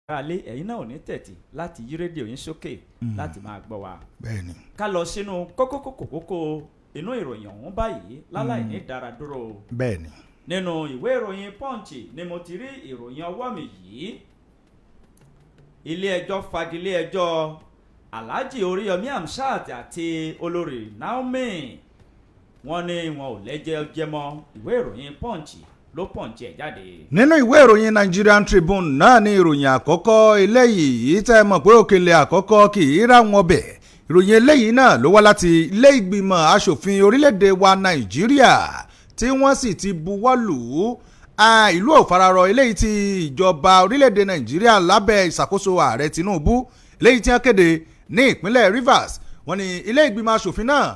Aráalé, ẹ̀yin náà ò ní tẹ̀tì láti yí rédíò yín sókè láti máa gbọ́ wa. Bẹ́ẹ̀ni. Ká lọ sínú kókókókókó inú ìròyìn ọ̀hún báyìí láláì ní dáradúró. Bẹ́ẹ̀ni. Nínú ìwé ìròyìn Punch ni mo ti rí ìròyìn ọwọ́ mi yìí. Ilé ẹjọ́ fagilé ẹjọ́ Alhaji Oríyọmí Hamzat àti Olórí Naomi. Wọ́n ní wọn ò lẹ́jẹ́ jẹmọ́. Ìwé ìròyìn Punch ló punch ẹ̀ jáde. Nínú ìwé ìròyìn Nigerian Tribune náà ní ìròyìn àkọ́kọ́ eléyìí. Tẹ́ ẹ mọ̀ pé òkèlè àkọ́kọ́ kì í rà wọn bẹ̀. Ìròyìn eléyìí náà ló wá láti ilé ìgbìmọ̀ asòfin orílẹ̀-èdè wa Nàìjíríà, tí wọ́n sì ti buwọ́ lù ú ìlú òfararọ eléyìí tí ìjọba orílẹ̀-èdè Nàìjíríà lábẹ́ ìṣàkóso Ààrẹ Tinubu, eléyìí tí wọ́n kéde ní ìpínlẹ̀ Rivers. Wọ́n ní ilé ìgbìmọ̀ asòfin náà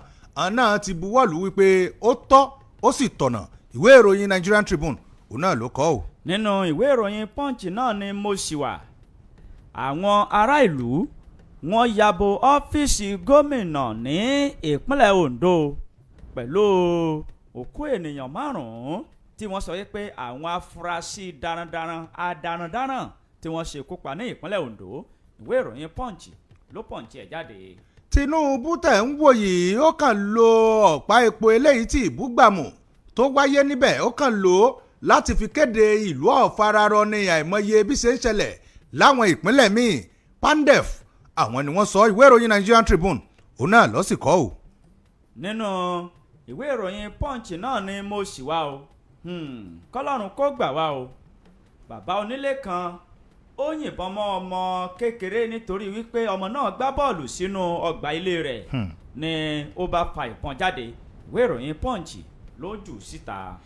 náà ti buwọ́ lù wípé ó tọ́, ó sì tọ̀nà. Ìwé ìròyìn Nigerian Tribune, òun náà ló kọ ọ́. Nínú ìwé ìròyìn Punch náà ni mo sì wà. Àwọn ará ìlú, wọ́n yabo ọ́fíìsì gómìnà ní ìpínlẹ̀ Ondo pẹ̀lú òkú ènìyàn márùn-ún tí wọ́n sọ wípé àwọn afurasí darandaran adarandaran tí wọ́n ṣekú pa ní ìpínlẹ̀ Ondo. Ìwé ìròyìn Punch ló punch ẹ̀ jáde. Tinubu tẹ̀ ń wò yìí, ó kàn lo ọ̀pá epo eléyìí tí ìbúgbàmù tó wáyé níbẹ̀, ó kàn lò ó láti fi kéde ìlú ọ̀fararọ ní àìmọye bí ṣe ń ṣẹlẹ̀ láwọn ìpínlẹ̀ míì. PANDEF, àwọn ni wọ́n sọ. Ìwé ìròyìn Nigerian Tribune, òun náà lọ́sìkọ́ o. Nínú ìwé ìròyìn Punch náà ni mo sì wá o. Kọ́lọ́run kó gbà wá o. Bàbá onílé kan, ó yìnbọn mọ́ ọmọ kékeré nítorí wípé ọmọ náà gbá bọ́ọ̀lù sínú ọgbà ilé rẹ̀ ni ó bá fa ìbọn jáde. Ìwé ìròyìn Punch ló jù síta.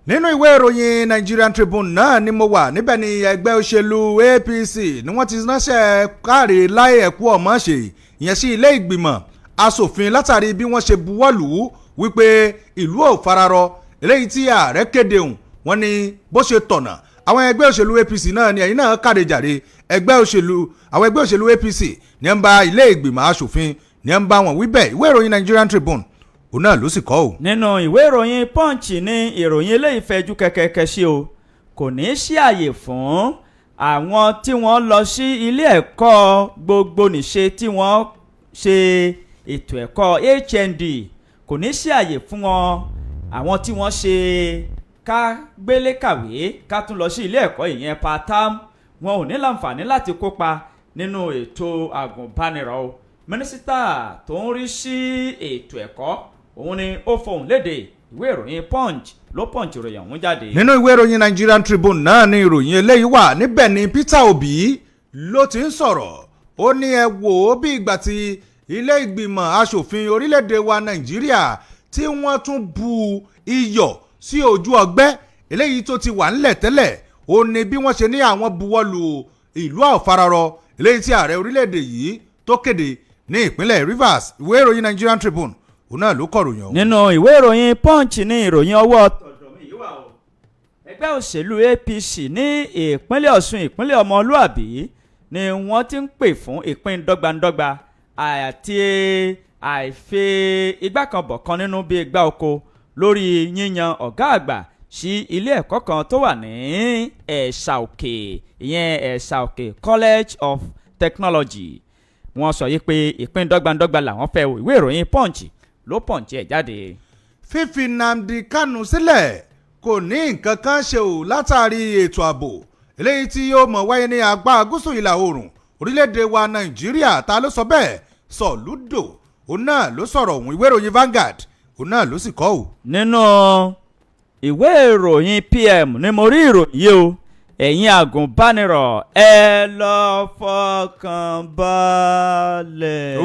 Nínú ìwé ìròyìn Nigerian Tribune náà ni mo wà. Níbẹ̀ ni ẹgbẹ́ òṣèlú APC ni wọ́n ti ránṣẹ́ káre láì ẹ̀kú ọ̀mọ́ ṣe ìyẹn sí ilé ìgbìmọ̀ asòfin látàrí bí wọ́n ṣe buwọ́lù ú wípé ìlú ò fararọ eléyìí tí ààrẹ kéde hùn. Wọ́n ní bó ṣe tọ̀nà. Àwọn ẹgbẹ́ òṣèlú APC náà ni ẹ̀yin náà káre jàre. Ẹgbẹ́ òṣèlú, àwọn ẹgbẹ́ òṣèlú APC ní ń bá ilé ìgbìmọ̀ asòfin, ní ń bá wọn wí bẹ́ẹ̀. Ìwé ìròyìn Nigerian Tribune, òun náà ló sì kọ ọ́. Nínú ìwé ìròyìn Punch ní ìròyìn eléyìí fẹjú kẹkẹkẹ sí o. Kò ní í sí àyè fún àwọn tí wọ́n lọ sí ilé ẹ̀kọ́ gbogbo nìṣe, tí wọ́n ṣe ètò ẹ̀kọ́ HND. Kò ní í sí àyè fún wọn, àwọn tí wọ́n ṣe ká gbélé kàwé, ká tún lọ sí ilé ẹ̀kọ́, ìyẹn part time, wọn ò ní láǹfààní láti kópa nínú ètò àgùnbánirọ̀ o. Mínísítà tó ń rí sí ètò ẹ̀kọ́, òun ni ó fohùn léde. Ìwé ìròyìn Punch ló punch ìròyìn ọ̀hún jáde. Nínú ìwé ìròyìn Nigerian Tribune náà ni ìròyìn eléyìí wà. Níbẹ̀ ni Peter Obi ló ti ń sọ̀rọ̀. Ó ní ẹ wò ó, bí ìgbà tí ilé ìgbìmọ̀ asòfin orílẹ̀-èdè wa Nàìjíríà tí wọ́n tún bu iyọ̀ sí ojú ọgbẹ́ eléyìí tó ti wà ńlẹ̀ tẹ́lẹ̀, ó ní bí wọ́n ṣe ní àwọn buwọ́lù ìlú àfararọ eléyìí tí ààrẹ orílẹ̀-èdè yìí tó kéde ní ìpínlẹ̀ Rivers. Ìwé ìròyìn Nigerian Tribune, òun náà ló kọ̀ròyìn ọ̀hún. Nínú ìwé ìròyìn Punch ní ìròyìn ọwọ́ tọ̀dọ̀ mi yìí wà o. Ẹgbẹ́ òṣèlú APC ní ìpínlẹ̀ Ọ̀ṣun, ìpínlẹ̀ ọmọlúàbí, ni wọ́n ti ń pè fún ìpín dọ́gbandọ́gba àti àìfi igbá kan bọ̀ kan nínú bíi igbá oko lórí yíyan ọ̀gá àgbà sí ilé ẹ̀kọ́ kan tó wà ní Ẹ̀sà Òkè, ìyẹn Ẹ̀sà Òkè College of Technology. Wọ́n sọ yìí pé ìpín dọ́gbandọ́gba làwọn fẹ́ o. Ìwé ìròyìn Punch ló punch ẹ̀ jáde. Fífi Nnamdi Kanu sílẹ̀ kò ní nǹkan kan ṣe ò látàrí ètò ààbò eléyìí tí yóò mọ̀ wáyé ní apá gúúsù ìlà oòrùn orílẹ̀-èdè wa Nàìjíríà. Ta ló sọ bẹ́ẹ̀? Sọ̀lúdò, òun náà ló sọ̀rọ̀ òun. Ìwé ìròyìn Vanguard, òun náà ló sì kọ ọ́. Nínú ìwé ìròyìn PM ni mo rí ìròyìn yìí o. Ẹ̀yin àgùnbánirọ̀, ẹ lọ fọkàn balẹ̀.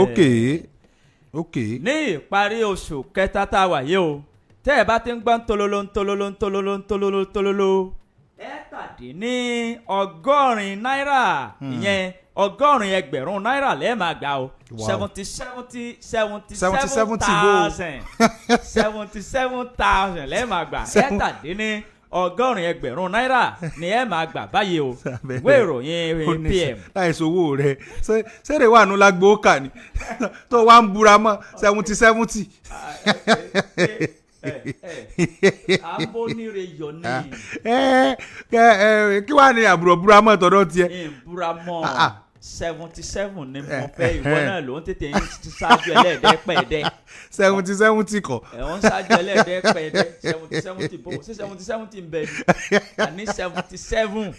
Ok. Ní ìparí oṣù kẹta tá a wà yìí o, tẹ́ ẹ bá ti ń gbọ́ ntololo ntololo ntololo ntololo ntololo, 87 náírà, ìyẹn 80,000 náírà lẹ́ẹ̀ máa gbà o. Seventy seventy seventy seventy seven seventy wo? thousand, 77,000 lẹ́ẹ̀ máa gbà. 87,000 náírà ni ẹ máa gbà báyìí o. Ìwé ìròyìn PM. Láìsí owó rẹ, ṣeré wà nù lágbo kà ní tó wà ń búra mọ́ 70 70. Ẹ ẹ à ń bó níre yọ ní. Ẹ ẹ, kí wàá ní àbúrò búra mọ́ tọ̀dọ̀ tiẹ̀? Ìbúra mọ́. Ah, ah. 77 ni mo fẹ́. Ìwọ náà ló ń tètè ń ṣáájú ẹlẹ́ẹ̀dẹ́pẹ̀ẹ́dẹ́. 70 70 kọ́. Ẹ̀ ń ṣáájú ẹlẹ́ẹ̀dẹ́pẹ̀ẹ́dẹ́. 70 70 bò ṣé 70 70 ń bẹ ni? Àní 77,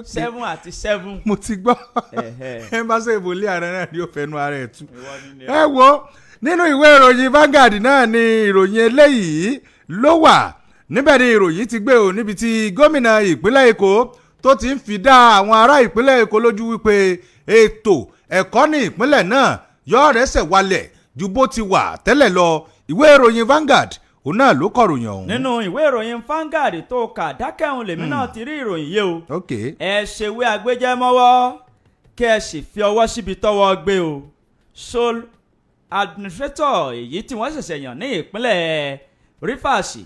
seven àti seven. Mo ti gbọ́. Ẹ̀hẹ́. Ẹ bá ṣe ìbòlí ààrẹ náà ni ó fẹnu ara ẹ̀ tú. Ìwọ ni ni. Ẹ wo, nínú ìwé ìròyìn Vanguard náà ni ìròyìn eléyìí ló wà. Níbẹ̀ ni ìròyìn ti gbé o, níbi tí gómìnà ìpínlẹ̀ Èkó tó ti ń fi dá àwọn ará ìpínlẹ̀ Èkó lójú wípé ètò ẹ̀kọ́ ní ìpínlẹ̀ náà yóò rẹ́sẹ̀ walẹ̀ ju bó ti wà tẹ́lẹ̀ lọ. Ìwé ìròyìn Vanguard, òun náà ló kọ̀ròyìn ọ̀hún. Nínú ìwé ìròyìn Vanguard tó kà dákẹ́hùn lèmi náà ti rí ìròyìn yìí o. Ẹ ṣèwé agbẹjẹmọ́wọ́, kí ẹ sì fi ọwọ́ síbi tọ́wọ́ gbé o. Sole administrator èyí tí wọ́n ṣẹ̀ṣẹ̀ yàn ní ìpínlẹ̀ Rivers,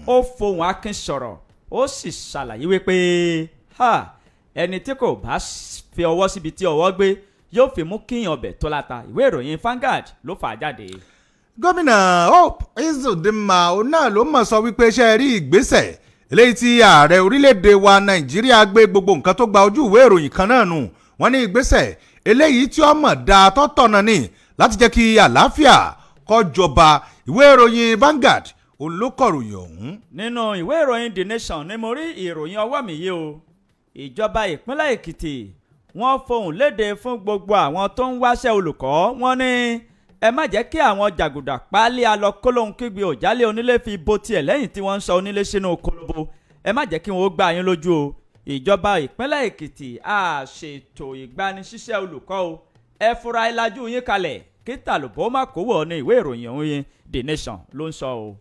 ó fohùn akin sọ̀rọ̀, ó sì ṣàlàyé wípé ha, ẹni tí kò bá fi ọwọ́ síbi tí ọwọ́ gbé yóò fi mú kíyàn ọbẹ̀ tó láta. Ìwé ìròyìn Vanguard ló fà á jáde. Gómìnà Hope Uzodinma, òun náà ló mọ̀ sọ wípé ṣe rí ìgbésẹ̀ eléyìí tí ààrẹ orílẹ̀-èdè wa Nàìjíríà gbé, gbogbo nǹkan tó gba ojú ìwé ìròyìn kan náà nù. Wọ́n ní ìgbésẹ̀ eléyìí tí ó mọ̀ dáa tọ́tọ̀nà ni láti jẹ́ kí àlàáfíà kó jọba. Ìwé ìròyìn Vanguard, òun ló kọ̀ròyìn ọ̀hún. Nínú ìwé ìròyìn The Nation ni mo rí ìròyìn ọwọ́ mi yìí o. Ìjọba ìpínlẹ̀ Èkìtì, wọ́n fohùn léde fún gbogbo àwọn tó ń wáṣẹ́ olùkọ́. Wọ́n ní ẹ má jẹ́ kí àwọn jàgùdà páálí alọ́kólóhùn kígbe òjálé onílé fi bo tiẹ̀ lẹ́yìn tí wọ́n ń sọ onílé sínú kólóbó. Ẹ má jẹ́ kí wọ́n ó gbá yín lójú o. Ìjọba ìpínlẹ̀ Èkìtì á ṣètò ìgbanisíṣẹ́ olùkọ́ o. Ẹ fura, ẹ lajú yín kalẹ̀ kí tàlùbọ́ má kó wọ̀ ní ìwé ìròyìn ọ̀hún yín, The Nation ló ń sọ o.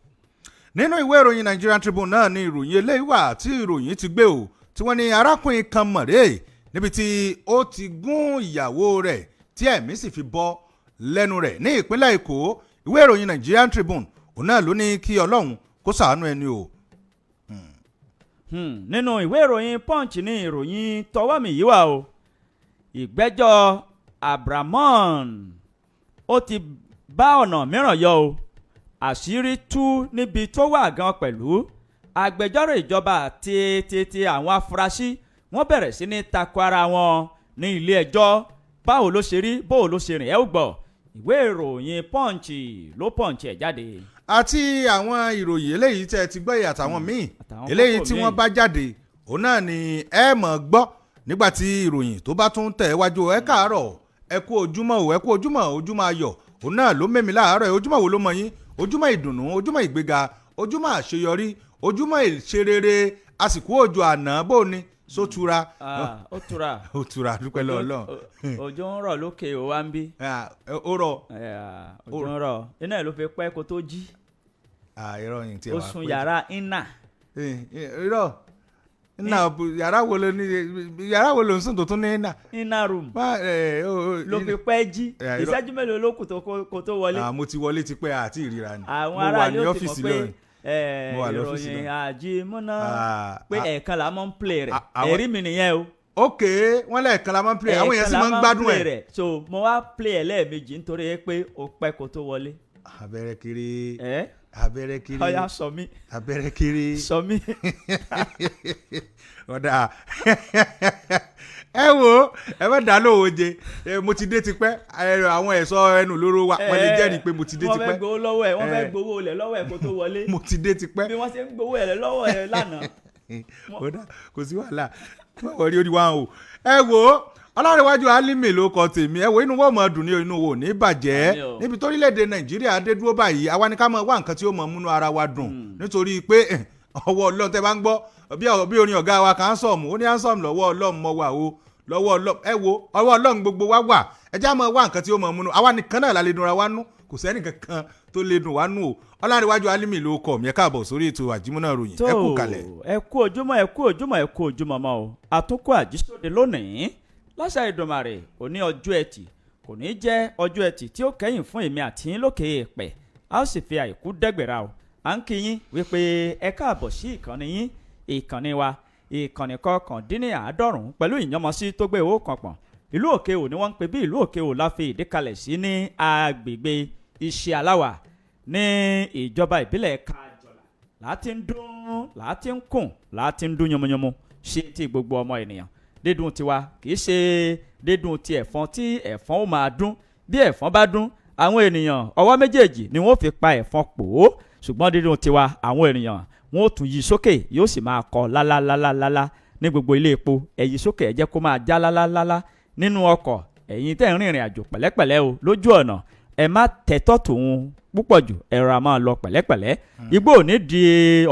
Nínú ìwé ìròyìn Nigerian Tribune náà ni ìròyìn eléyìí wà tí ìròyìn ti gbé o, tí wọ́n ní arákùnrin kan mọ̀rẹ́ níbi tí ó ti gún ìyàwó rẹ̀ tí ẹ̀mí sì fi bọ́ lẹ́nu rẹ̀ ní ìpínlẹ̀ Èkó. Ìwé ìròyìn Nigerian Tribune, òun náà ló ní kí Ọlọ́run kó ṣàánú ẹni o. Nínú ìwé ìròyìn Punch ní ìròyìn tọwọ́ mi yìí wà o. Ìgbẹ́jọ́ Abdulrahman, ó ti bá ọ̀nà mìíràn yọ o. Àṣírí tú níbi tó wà gan pẹ̀lú agbẹjọ́rò ìjọba àti ti àwọn afurasí, wọ́n bẹ̀rẹ̀ sí ní tako ara wọn ní ilé ẹjọ́. Báwo ló ṣe rí, báwo ló ṣe rìn, ẹ́ ò gbọ́. Ìwé ìròyìn Punch ló punch ẹ̀ jáde. Àti àwọn ìròyìn eléyìí tẹ́ ẹ ti gbọ́ yìí àtàwọn míì àtàwọn eléyìí kókó tí míì. wọ́n bá jáde, òun náà ni ẹ mọ̀ gbọ́ nígbà tí ìròyìn tó bá tún tẹ̀ wájú. Ẹ káàárọ̀, ẹ kú ojúmọ́ o, ẹ kú ojúmọ́. Ojúmọ́ ayọ̀ òun náà ló mẹ́mi láàárọ̀ ẹ. Ojúmọ́ wo ló mọ yín? Ojúmọ́ ìdùnnú, ojúmọ́ ìgbéga, ojúmọ́ àṣeyọrí, ojúmọ́ ìṣerere. Àsìkò òjò àná, bó ni sótura? Ah, ó tura. Ó tura, dúpẹ́ lọ́wọ́ Ọlọ́run. Òjò ń rọ̀ lókè ó wá ń bí. Ah, ó rọ̀. Òjò ń rọ̀, iná ẹ̀ ló fi pẹ́ kó tó jí. Ah, irọ́ yìí tí ẹ Ó wá sun pẹ́. yàrá iná. Irọ́ nná, yàrá wo ló ní? Yàrá wo ló ń sùn tó tún ní iná? Iná room. Má, ẹ, Ló fi pẹ́ jí. Irọ́. Ìṣẹ́jú mélòó ló kù kó tó wọlé? Ah, mo ti wọlé tipẹ́, àti ìríra ni. Àwọn Mo wà aráàlú ní ó ti mọ̀ ọ́fíìsì pé lónìí. Mo wà lọ́fíìsì ìròyìn lónìí. àjímúná pé ẹ̀ẹ̀kan là máa ń play rẹ̀. Ah, Ẹ̀rí mi nìyẹn o. Ok, wọ́n lẹ́ẹ̀kan la máa ń play, àwọn èèyàn sì Ẹ̀ẹ̀kan la máa ń gbádùn play ẹ̀. rẹ̀. So mo wá play ẹ̀ lẹ́ẹ̀mejì nítorí pé ó pẹ́ kó tó wọlé. Abẹ́rẹ́ kiri. Ẹ̀ Abẹ́rẹ́ kiri. Ọ̀ya, sọ mí. Abẹ́rẹ́ kiri. Sọ mí. Ọ̀dà, ẹ wo, ẹ má dá lóhùn oje. Mo ti dé tipẹ́. Àwọn ẹ̀ṣọ́ ẹnu lóró wa, wọ́n lè jẹ́rìí pé mo ti dé Wọ́n fẹ́ tipẹ́. gbowó lọ́wọ́ ẹ̀, wọ́n fẹ́ gbowó lẹ̀ lọ́wọ́ ẹ̀ kó tó wọlé. Mo ti dé tipẹ́. Bí wọ́n ṣe ń gbowó ẹ̀ lọ́wọ́ ẹ̀ lánàá. Kódà kò sí wàhálà, wọ́n rí orí wa o. Ẹ wo, Ọlárẹ̀wájú Álímì ló kọ tèmi. Ẹ wo, inú wọn mọ̀ dùn ní, inú wo ní bàjẹ́. Àmín o. Níbi torílẹ̀-èdè Nàìjíríà dé dúró báyìí, àwa ni ká máa wá nǹkan tí ó mọ̀ múnú ara wa dùn, nítorí pé ọwọ́ Ọlọ́run tẹ́ bá ń gbọ́ bí orin ọ̀gá wa kan sọ̀mù, ó ní ansọ̀mù, lọ́wọ́ Ọlọ́run mọ́ wà o, lọ́wọ́ Ọlọ́run. Ẹ wo, ọwọ́ Ọlọ́run gbogbo wa wà. Ẹ já máa wá nǹkan tí ó mọ̀ múnú àwa nìkan náà la lè dunra wa nú, kò sẹ́ni kankan tó lè dùn wá nú o. Ọlárẹ̀wájú Álímì ló kọ mi. Ẹ káàbọ̀ sórí ètò Àjímúná Ròyìn, ẹ kú kalẹ̀. Ẹ kú ojúmọ́, ẹ kú ojúmọ́, ẹ kú ojúmọ́ mọ́ o. Àtúnkù àjísòde lónìí láṣà Ìdùmarè. Òní ọjọ́ Ẹtì kò ní jẹ́ ọjọ́ Ẹtì tí ó kẹ́yìn fún èmi àti yín lókè èèpẹ̀, a ó sì fi àìkú dẹ́gbẹ̀rà o. À ń kí yín wípé ẹ káàbọ̀ sí ìkànnì yín, ìkànnì wa, ìkànnì 99.5 pẹ̀lú ìyànmọ́sí tó gbé owó kan pọ̀n. Ìlú Òkè Ò ní wọ́n ń pè bí ìlú Òkè Ò la fi ìdí kalẹ̀ sí ní agbègbè Iṣẹ́ Aláwà ní ìjọba ìbílẹ̀ Kají. Láti ń dún, láti ń kùn, láti ń dún yomoyomo ṣe ti gbogbo ọmọ ènìyàn. Dídùn tiwa kì í ṣe dídùn ti ẹ̀fọn tí ẹ̀fọn ó máa dún. Bí ẹ̀fọn bá dún, àwọn ènìyàn ọwọ́ méjèèjì ni wọ́n fi pa ẹ̀fọn pò ó, ṣùgbọ́n dídùn tiwa, àwọn ènìyàn wọ́n ó tún yí sókè, yóò sì máa kọ lálálálálá ní gbogbo ilé epo. Ẹ yí sókè, ẹ jẹ́ kó máa já lálálálá nínú ọkọ̀. Ẹ̀yin tẹ́ ń rìnrìn àjò, pẹ̀lẹ́pẹ̀lẹ́ o lójú ọ̀nà, ẹ má tẹ̀tọ́ tòun púpọ̀ jù, ẹ rọra máa lọ pẹ̀lẹ́pẹ̀lẹ́. Igbó ò ní di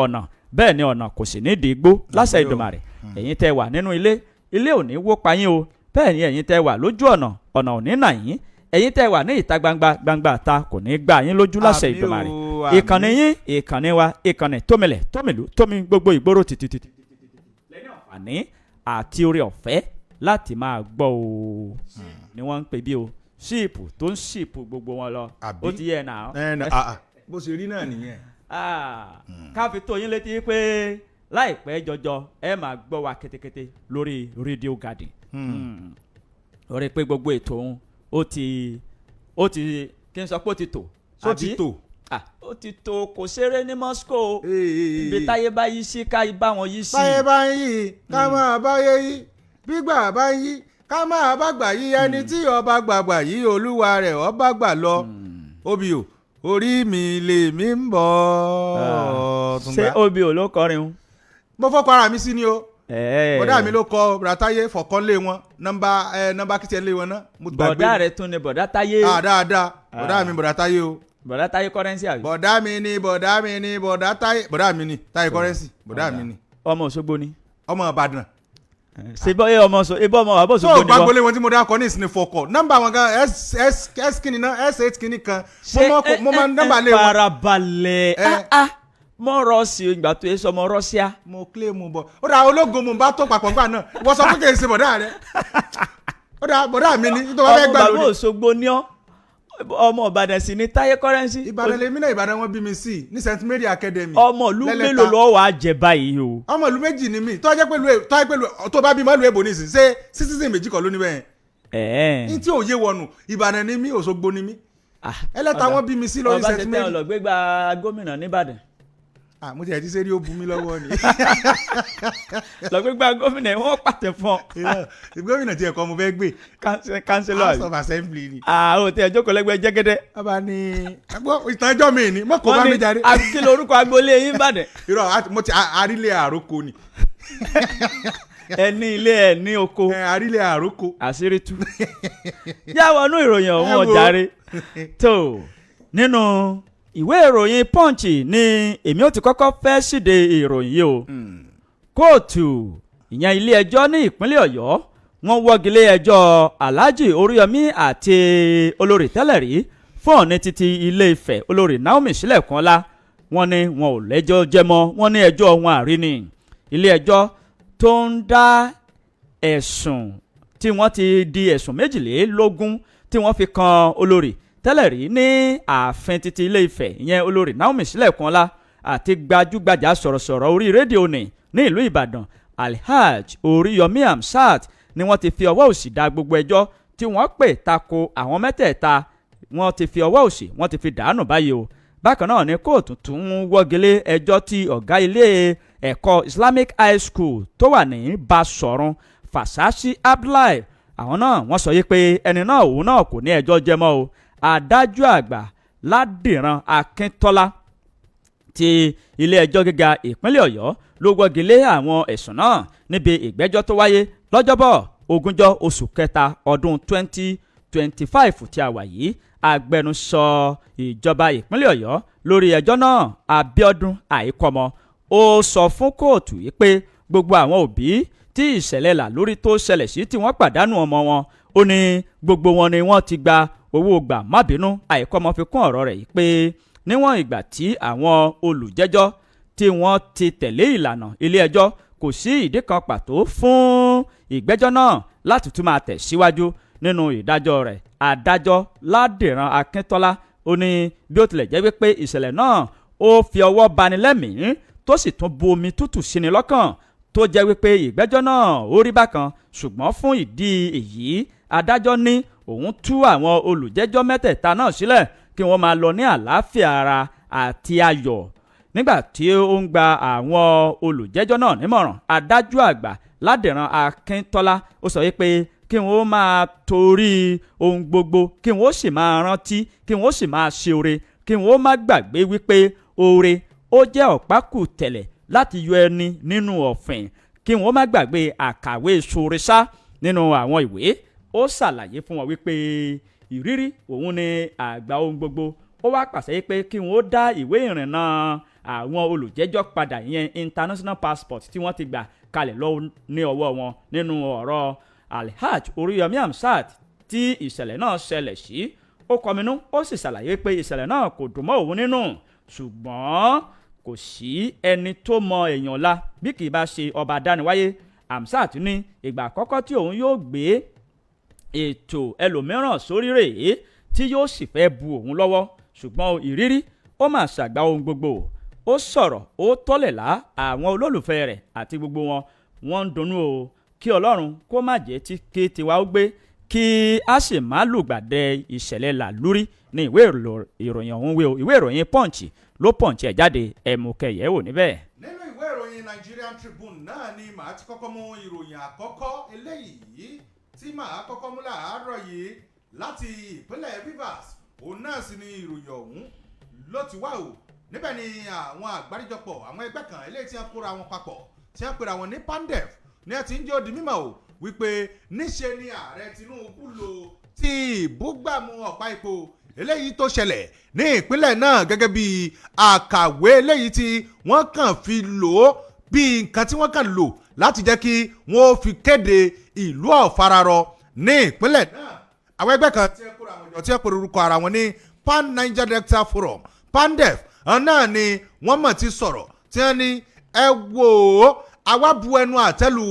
ọ̀nà, bẹ́ẹ̀ ni ọ̀nà kò sì ní di igbó láṣẹ Àmín o. Ìdùmarè. Ẹ̀yin tẹ́ wà nínú ilé, ilé ò ní wó pa yín o. Bẹ́ẹ̀ ni ẹ̀yin tẹ́ wà lójú ọ̀nà, ọ̀nà ò ní nà yín. Ẹ̀yin tẹ́ wà ní ìta gbangba, gbangba ta kò ní gbà yín lójú láṣẹ Àmín o, Ìdùmarè. àmín. Ìkànnì yín, ìkànnì wa, ìkànnì tómìlẹ̀ tómìlú tómi gbogbo ìgboro tìtìtìtì lẹ́ni àǹfààní àti oore ọ̀fẹ́ láti máa gbọ́ o ni wọ́n ń pè bí o, ṣíìpù tó ń ṣíìpù gbogbo wọn lọ. Àbí? Ó ti yẹ náà. Ẹ nà, ah, ah, bó ṣe rí náà nìyẹn. Ah, ká fi tó yín létí pé láìpẹ́ jọjọ, ẹ máa gbọ́ wa kétékété lórí Radio Garden. Lórí pé gbogbo ètò òun ó ti kí n sọ pé ó ti tò. Só ti Àbí? tò. Ah, ó ti tò, kò ṣeré ní Moscow. Ee, ee, Ibi ee. táyé bá yí sí, ká bá wọn yí sí. Báyé bá ń yí, ká máa báyé yí. Gbígbà bá ń yí, ká máa bá gbà yí. Ẹni tí ọba gbàgbà yí, olúwa rẹ̀ ọba gbà lọ. Obì o, orí mi lèmi ń bọ̀. Tún Ṣé gbà. Obi ò ló kọrin o? Mo fọ́kọ ara mi sí ni o. Ẹ̀ẹ́. Bọ̀dá mi ló kọ Brataye fọ̀kàn lé wọn nọ́mbà ẹ nọ́mbà kìtì lé wọn náà, mo gbàgbé. Bọ̀dá rẹ̀ tún ni bọ̀dá Táyé. Ah, dáadáa, bọ̀dá mi, bọ̀dá Táyé o. Bọ̀dá Táyé Currency, àbí? Bọ̀dá mi ni, bọ̀dá mi ni, bọ̀dá Táyé, bọ̀dá mi ni Táyé Currency, bọ̀dá mi ni. Ọmọ Òṣogbo ni. Ọmọ Ìbàdàn. Ṣe bọ́ ọmọ Òṣogbo, ebọ́ ọmọ bàbá Tó Òṣogbo ni wọ́n. gbàgbọ́lé wọn tí mo dákọ ní ìsinmi fọkọ nọ́mbà wọn gan s s s kìíní náà, s 8 kìíní kan. Mo mọ nọ́mbà lé wọn. Farabalẹ̀. Ẹ. Ah, ah, mọ rọ́ọ̀sì ìgbà tó yẹ sọmọ rọ́ọ̀sìá. Mo claim bọ̀, ó dà ológo, mo bá tó papọ̀ gbà náà. Wọ́n sọ pé kì í ṣe bọ̀dá rẹ, ó dà bọ̀dá mi ni tó bá fẹ́ Ọmọ gbà bàbá lórí. Òṣogbo ni ọ́, ọmọ Ìbàdàn sì ni Táyé Currency. Ìbàdàn lèmi náà, Ìbàdàn wọn bí mi sí ní St Mary Academy. Ọmọ ìlú Lẹ́lẹ́ta. mélòó lọ́wọ́ wàá jẹ báyìí o? Ọmọ ìlú méjì ni mí. Tó jẹ́ pẹ̀lú tó jẹ́ pẹ̀lú tó bá bí mọ́ ìlú èbò nísìn, ṣé citizen méjì kọ́ ló ní bẹ́ẹ̀? Ẹ̀ẹ́. Ní tí òye wọnù, Ìbàdàn ni mí, Òṣogbo ni mí. Ah, Ẹlẹ́ta ọ̀dà. wọn bí mi sí lórí Ọba St ṣe tẹ́ Mary. ọlọ́gbẹ́gba gómìnà nìbàdàn. Ah, mo ti ẹ̀ ti ṣe rí, ó bu mi lọ́wọ́ ni. Lọ́gbẹ́gba gómìnà, wọ́n pàtẹ fún ọ. Irọ́, gómìnà tí ẹ̀kọ́ mo fẹ́ gbé. Kánsílọ̀ House àbí? of Assembly ni. Àwọn òtí ẹjọ́ lẹ́gbẹ́ jẹ́gẹ́dẹ́. Bàbá ní gbọ́ ìtàn ẹjọ́ mi ni mọ́kò bá mi jáde. Kí lorúkọ agboolé yín Ìbàdàn? Irọ́, mo ti àrílé àrókò ni. Ẹ ní ilé, ẹ ní oko. Ẹ, àrílé àrókò. Àṣírí tú. Yá wọnú ìròyìn ọ̀hún. Ẹ wo. Ọ̀jàre tó nínú ìwé ìròyìn Punch ni èmi ò ti kọ́kọ́ fẹ́ ṣíde ìròyìn yìí o. Kóòtù, ìyẹn ilé ẹjọ́ ní ìpínlẹ̀ Ọ̀yọ́, wọ́n wọ́gilé ẹjọ́ Alhaji Oríyọmí àti olórí tẹ́lẹ̀ rí fún Ọ̀ọ̀ni títí Ilé Ifẹ̀, Olórí Naomi Sílẹ̀kùnọlá. Wọ́n ní wọn ò lẹ́jọ́ jẹ́ mọ́, wọ́n ní ẹjọ́ wọn àrí ni. Ilé ẹjọ́ tó ń dá ẹ̀sùn tí wọ́n ti di ẹ̀sùn 22 tí wọ́n fi kan olórí tẹ́lẹ̀ rí ní ààfin títí Ilé Ifẹ̀, ìyẹn Olórí Naomi Sílẹ̀kùnọlá àti gbajúgbajà sọ̀rọ̀sọ̀rọ̀ orí rédíò ní ní ìlú Ìbàdàn, Alhaj Oríyọmí Hamzat, ni wọ́n ti fi ọwọ́ òsì dá gbogbo ẹjọ́ tí wọ́n pè tako àwọn mẹ́tẹ̀ẹ̀ta. Wọ́n ti fi ọwọ́ òsì, wọ́n ti fi dànù báyìí o. Bákan náà ni kóòtù tún wọ́gilé ẹjọ́ tí ọ̀gá ilé ẹ̀kọ́ Islamic High School tó wà ní Basọ̀run, Fasasi Abdullahi, àwọn náà wọ́n sọ yìí pé ẹni náà òun náà kò ní ẹjọ́ jẹ́ mọ́ o. Adájọ́ àgbà Ládìran Akíntọ́lá ti ilé ẹjọ́ gíga ìpínlẹ̀ Ọ̀yọ́ ló wọ́gi lé àwọn ẹ̀sùn náà níbi ìgbẹ́jọ́ tó wáyé lọ́jọ́bọ̀, 20 oṣù kẹta ọdún 2025 tí a wà yìí. Agbẹnusọ ìjọba ìpínlẹ̀ Ọ̀yọ́ lórí ẹjọ́ náà, Abíọ́dún Àìkọ́mọ, ó sọ fún kóòtù yìí pé gbogbo àwọn òbí tí ìṣẹ̀lẹ̀ là lórí tó ṣẹlẹ̀ sí tí wọ́n pàdánù ọmọ wọn, ó ní gbogbo wọn ni wọ́n ti gba owó gbà má bínú. Àìkọ́mọ fi kún ọ̀rọ̀ rẹ̀ yìí pé níwọ̀n ìgbà tí àwọn olùjẹ́jọ́ tí wọ́n ti tẹ̀lé ìlànà ilé ẹjọ́, kò sí ìdí kan pàtó fún ìgbẹ́jọ́ náà láti tún máa tẹ̀ síwájú. Nínú ìdájọ́ rẹ̀, adájọ́ Ládìran Akíntọ́lá ó ní bí ó tilẹ̀ jẹ́ wípé ìṣẹ̀lẹ̀ náà ó fi ọwọ́ bani lẹ́mìí, tó sì tún bu omi tútù síni lọ́kàn, tó jẹ́ wípé ìgbẹ́jọ́ náà ó rí bákan, ṣùgbọ́n fún ìdí èyí, adájọ́ ní òun tú àwọn olùjẹ́jọ́ mẹ́tẹ̀ẹ̀ta náà sílẹ̀ kí wọ́n máa lọ ní àlàáfíà ara àti ayọ̀. Nígbà tí ó ń gba àwọn olùjẹ́jọ́ náà nímọ̀ràn, adájọ́ àgbà Ládìran Akíntọ́lá ó sọ wípé kí wọ́n máa torí ohun gbogbo, kí wọ́n sì máa rántí, kí wọ́n sì máa ṣe oore, kí wọ́n má gbàgbé wípé oore ó jẹ́ ọ̀pákùtẹ̀lẹ̀ láti yọ ẹni nínú ọ̀fìn, kí wọ́n má gbàgbé àkàwé ṣoore-ṣá nínú àwọn ìwé. Ó ṣàlàyé fún wọn wípé ìrírí òun ni àgbà ohun gbogbo. Ó wá pàṣẹ pé kí wọ́n dá ìwé ìrìnnà àwọn olùjẹ́jọ́ padà, ìyẹn international passport tí wọ́n ti gbà kalẹ̀ lọ́wọ́ ní ọwọ́ wọn. Nínú ọ̀rọ̀ Alhaj Oríyọmí Hamzat tí ìṣẹ̀lẹ̀ náà ṣẹlẹ̀ sí, ó kọminú, ó sì ṣàlàyé pé ìṣẹ̀lẹ̀ náà kò dùn mọ́ òun nínú, ṣùgbọ́n kò sí ẹni tó mọ èèyàn la bí kì í bá ṣe ọba dániwáyé. Hamzat ní ìgbà àkọ́kọ́ tí òun yóò gbé ètò ẹlòmíràn sórí rèé tí yóò sì fẹ́ bu òun lọ́wọ́, ṣùgbọ́n ìrírí ó mà ṣàgbà ohun gbogbo. Ó sọ̀rọ̀, ó tọ́lẹ̀ lá àwọn olólùfẹ́ rẹ̀ àti gbogbo wọn, wọ́n ń dunnú o. Kí Ọlọ́run kó má jẹ́ tí kí tiwa ó gbé, kí a sì má lùgbàdẹ ìṣẹ̀lẹ̀ làlúrí ní ìwé ìròyìn ọ̀hún wí o. Ìwé ìròyìn Punch ló punch ẹ̀ jáde, ẹ̀mùkẹ̀yẹ̀ wò níbẹ̀. Nínú ìwé ìròyìn Nigerian Tribune náà ni màá ti kọ́kọ́ mú ìròyìn àkọ́kọ́ eléyìí tí màá kọ́kọ́ mú láàárọ̀ yìí láti ìpínlẹ̀ Rivers. Òun náà sì ni ìròyìn ọ̀hún ló ti wá o. Níbẹ̀ ni àwọn àgbáríjọpọ̀ àwọn ẹgbẹ́ kan eléyìí tí wọ́n kóra wọn papọ̀, tí wọ́n pera wọn ní PANDEF, ní ẹ ti ń jẹ́ ó di mímọ̀ o wípé níṣe ni ààrẹ Tinubu lò tí ìbúgbàmù ọ̀pá epo eléyìí tó ṣẹlẹ̀ ní ìpínlẹ̀ náà gẹ́gẹ́ bí àkàwé eléyìí tí wọ́n kàn fi lò ó, bí nǹkan tí wọ́n kàn lò láti jẹ́ kí wọ́n fi kéde ìlú ọ̀fararọ ní ìpínlẹ̀ náà. Àwọn ẹgbẹ́ kan tí wọ́n kóra àwọn jọ, tí wọ́n pe orúkọ ara wọn ní Pan Niger Delta Forum, PANDEF, náà ni wọ́n mọ̀ ti sọ̀rọ̀ tí wọ́n ní, ẹ wò ó, àwa bu ẹnu àtẹ́lu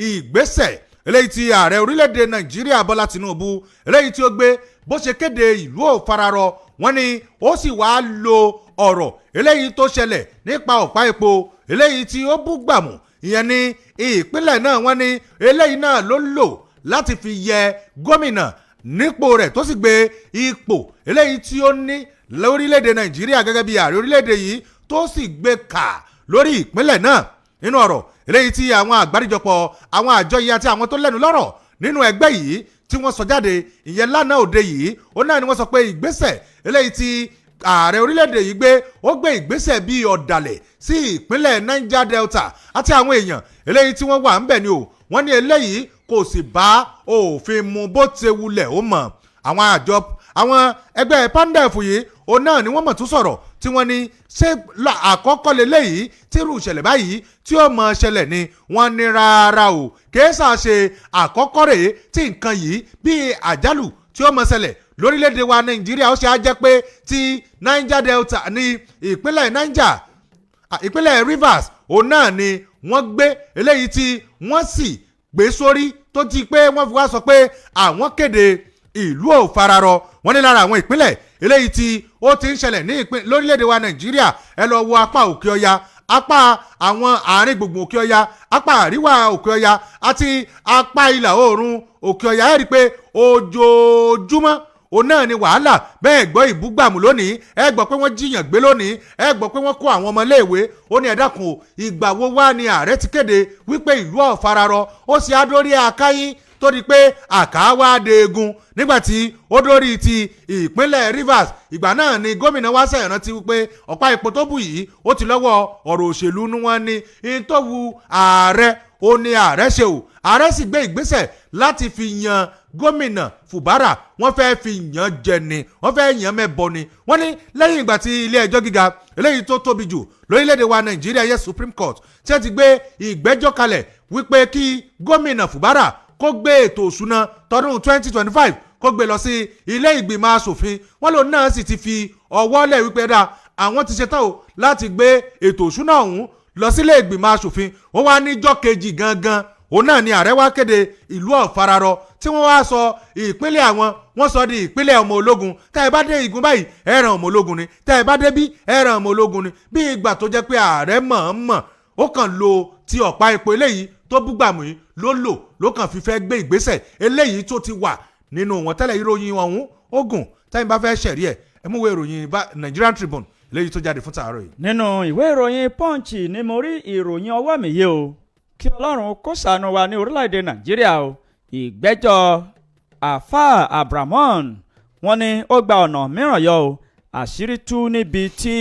ìgbésẹ̀ eléyìí tí ààrẹ orílẹ̀-èdè Nàìjíríà Bọ́lá Tinubu eléyìí tí ó gbé bó ṣe kéde ìlú òfararọ. Wọ́n ní ó sì wá lo ọ̀rọ̀ eléyìí tó ṣẹlẹ̀ nípa ọ̀pá epo eléyìí tí ó bú gbàmù ìyẹn ní ìpínlẹ̀ náà. Wọ́n ní eléyìí náà ló lò láti fi yẹ gómìnà nípò rẹ̀, tó sì gbé ipò eléyìí tí ó ní lórílẹ̀‐èdè Nàìjíríà gẹ́gẹ́ bí ààrẹ orílẹ̀‐èdè yìí tó sì gbé kà lórí ìpínlẹ̀ náà. Nínú ọ̀rọ̀ eléyìí tí àwọn àgbáríjọpọ̀ àwọn àjọ yìí àti àwọn tó lẹ́nu lọ́rọ̀ nínú ẹgbẹ́ yìí tí wọ́n sọ jáde ìyẹn lánàá òde yìí, ó náà ni wọ́n sọ pé ìgbésẹ̀ eléyìí tí ààrẹ orílẹ̀-èdè yìí gbé, ó gbé ìgbésẹ̀ bíi ọ̀dàlẹ̀ sí ìpínlẹ̀ Niger Delta àti àwọn èèyàn eléyìí tí wọ́n wà ń bẹ̀ ni o. Wọ́n ní eléyìí kò sì bá òfin mu bó ti wulẹ̀ ó mọ̀. Àwọn àjọ àwọn ẹgbẹ́ PANDEF yìí, òun náà ni wọ́n mọ̀ tún sọ̀rọ̀ tí wọ́n ní, ṣé àkọ́kọ́ lélẹ́yìí tí irú ìṣẹ̀lẹ̀ báyìí tí ó mọ̀ ṣẹlẹ̀ ni? Wọ́n ní rárá o, kèésà ṣe àkọ́kọ́ rèé tí nǹkan yìí bíi àjálù tí ó mọ̀ ṣẹlẹ̀ lórílẹ̀‐èdè wa Nàìjíríà. Ó ṣe á jẹ́ pé ti Niger Delta ní ìpínlẹ̀ Niger, ìpínlẹ̀ Rivers, òun náà ni wọ́n gbé eléyìí tí wọ́n sì gbé sórí tó ti pé wọ́n fi wá sọ pé àwọn kéde ìlú ò fararọ. Wọ́n ní lára àwọn ìpínlẹ̀ eléyìí tí ó ti ń ṣẹlẹ̀ ní ìpín lórílẹ̀‐èdè wa Nàìjíríà, ẹ lọ wo apá òkè ọya, apá àwọn àárín gbùngbùn òkè ọya, apá àríwá òkè ọya àti apá ìlà oòrùn òkè ọya. Ẹ rí i pé ojoojúmọ́ òun náà ni wàhálà bẹ́ẹ̀. Gbọ́ ìbúgbàmù lónìí, ẹ gbọ́ pé wọ́n jíyàn gbé lónìí, ẹ gbọ́ pé wọ́n kó àwọn ọmọléèwé. Ó ní ẹ dákun o, ìgbà wo wá ni ààrẹ ti kéde wípé ìlú ọ̀fararọ, ó sì á dórí akáyín tó di pé àká wá de egun nígbà tí ó dórí ti ìpínlẹ̀ Rivers? Ìgbà náà ni gómìnà wá ṣe rántí wípé ọ̀pá epo tó bù yìí, ó ti lọ́wọ́ ọ̀rọ̀ òṣèlú ní. Wọ́n ní in tó wu ààrẹ ó ní ààrẹ ṣe o. Ààrẹ sì gbé ìgbésẹ̀ láti fi yan gómìnà Fubara. Wọ́n fẹ́ fi yàn jẹ ni, wọ́n fẹ́ yàn mẹ́bọ ni. Wọ́n ní lẹ́yìn ìgbà tí ilé ẹjọ́ gíga eléyìí tó tóbi jù lórílẹ̀‐èdè wa Nàìjíríà yẹ Supreme Court tí wọ́n ti gbé ìgbẹ́jọ́ kalẹ̀ wípé kí gómìnà Fubara kó gbé ètò òṣùnà tọdún 2025, kó gbé lọ sí ilé ìgbìmọ̀ asòfin, wọ́n lòun náà sì ti fi ọwọ́ lẹ̀ wípé dá àwọn ti ṣetán o láti gbé ètò òṣùnà ọ̀hún lọ sílé ìgbìmọ̀ asòfin. Wọ́n wá níjọ́ kejì gangan, òun náà ni ààrẹ wá kéde ìlú ọ̀fararọ, tí wọ́n wá sọ ìpínlẹ̀ àwọn, wọ́n sọ di ìpínlẹ̀ ọmọ ológun. Tẹ́ ẹ bá dé igun báyìí, ẹ ràn ọmọ ológun ni. Tẹ́ ẹ bá dé bí, ẹ ràn ọmọ ológun ni. Bí ìgbà tó jẹ́ pé ààrẹ mọ̀ọ́mọ̀ ó kàn lo ti ọ̀pá epo eléyìí tó búgbàmù yìí ló lò, ló kàn fi fẹ́ gbé ìgbésẹ̀ eléyìí tó ti wà nínú wọn tẹ́lẹ̀. Ìròyìn ọ̀hún ogun tẹ́yìn bá fẹ́ ṣẹ̀rí ẹ̀, ẹ mú ìwé ìròyìn Nigerian Tribune. Eléyìí tó jáde fún tàárọ̀ yìí. Nínú ìwé ìròyìn Punch ni mo rí ìròyìn ọwọ́ mi yìí o. Kí Ọlọ́run kó ṣàánú wa ní orílẹ̀-èdè Nàìjíríà o. Ìgbẹ́jọ́ Àfáà Abrahamu, wọ́n ní ó gba ọ̀nà mìíràn yọ o. Àṣírí tú níbi tí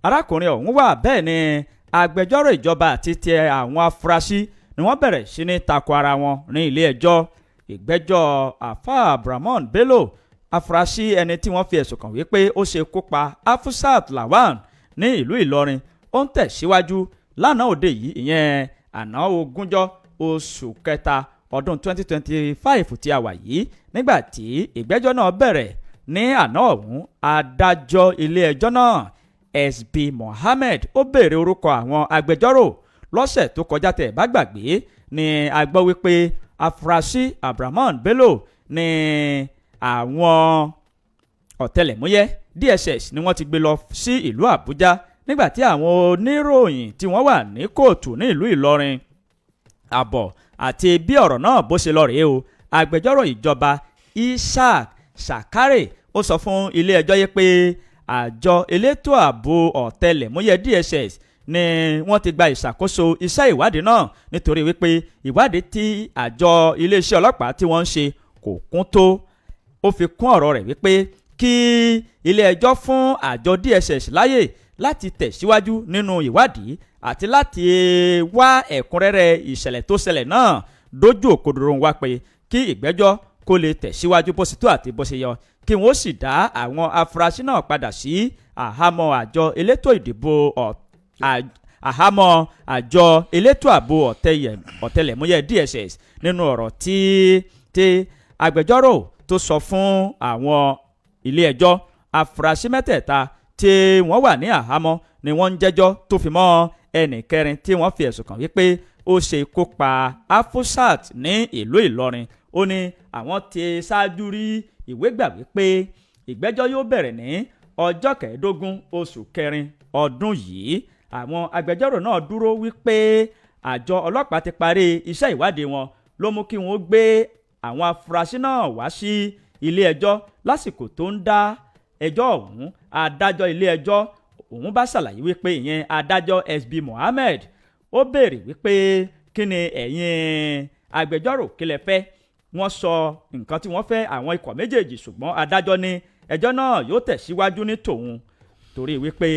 arákùnrin ọ̀hún wà. Bẹ́ẹ̀ ni agbẹjọ́rò ìjọba àti ti àwọn afurasí ni wọ́n bẹ̀rẹ̀ sí ní tako ara wọn ní ilé ẹjọ́. Ìgbẹ́jọ́ Àfáà Abrahamu Bello, afurasí ẹni tí wọ́n fi ẹ̀sùn kàn wípé ó ṣe kú pa Afusat Lawan ní ìlú Ìlọrin, ó ń tẹ̀síwájú lánàá òde yìí, ìyẹn àná 20 oṣù kẹta ọdún 2025 tí a wà yìí. Nígbà tí ìgbẹ́jọ́ náà bẹ̀rẹ̀ ní àná ọ̀hún, adájọ́ ilé ẹjọ́ náà, SB Mohammed, ó béèrè orúkọ àwọn agbẹjọ́rò. Lọ́sẹ̀ tó kọjá, tẹ̀ bá gbàgbé, ni a gbọ́ wípé afurasí Abrahamu Bello ní àwọn ọ̀tẹlẹ̀múyẹ́ DSS ni wọ́n ti gbé lọ sí ìlú Àbújá. Nígbà tí àwọn oníròyìn tí wọ́n wà ní kóòtù ní ìlú Ìlọrin, àbọ̀ àti bí ọ̀rọ̀ náà bó ṣe lọ rèé o. Agbẹjọ́rò ìjọba Ishaq Sakare, ó sọ fún ilé ẹjọ́ yìí pé àjọ elétò ààbò ọ̀tẹlẹ̀múyẹ́ DSS ni wọ́n ti gba ìṣàkóso iṣẹ́ ìwádìí náà, nítorí wípé ìwádìí tí àjọ iléeṣẹ́ ọlọ́pàá tí wọ́n ń ṣe kò kún tó. Ó fi kún ọ̀rọ̀ rẹ̀ wípé kí ilé ẹjọ́ fún àjọ DSS láyè láti tẹ̀síwájú nínú ìwádìí àti láti wá ẹ̀kúnrẹ́rẹ́ ìṣẹ̀lẹ̀ tó ṣẹlẹ̀ náà dójú òkodoro, wá pé kí ìgbẹ́jọ́ kó lè tẹ̀síwájú bó ṣe tó àti bó ṣe yọ, kí wọ́n sì dá àwọn afurasí náà padà sí àhámọ́ àjọ elétò ìdìbò, àhámọ́ àjọ elétò ààbò ọ̀tẹlẹ̀múyẹ́ DSS. Nínú ọ̀rọ̀ tí agbẹjọ́rò tó sọ fún àwọn ilé ẹjọ́, afurasí mẹ́tẹ̀ẹ̀ta tí wọ́n wà ní àhámọ́ ni wọ́n ń jẹ́jọ́, tó fi mọ́ ẹnì kẹrin tí wọ́n fi ẹ̀sùn kàn wípé ó ṣe ikú pa Afusat ní ìlú Ìlọrin. Ó ní àwọn ti ṣáájú rí ìwé gbà wípé ìgbẹ́jọ́ yóò bẹ̀rẹ̀ ní ọjọ́ 15 oṣù kẹrin ọdún yìí. Àwọn agbẹjọ́rò náà dúró wípé àjọ ọlọ́pàá ti parí iṣẹ́ ìwádìí wọn, ló mú kí wọ́n gbé àwọn afurasí náà wá sí ilé ẹjọ́. Lásìkò tó ń dá ẹjọ́ ọ̀hún, adájọ́ ilé ẹjọ́ òun bá ṣàlàyé wípé, ìyẹn adájọ́ SB Mohammed, ó béèrè wípé kí ni ẹ̀yin agbẹjọ́rò, kí lẹ fẹ́? Wọ́n sọ nǹkan tí wọ́n fẹ́, àwọn ikọ̀ méjèèjì, ṣùgbọ́n adájọ́ ní ẹjọ́ náà yóò tẹ̀síwájú ní tòun, torí wípé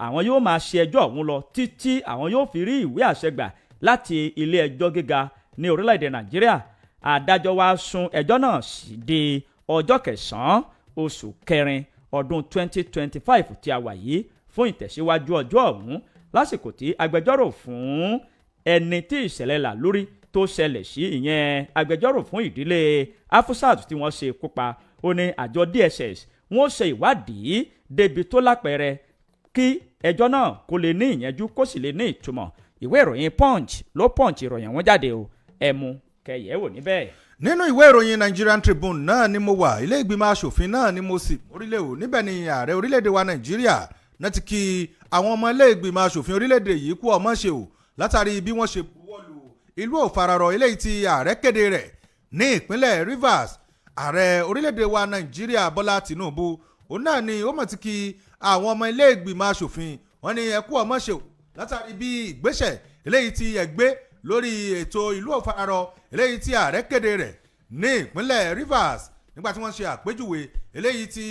àwọn yóò máa ṣe ẹjọ́ ọ̀hún lọ títí àwọn yóò fi rí ìwé àṣẹ gbà láti ilé ẹjọ́ gíga ní orílẹ̀-èdè Nàìjíríà. Adájọ́ wá sún ẹjọ́ náà sí di ọjọ́ 9 oṣù kẹrin ọdún 2025 tí a wà yìí fún ìtẹ̀síwájú ọjọ́ ọ̀hún. Lásìkò tí agbẹjọ́rò fún ẹni tí ìṣẹ̀lẹ̀ là lórí tó ṣẹlẹ̀ sí, ìyẹn agbẹjọ́rò fún ìdílé Afusat tí wọ́n ṣe kú pa, ó ní àjọ DSS wọ́n ṣe ìwádìí débi tó lápẹẹrẹ kí ẹjọ́ náà kó lè ní ìyẹnjú, kó sì lè ní ìtumọ̀. Ìwé ìròyìn Punch ló punch ìròyìn wọn jáde o. Ẹmu kẹyẹ wò níbẹ̀. Nínú ìwé ìròyìn Nigerian Tribune náà ni mo wà. Ilé ìgbìmọ̀ asòfin náà ni mo sì orílẹ̀ o. Níbẹ̀ ni ààrẹ orílẹ̀-èdè wa Nàìjíríà náà ti kí àwọn ọmọ ilé ìgbìmọ̀ asòfin orílẹ̀-èdè yìí kú ọmọ ṣe o, látàrí bí wọ́n ṣe buwọ́lù ìlú òfararọ eléyìí tí ààrẹ kéde rẹ̀ ní ìpínlẹ̀ Rivers. Ààrẹ orílẹ̀-èdè wa Nàìjíríà, Bọ́lá Tinubu, òun náà ni ó mọ̀ ti kí àwọn ọmọ ilé ìgbìmọ̀ asòfin. Wọ́n ní ẹ kú ọmọ ṣe o, látàrí bí ìgbésẹ̀ eléyìí tí ẹ gbé lórí ètò ìlú òfararọ eléyìí tí ààrẹ kéde rẹ̀ ní ìpínlẹ̀ Rivers. Nígbà tí wọ́n ṣe àpèjúwe eléyìí tí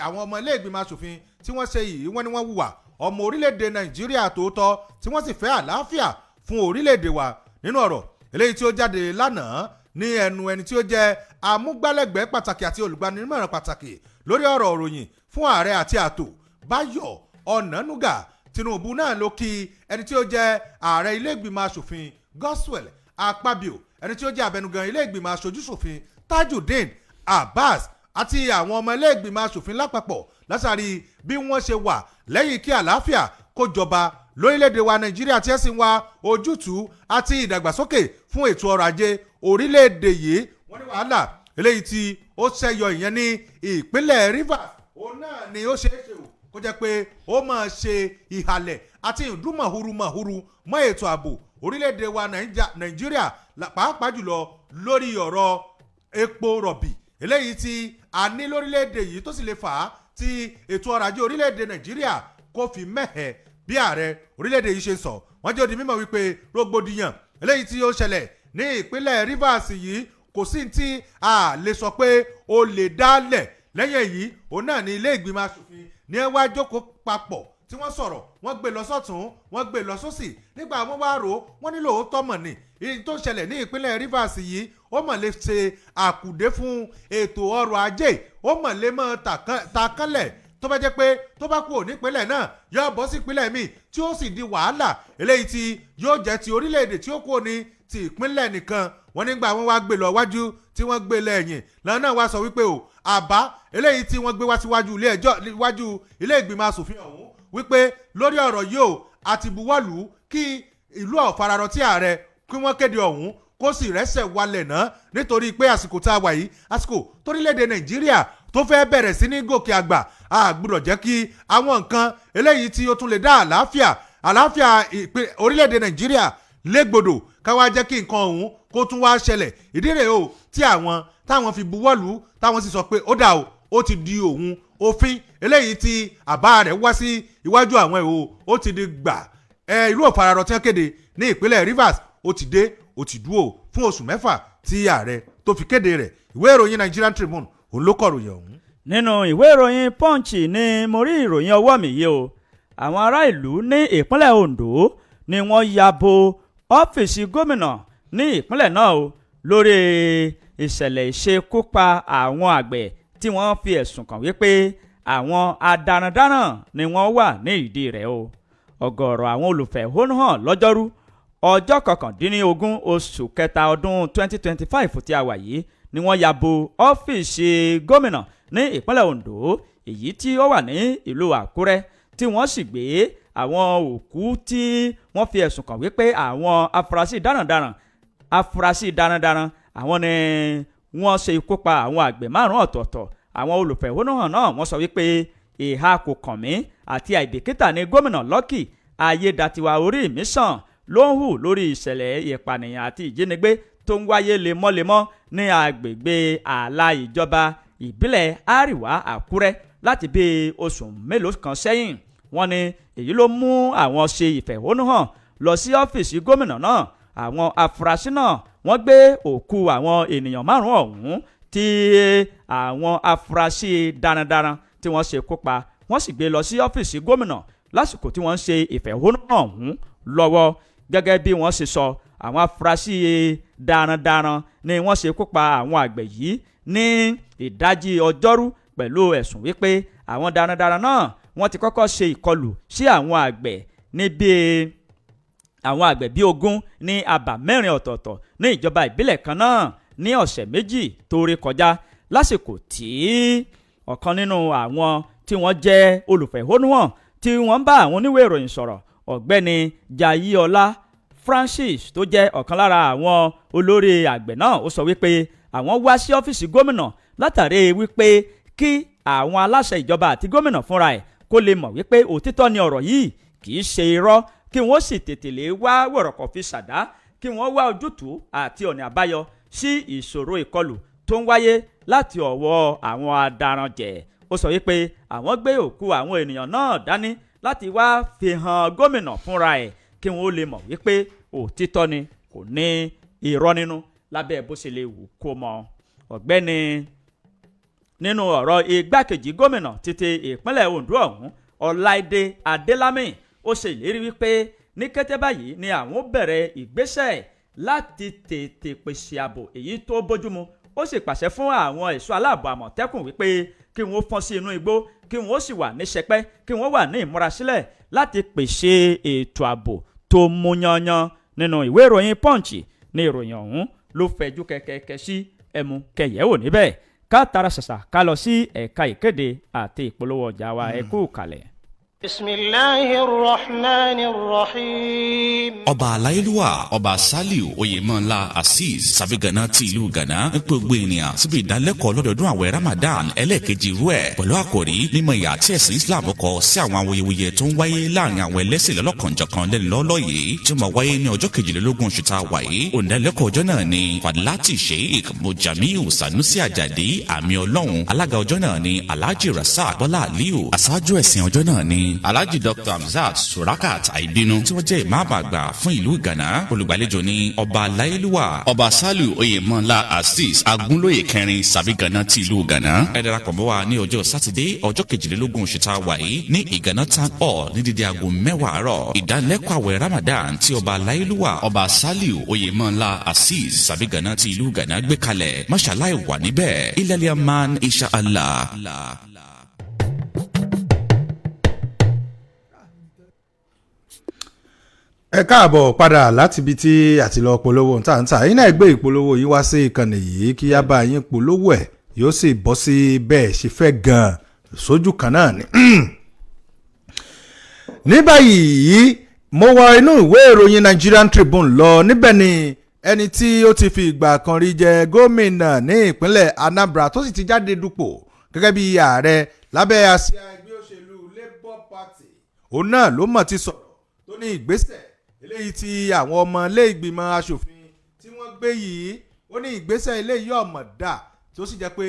àwọn ọmọ ilé ìgbìmọ̀ asòfin tí wọ́n ṣe yìí, wọ́n ní wọ́n hùwà ọmọ orílẹ̀-èdè Nàìjíríà tòótọ́, tí wọ́n sì fẹ́ àlàáfíà fún orílẹ̀-èdè wa. Nínú ọ̀rọ̀ eléyìí tí ó jáde lánàá ní ẹnu ẹni tí ó jẹ́ amúgbálẹ́gbẹ̀ẹ́ pàtàkì àti olùgbaninímọ̀ràn pàtàkì lórí ọ̀rọ̀ òròyìn fún ààrẹ àti ààtò, Báyọ̀ Ọ̀nànúgà, Tinubu náà ló kí ẹni tí ó jẹ́ ààrẹ ilé ìgbìmọ̀ asòfin, Godswill Akpabio, ẹni tí ó jẹ́ abẹnugan ilé ìgbìmọ̀ aṣojúṣòfin, Tajudeen Abbas, àti àwọn ọmọ ilé ìgbìmọ̀ asòfin lápapọ̀, látàrí bí wọ́n ṣe wà lẹ́yìn kí àlàáfíà kó jọba lórílẹ̀‐èdè wa Nàìjíríà, tí ẹ sì ń wá ojútùú àti ìdàgbàsókè fún ètò ọrọ̀ ajé orílẹ̀‐èdè yìí. Wọ́n ní wàhálà eléyìí tí ó ṣẹyọ, ìyẹn ní ìpínlẹ̀ Rivers, òun náà ni ó ṣeé ṣe o kó jẹ́ pé ó máa ṣe ìhàlẹ̀ àti ìdúnmọ̀húrú mọ̀húrú mọ́ ètò ààbò orílẹ̀-èdè wa Nàìjíríà, pàápàá jùlọ lórí ọ̀rọ̀ epo rọ̀bì eléyìí tí a ní lórílẹ̀-èdè yìí, tó sì lè fà á. Tí ètò ọrọ̀ ajé orílẹ̀-èdè Nàìjíríà kó fi mẹ́hẹ̀. Bí ààrẹ orílẹ̀-èdè yìí ṣe sọ, wọ́n jẹ́ ó di mímọ̀ wípé rògbòdìyàn eléyìí tí ó ṣẹlẹ̀ ní ìpínlẹ̀ Rivers yìí, kò sí tí a lè sọ pé ó lè dálẹ̀. Lẹ́yìn èyí, òun náà ní ilé ìgbìmọ̀ asòfin ní ẹ wá jókòó papọ̀ tí wọ́n sọ̀rọ̀. Wọ́n gbé lọ sọ́tún, wọ́n gbé lọ sósì. Nígbà wọ́n wá rò ó, wọ́n nílò ó tọ́mọ̀ ní èyí tó ń ṣẹlẹ̀ ní ìpínlẹ̀ Rivers yìí, ó mọ̀ lè ṣe àkùdé fún ètò ọrọ̀ ajé, ó mọ̀ lè mọ̀ takánlẹ̀. Tó bá jẹ́ pé tó bá kúrò nípínlẹ̀ náà, yóò bọ́ sí ìpínlẹ̀ míì tí ó sì di wàhálà eléyìí tí yóò jẹ́ ti orílẹ̀-èdè tí ó kúrò ní ti ìpínlẹ̀ nìkan. Wọ́n nígbà wọ́n wá gbé lọ wájú tí wọ́n gbé lẹ́yìn lọ́nà náà, wá sọ wípé o àbá eléyìí tí wọ́n gbé wá síwájú ilé ẹjọ́, wájú ilé ìgbìmọ̀ asòfin ọ̀hún, wípé lórí ọ̀rọ̀ yìí o, àti buwọ́lù kí ìlú ọ̀fararọ tí ààrẹ kí wọ́n kéde ọ̀hún kó sì rẹ́sẹ̀ walẹ̀ ná, nítorí pé àsìkò tá a wà yìí, àsìkò torílẹ̀-èdè Nàìjíríà tó fẹ́ bẹ̀rẹ̀ sí ní gòkè àgbà, a gbọ́dọ̀ jẹ́ kí àwọn nǹkan eléyìí tí ó tún lè dá àlàáfíà orílẹ̀-èdè Nàìjíríà légbodò, káwá jẹ́ kí nǹkan ọ̀hún kó tún wá ṣẹlẹ̀. Ìdí rèé o tí àwọn táwọn fi buwọ́lù, táwọn sì sọ pé ó dà o, ó ti di òun òfin. Eléyìí tí àbá rẹ̀ wá sí iwájú àwọn ìhò, ó ti di gbà. Ẹ ìlú òfararọ tí wọ́n kéde ní ìpínlẹ̀ Rivers, ó ti dé, ó ti dúró fún oṣù 6 tí ààrẹ tó fi kéde rẹ̀. Ìwé ìròyìn Nigerian Tribune, òun ló kọ̀ròyìn ọ̀hún. Nínú ìwé ìròyìn Punch ni mo rí ìròyìn ọwọ́ mi yìí o. Àwọn ará ìlú ní ìpínlẹ̀ Ondo ni wọ́n ya bo ọ́fíìsì gómìnà ní ìpínlẹ̀ náà o, lórí ìṣẹ̀lẹ̀ ìṣekúpa àwọn àgbẹ̀ tí wọ́n fi ẹ̀sùn kàn wípé àwọn adarandaran ni wọ́n wà ní ìdí rẹ̀ o. Ọ̀gọ̀ọ̀rọ̀ àwọn olùfẹ̀hónúhàn lọ́jọ́rú ọjọ́ 19 oṣù kẹta ọdún 2025 tí a wà yìí ni wọ́n ya bo ọ́fíìsì gómìnà ní ìpínlẹ̀ Ondo, èyí tí ó wà ní ìlú Àkúrẹ́, tí wọ́n sì gbé àwọn òkú tí wọ́n fi ẹ̀sùn kàn wípé àwọn afurasí darandaran àwọn ni wọ́n ṣe ikú pa àwọn àgbẹ̀ márùn-ún ọ̀tọ̀ọ̀tọ̀. Àwọn olùfẹ̀hónúhàn náà, wọ́n sọ wípé ìhà kò kàn mí àti àìbìkítà ní gómìnà Lucky Ayédatiwa Orímisàn ló ń hù lórí ìṣẹ̀lẹ̀ ìpànìyàn àti ìjínigbé tó ń wáyé lemọ́lemọ́ ní agbègbè ààlà ìjọba ìbílẹ̀ Àríwá Àkúrẹ́ láti bí oṣù mélòó kan sẹ́yìn. Wọ́n ní èyí ló mú àwọn ṣe ìfẹ̀hónúhàn lọ sí ọ́fíìsì gómìnà náà. Àwọn afurasí náà, wọ́n gbé òkú àwọn ènìyàn márùn-ún ọ̀hún tí àwọn afurasí darandaran tí wọ́n ṣe kópa, wọ́n sì gbé lọ sí ọ́fíìsì gómìnà lásìkò tí wọ́n ń ṣe ìfẹ̀hónúhàn ọ̀hún lọ́wọ́. Gẹ́gẹ́ bí wọ́n ṣe sọ, àwọn afurasí darandaran ni wọ́n ṣe kópa àwọn àgbẹ̀ yìí ní ìdajì ọjọ́rú, pẹ̀lú ẹ̀sùn wípé àwọn darandaran náà, wọ́n ti kọ́kọ́ ṣe ìkọlù sí àwọn àgbẹ̀ níbi àwọn àgbẹ̀ bíi 20 ní abà mẹ́rin ọ̀tọ̀ọ̀tọ̀ ní ìjọba ìbílẹ̀ kan náà ní ọ̀sẹ̀ 2 tó rí kọjá. Lásìkò tí ọ̀kan nínú àwọn tí wọ́n jẹ́ olùfẹ̀hónúhàn tí wọ́n ń bá àwọn oníwèé ìròyìn sọ̀rọ̀, Ọ̀gbẹ́ni Jayéọlá Francis, tó jẹ́ ọ̀kan lára àwọn olórí àgbẹ̀ náà, ó sọ wípé àwọn wá sí ọ́fíìsì gómìnà látàrí wípé kí àwọn aláṣẹ ìjọba àti gómìnà fúnra ẹ̀ kó lè mọ̀ wípé òtítọ́ ni ọ̀rọ̀ yìí, kì í ṣe irọ́, kí wọ́n sì tètè lè wá wọ̀rọ̀kọ̀ fi ṣàdá, kí wọ́n wá ojútùú àti ọ̀nà àbáyọ sí ìṣòro ìkọlù tó ń wáyé láti ọwọ́ àwọn adaranjẹ̀. Ó sọ wípé àwọn gbé òkú àwọn ènìyàn náà dání láti wá fi hàn gómìnà fúnra ẹ̀, kí wọ́n lè mọ̀ wípé òtítọ́ ni, kò ní irọ́ nínú lábẹ́ bó ṣe lè wù kó mọ. Ọ̀gbẹ́ni nínú ọ̀rọ̀, igbákejì gómìnà títí ìpínlẹ̀ Ondo ọ̀hún, Ọláìdé Adélámì, ó ṣe ìlérí wípé ní kété báyìí ni àwọn bẹ̀rẹ̀ ìgbésẹ̀ láti tètè pèsè ààbò èyí tó bójúmu. Ó sì pàṣẹ fún àwọn ẹ̀ṣọ́ aláàbò Àmọ̀tẹ́kùn wípé kí wọ́n fọ́n sí inú igbó, kí wọ́n sì wà ní sẹpẹ́, kí wọ́n wà ní ìmúrasílẹ̀ láti pèsè ètò ààbò tó mú yanyan. Nínú ìwé ìròyìn Punch ní ìròyìn ọ̀hún ló fẹ̀jú kẹ̀kẹ́kẹ́ sí ẹmu kẹyẹ̀wò níbẹ̀. Ká tara ṣàṣà ká lọ sí ẹ̀ka ìkéde àti ìpolówó ọjà wa. Ẹ kú kalẹ̀. بسم الله الرحمن الرحيم. Ọba aláyélúwà, Ọba Saliu Oyèmọ́lá Azeez Sàbígànà ti ìlú Gànà ń pe gbogbo ènìyàn síbi ìdánilẹ́kọ̀ọ́ lọ́dọọdún àwẹ̀ Ramadan ẹlẹ́ẹ̀kejì irú ẹ̀, pẹ̀lú àkòrí mímọ̀ ìyà tí ẹ̀sìn Islam kọ sí àwọn awuyewuye tó ń wáyé láàrin àwọn ẹlẹ́sìn lọ́lọ́kanjọ̀kan lẹ́nu lọ́lọ́ yìí, tí ó máa wáyé ní ọjọ́ 22 oṣù tá a wà yìí. Òǹdálẹ́kọ̀ọ́ ọjọ́ náà ni Fadilati Sheikh Mujamiu Sanusi Ajadi Àmì Ọlọ́run. Alága ọjọ́ náà ni Alhaji Rasaq Bọ́lá Aliyu. Aṣáájú ẹ̀sìn ọjọ́ náà ni Alhaji Dr Hamzat Surakat Àìbínú, tí wọ́n jẹ́ ìmáàmù àgbà fún ìlú Ìgànná. Olùgbàlejò ni ọba aláyélúwà, Ọba Saliu Oyèmọ́lá Azeez Agúnlóye kẹrin Sàbígànà ti ìlú Ìgànná. Ẹ darapọ̀ mọ́ wa ní ọjọ́ Sátidé, ọjọ́ 22 oṣù tá a wà yìí, ní Ìgànná Town Hall ní dídí aago 10 àárọ̀. Ìdánilẹ́kọ̀ọ́ àwẹ̀ Ramadan tí ọba aláyélúwà, Ọba Saliu Oyèmọ́lá Azeez Sàbígànà ti ìlú Ìgànná gbé kalẹ̀, máṣáláì wà níbẹ̀. Ilẹ̀ man insha Allah. Ẹ káàbọ̀ padà láti ibi tí àti lọ polówó ntàntà yín náà. Gbé ìpolówó yín wá sí ìkànnì yìí kí á bá yín polówó ẹ̀, yóò sì bọ́ sí bẹ́ẹ̀ ṣe fẹ́ gan-an sójú kan náà ni. Ní báyìí, mo wọ inú ìwé ìròyìn Nigerian Tribune lọ. Níbẹ̀ ni ẹni tí ó ti fi ìgbà kan rí jẹ gómìnà ní ìpínlẹ̀ Anambra, tó sì ti jáde dupò gẹ́gẹ́ bí ààrẹ lábẹ́ àsíá ẹgbẹ́ òṣèlú Labour Party, òun náà ló mọ̀ ti sọ̀rọ̀ tó ní ìgbésẹ̀ eléyìí tí àwọn ọmọ ilé ìgbìmọ̀ asòfin tí wọ́n gbé yìí, ó ní ìgbésẹ̀ eléyìí ọ̀mọ̀ dà, tí ó sì jẹ́ pé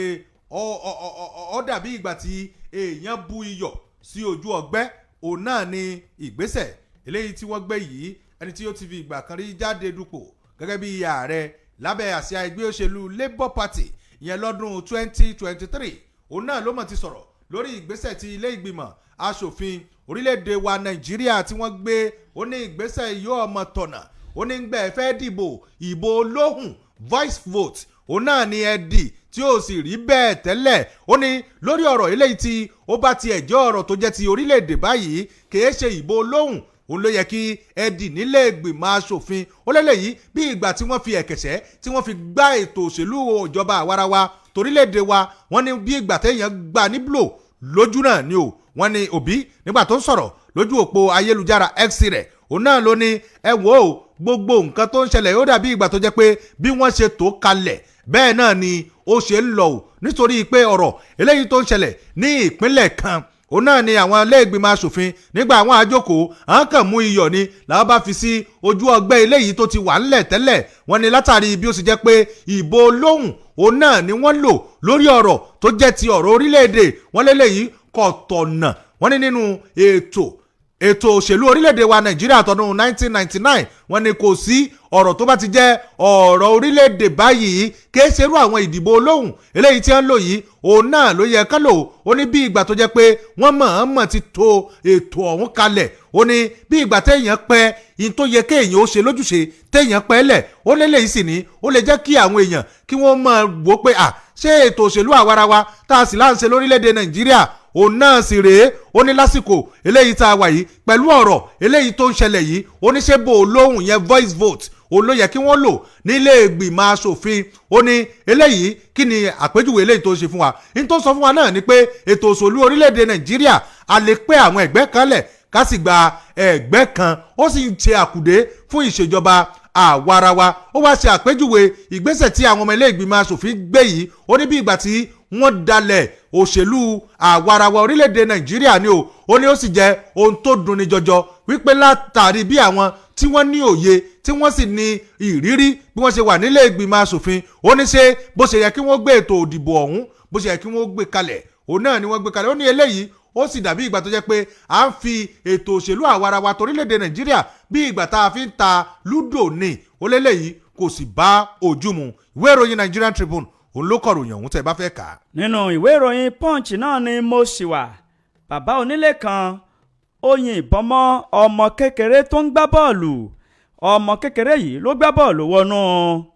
ó dàbí ìgbà tí èèyàn bu iyọ̀ sí ojú ọgbẹ́. Òun náà ni ìgbésẹ̀ eléyìí tí wọ́n gbé yìí. Ẹni tí ó ti fi ìgbà kan rí jáde dupò gẹ́gẹ́ bí ààrẹ lábẹ́ àsíá ẹgbẹ́ òṣèlú Labour Party ìyẹn lọ́dún 2023, òun náà ló mọ̀ ti sọ̀rọ̀ lórí ìgbésẹ̀ tí ilé ìgbìmọ̀ asòfin orílẹ̀-èdè wa Nàìjíríà tí wọ́n gbé. Ó ní ìgbésẹ̀ yóò ọmọ tọ̀nà. Ó ní gbẹ̀ fẹ́ dìbò ìbò olóhùn, voice vote, òun náà ni ẹ dì, tí ó sì rí bẹ́ẹ̀ tẹ́lẹ̀. Ó ní lórí ọ̀rọ̀ eléyìí tí ó bá tiẹ̀ jẹ́ ọ̀rọ̀ tó jẹ́ ti orílẹ̀-èdè báyìí, kìí ṣe ìbò olóhùn òun ló yẹ kí ẹ dì nílé ìgbìmọ̀ asòfin. Ó lélẹ̀ bí ìgbà tí wọ́n fi ẹ̀kẹ̀sẹ̀ tí wọ́n fi gbá ètò òṣèlú ìjọba àwarawa torílẹ̀-èdè wa. Wọ́n ní bí ìgbà téèyàn gbà ní blow lójú náà ni o. Wọ́n ní Òbí, nígbà tó ń sọ̀rọ̀ lójú òpó ayélujára X rẹ̀, òun náà ló ní ẹ wò ó, gbogbo nǹkan tó ń ṣẹlẹ̀, ó dàbí ìgbà tó jẹ́ pé bí wọ́n ṣe tó kalẹ̀ bẹ́ẹ̀ náà ni ó ṣe ń lọ o, nítorí pé ọ̀rọ̀ eléyìí tó ń ṣẹlẹ̀ ní ìpínlẹ̀ kan, òun náà ni àwọn ilé-ìgbìmọ̀ asòfin nígbà àwọn àjókòó, àwọn kan mú iyọ̀ ni làwọn bá fi sí ojú ọgbẹ́ eléyìí tó ti wà ńlẹ̀ tẹ́lẹ̀. Wọ́n ní látàrí bí ó sì jẹ́ pé ìbò olóhùn òun náà ni wọ́n lò lórí ọ̀rọ̀ tó jẹ́ ti ọ̀rọ̀ orílẹ̀-èdè, wọ́n lélẹ́yìí kò tọ̀nà. Wọ́n ní nínú ètò òṣèlú orílẹ̀-èdè wa Nàìjíríà tọdún 1999, wọ́n ní kò sí ọ̀rọ̀ tó bá ti jẹ́ ọ̀rọ̀ orílẹ̀-èdè báyìí, kìí ṣerú àwọn ìdìbò olóhùn eléyìí tí wọ́n ń lò yìí, òun náà ló yẹ ká lò. Ó ní bí ìgbà tó jẹ́ pé wọ́n mọ̀ọ́mọ̀ ti to ètò ọ̀hún kalẹ̀. Ó ní bí ìgbà téèyàn pẹ́ in tó yẹ kéèyàn ó ṣe lójúṣe, téèyàn pẹ́ lẹ̀. Ó lélẹ́yìí sì ní ó lè jẹ́ kí àwọn èèyàn kí wọ́n máa wò ó pé à ṣé ètò òṣèlú àwarawa tá a sì láǹṣe lórílẹ̀‐èdè Nàìjíríà òun náà sì rèé. Ó ní lásìkò eléyìí tá a wà yìí, pẹ̀lú ọ̀rọ̀ eléyìí tó ń ṣẹlẹ̀ yìí, ó ní ṣé bò ó lóhùn yẹn, voice vote, òun ló yẹ kí wọ́n lò nílé ìgbìmọ̀ asòfin. Ó ní eléyìí, kí ni àpèjúwe eléyìí tó ń ṣe fún wa? Ní tó ń sọ fún wa náà ni pé ètò òṣèlú orílẹ̀-èdè Nàìjíríà, a lè pé àwọn ẹgbẹ́ kan lẹ̀ ká sì gba ẹgbẹ́ kan, ó sì ń ṣe àkùdé fún ìṣèjọba àwarawa. Ó wá ṣe àpèjúwe ìgbésẹ̀ tí àwọn ọmọ ilé ìgbìmọ̀ asòfin gbé yìí. Ó ní bí ìgbà tí wọ́n dalẹ̀ òṣèlú àwarawa orílẹ̀-èdè Nàìjíríà ni o. Ó ní ó sì jẹ́ ohun tó dunni jọjọ wípé látàrí bí àwọn tí wọ́n ní òye, tí wọ́n sì ní ìrírí, bí wọ́n ṣe wà nílé ìgbìmọ̀ asòfin, ó ní ṣe bó ṣe yẹ kí wọ́n gbé ètò òdìbò ọ̀hún, bó ṣe yẹ kí wọ́n gbé kalẹ̀, òun náà ni wọ́n gbé kalẹ̀. Ó ní eléyìí ó sì dàbí ìgbà tó jẹ́ pé à ń fi ètò òṣèlú àwarawa torílẹ̀-èdè Nàìjíríà bí ìgbà tá a fi ń ta lúdò ní. Ó léléyìí kò sì bá ojú mu. Ìwé ìròyìn Nigerian Tribune òun ló kọ̀ròyìn ọ̀hún tẹ́ ẹ bá fẹ́ kà á. Nínú ìwé ìròyìn Punch náà ni mo ṣì wà. Bàbá onílé kan ó yin ìbọn mọ́ ọmọ kékeré tó ń gbá bọ́ọ̀lù. Ọmọ kékeré yìí ló gbá bọ́ọ̀lù wọnú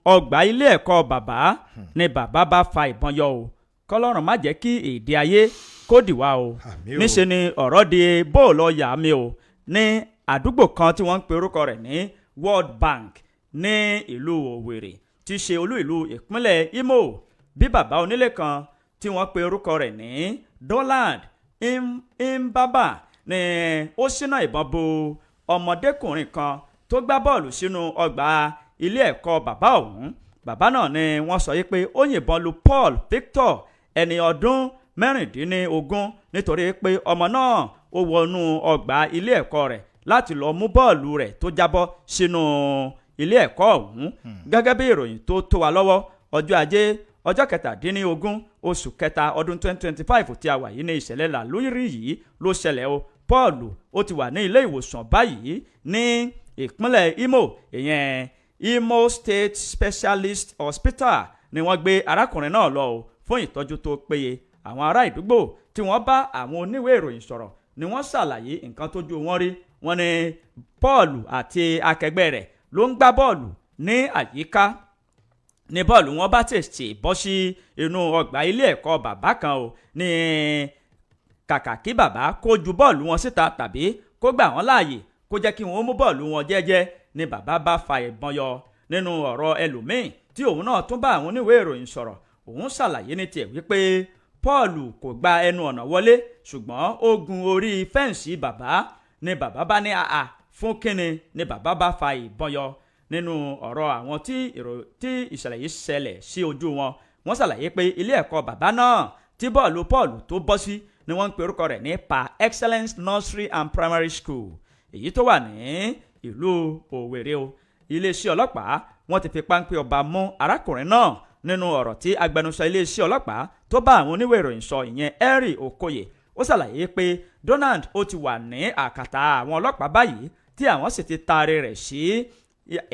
ọgbà ilé ẹ̀kọ́ bàbá, ni bàbá bá fa ìbọn yọ o. Kọlọ́run má jẹ́ kí èdè ayé kó dì wá o. Àmín o. Níṣe ni ọ̀rọ̀ di bóòlù ọ̀yà mi o ní àdúgbò kan tí wọ́n ń pe orúkọ rẹ̀ ní World Bank ní ìlú Òwèrè, tí í ṣe olú ìlú ìpínlẹ̀ Imo. Bí bàbá onílé kan tí wọ́n pe orúkọ rẹ̀ ní Donald Imbaba. Ni ó ṣínà ìbọn bo ọmọdékùnrin kan tó gbá bọ́ọ̀lù sínú ọgbà ilé ẹ̀kọ́ bàbá ọ̀hún. Bàbá náà ni wọ́n sọ yìí pé ó yìnbọn lu Paul Victor, ẹni ọdún 16, nítorí pé ọmọ náà ó wọnú ọgbà ilé ẹ̀kọ́ rẹ̀ láti lọ mú bọ́ọ̀lù rẹ̀ tó jábọ́ sínú ilé ẹ̀kọ́ ọ̀hún. Gẹ́gẹ́ bí ìròyìn tó tó wa lọ́wọ́, ọjọ́ Ajé, ọjọ́ 17 oṣù kẹta ọdún 2025 tí a wà yìí ní ìṣẹ̀lẹ̀ làlórí yìí ló ṣẹlẹ̀ o. Paul ó ti wà ní ilé ìwòsàn báyìí ní ìpínlẹ̀ Imo, ìyẹn Imo State Specialist Hospital ni wọ́n gbé arákùnrin náà lọ o fún ìtọ́jú tó péye. Àwọn ará ìdúgbò tí wọ́n bá àwọn oníwèé ìròyìn sọ̀rọ̀ ni wọ́n ṣàlàyé nǹkan tójú wọn rí. Wọ́n ní Paul àti akẹgbẹ́ rẹ̀ ló ń gbá bọ́ọ̀lù ní àyíká ní bọ́ọ̀lù wọn bá tètè bọ́ sí inú ọgbà ilé ẹ̀kọ́ bàbá kan o. Ní kàkà kí bàbá kó ju bọ́ọ̀lù wọn síta tàbí kó gbà wọ́n láàyè kó jẹ́ kí wọ́n mú bọ́ọ̀lù wọn jẹ́jẹ́ ni bàbá bá fa ìbọn yọ. Nínú ọ̀rọ̀ ẹlòmíì tí òun náà tún bá àwọn oníwèé ìròyìn sọ̀rọ̀, òun ṣàlàyé ní tiẹ̀ wípé Paul kò gba ẹnu ọ̀nà wọlé, ṣùgbọ́n ó gun orí fẹ́ǹsì bàbá ni bàbá bá ní àà fún kínni ni bàbá bá fa ìbọn yọ. Nínú ọ̀rọ̀ àwọn tí ìṣẹ̀lẹ̀ yìí ṣẹlẹ̀ sí ojú wọn, wọ́n ṣàlàyé pé ilé ẹ̀kọ́ bàbá náà tí bọ́ọ̀lù Paul tó bọ́ sí ni wọ́n ń pe orúkọ rẹ̀ ní Pa Excellence Nursery and Primary School, èyí tó wà ní ìlú Òwèrè o. Iléeṣẹ́ ọlọ́pàá wọ́n ti fi páńpẹ́ ọba mú arákùnrin náà. Nínú ọ̀rọ̀ tí agbẹnusọ iléeṣẹ́ ọlọ́pàá tó bá àwọn oníwèé ìròyìn sọ, ìyẹn Henry Okoye, ó ṣàlàyé pé Donald ó ti wà ní àkàtà àwọn ọlọ́pàá báyìí, tí àwọn sì ti taari rẹ̀ sí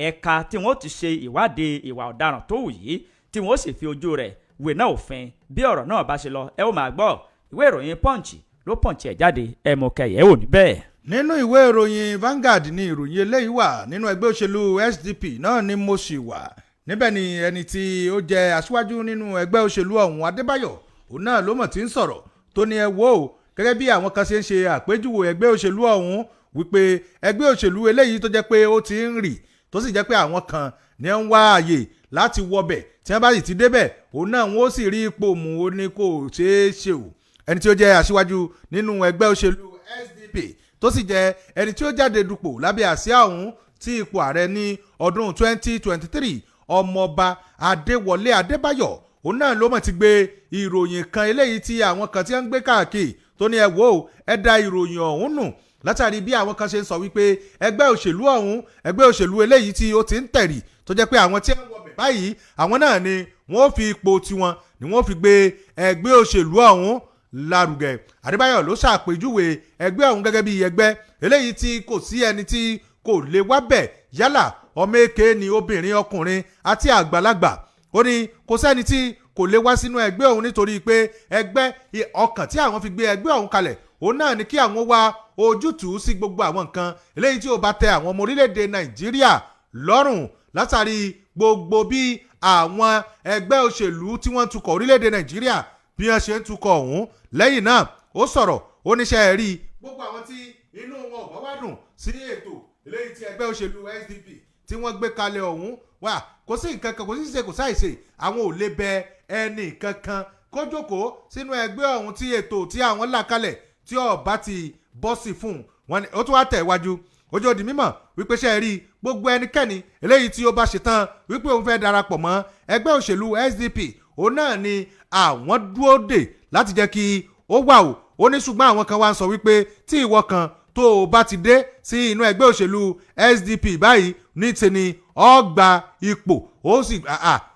ẹ̀ka tí wọ́n ti ṣe ìwádìí ìwà ọ̀daràn tó wù yìí, tí wọ́n sì fi ojú rẹ̀ wé náà òfin. Bí ọ̀rọ̀ náà bá ṣe lọ, ẹ ó máa gbọ́. Ìwé ìròyìn Punch ló punch ẹ̀ jáde, ẹ mọ̀ kẹyẹ̀ ò níbẹ̀. Nínú ìwé ìròyìn Vanguard ni ìròyìn eléyìí wà. Nínú ẹgbẹ́ òṣèlú SDP náà ni mo sì wà. Níbẹ̀ ni ẹni tí ó jẹ́ aṣíwájú nínú ẹgbẹ́ òṣèlú ọ̀hún, Adébáyọ̀, òun náà ló mọ̀ tí ń sọ̀rọ̀ tó ní, ẹ wò ó, gẹ́gẹ́ bí àwọn kan ṣe ń ṣe àpèjúwe ẹgbẹ́ òṣèlú ọ̀hún wípé ẹgbẹ́ òṣèlú eléyìí tó jẹ́ pé ó ti ń rì, tó sì jẹ́ pé àwọn kan ní ń wá àyè láti wọbẹ̀, tí wọ́n bá sì ti débẹ̀, òun náà wọ́n ó sì rí ipò mú, ó ní kò ṣeé ṣe o. Ẹni tí ó jẹ́ aṣíwájú nínú ẹgbẹ́ òṣèlú SDP, tó sì jẹ́ ẹni tí ó jáde dupò lábẹ́ àsíá ọ̀hún tí ipò ààrẹ ní ọdún 2023, Ọmọọba Adéwọlé Adébáyọ̀, òun náà ló mọ̀ ti gbé ìròyìn kan eléyìí tí àwọn kan tí wọ́n ń gbé káàkiri, tó ní ẹ wò ó, ẹ da ìròyìn ọ̀hún nù, látàrí bí àwọn kan ṣe ń sọ wípé ẹgbẹ́ òṣèlú ọ̀hún, ẹgbẹ́ òṣèlú eléyìí tí ó ti ń tẹ̀rì, tó jẹ́ pé àwọn tí wọ́n wọbẹ̀ báyìí, àwọn náà ni wọ́n fi ipò tiwọn ni wọ́n fi gbé ẹgbẹ́ òṣèlú ọ̀hún lárugẹ. Adébáyọ̀ ló ṣàpèjúwe ẹgbẹ́ ọ̀hún gẹ́gẹ́ bí ẹgbẹ́ eléyìí tí kò sí ẹni tí kò lè wá bẹ̀, yálà ọmọ èké ni, obìnrin, ọkùnrin àti àgbàlagbà. Ó ní kò sẹ́ni tí kò lè wá sínú ẹgbẹ́ ọ̀hún, nítorí pé ẹgbẹ́ ọkàn tí àwọn fi gbé ẹgbẹ́ ọ̀hún kalẹ̀, òun náà ni kí àwọn wá ojútùú sí gbogbo àwọn nǹkan eléyìí tí ó bá tẹ àwọn ọmọ orílẹ̀-èdè Nàìjíríà lọ́rùn, látàrí gbogbo bí àwọn ẹgbẹ́ òṣèlú tí wọ́n ń tukọ̀ orílẹ̀-èdè Nàìjíríà bí wọ́n ṣe ń tukọ̀ ọ̀hún. Lẹ́yìn náà, ó sọ̀rọ̀, ó níṣẹ́ rí gbogbo àwọn tí inú wọn ò bá wá dùn sí ètò eléyìí tí ẹgbẹ́ òṣèlú SDP tí wọ́n gbé kalẹ̀ ọ̀hún wà, kò sí nǹkan kan, kò sí ṣe, kò sáìṣe, àwọn ò lè bẹ ẹnì kankan kó jókòó sínú ẹgbẹ́ ọ̀hún tí ètò tí àwọn là kalẹ̀ tí ó bá ti bọ́ sí fún un. Wọn ni ó tún wá tẹ̀ wájú ojú òdì mímọ̀ wípé ṣe rí gbogbo ẹnikẹ́ni eléyìí tí ó bá ṣetán wípé òun fẹ́ darapọ̀ mọ́ ẹgbẹ́ òṣèlú SDP, òun náà ni àwọn dúró dè láti jẹ́ kí ó wà o. Ó ní ṣùgbọ́n àwọn kan wá ń sọ wípé tí ìwọ kan tó o bá ti dé sí inú ẹgbẹ́ òṣèlú SDP báyìí, ní tẹni ó gba ipò, ó sì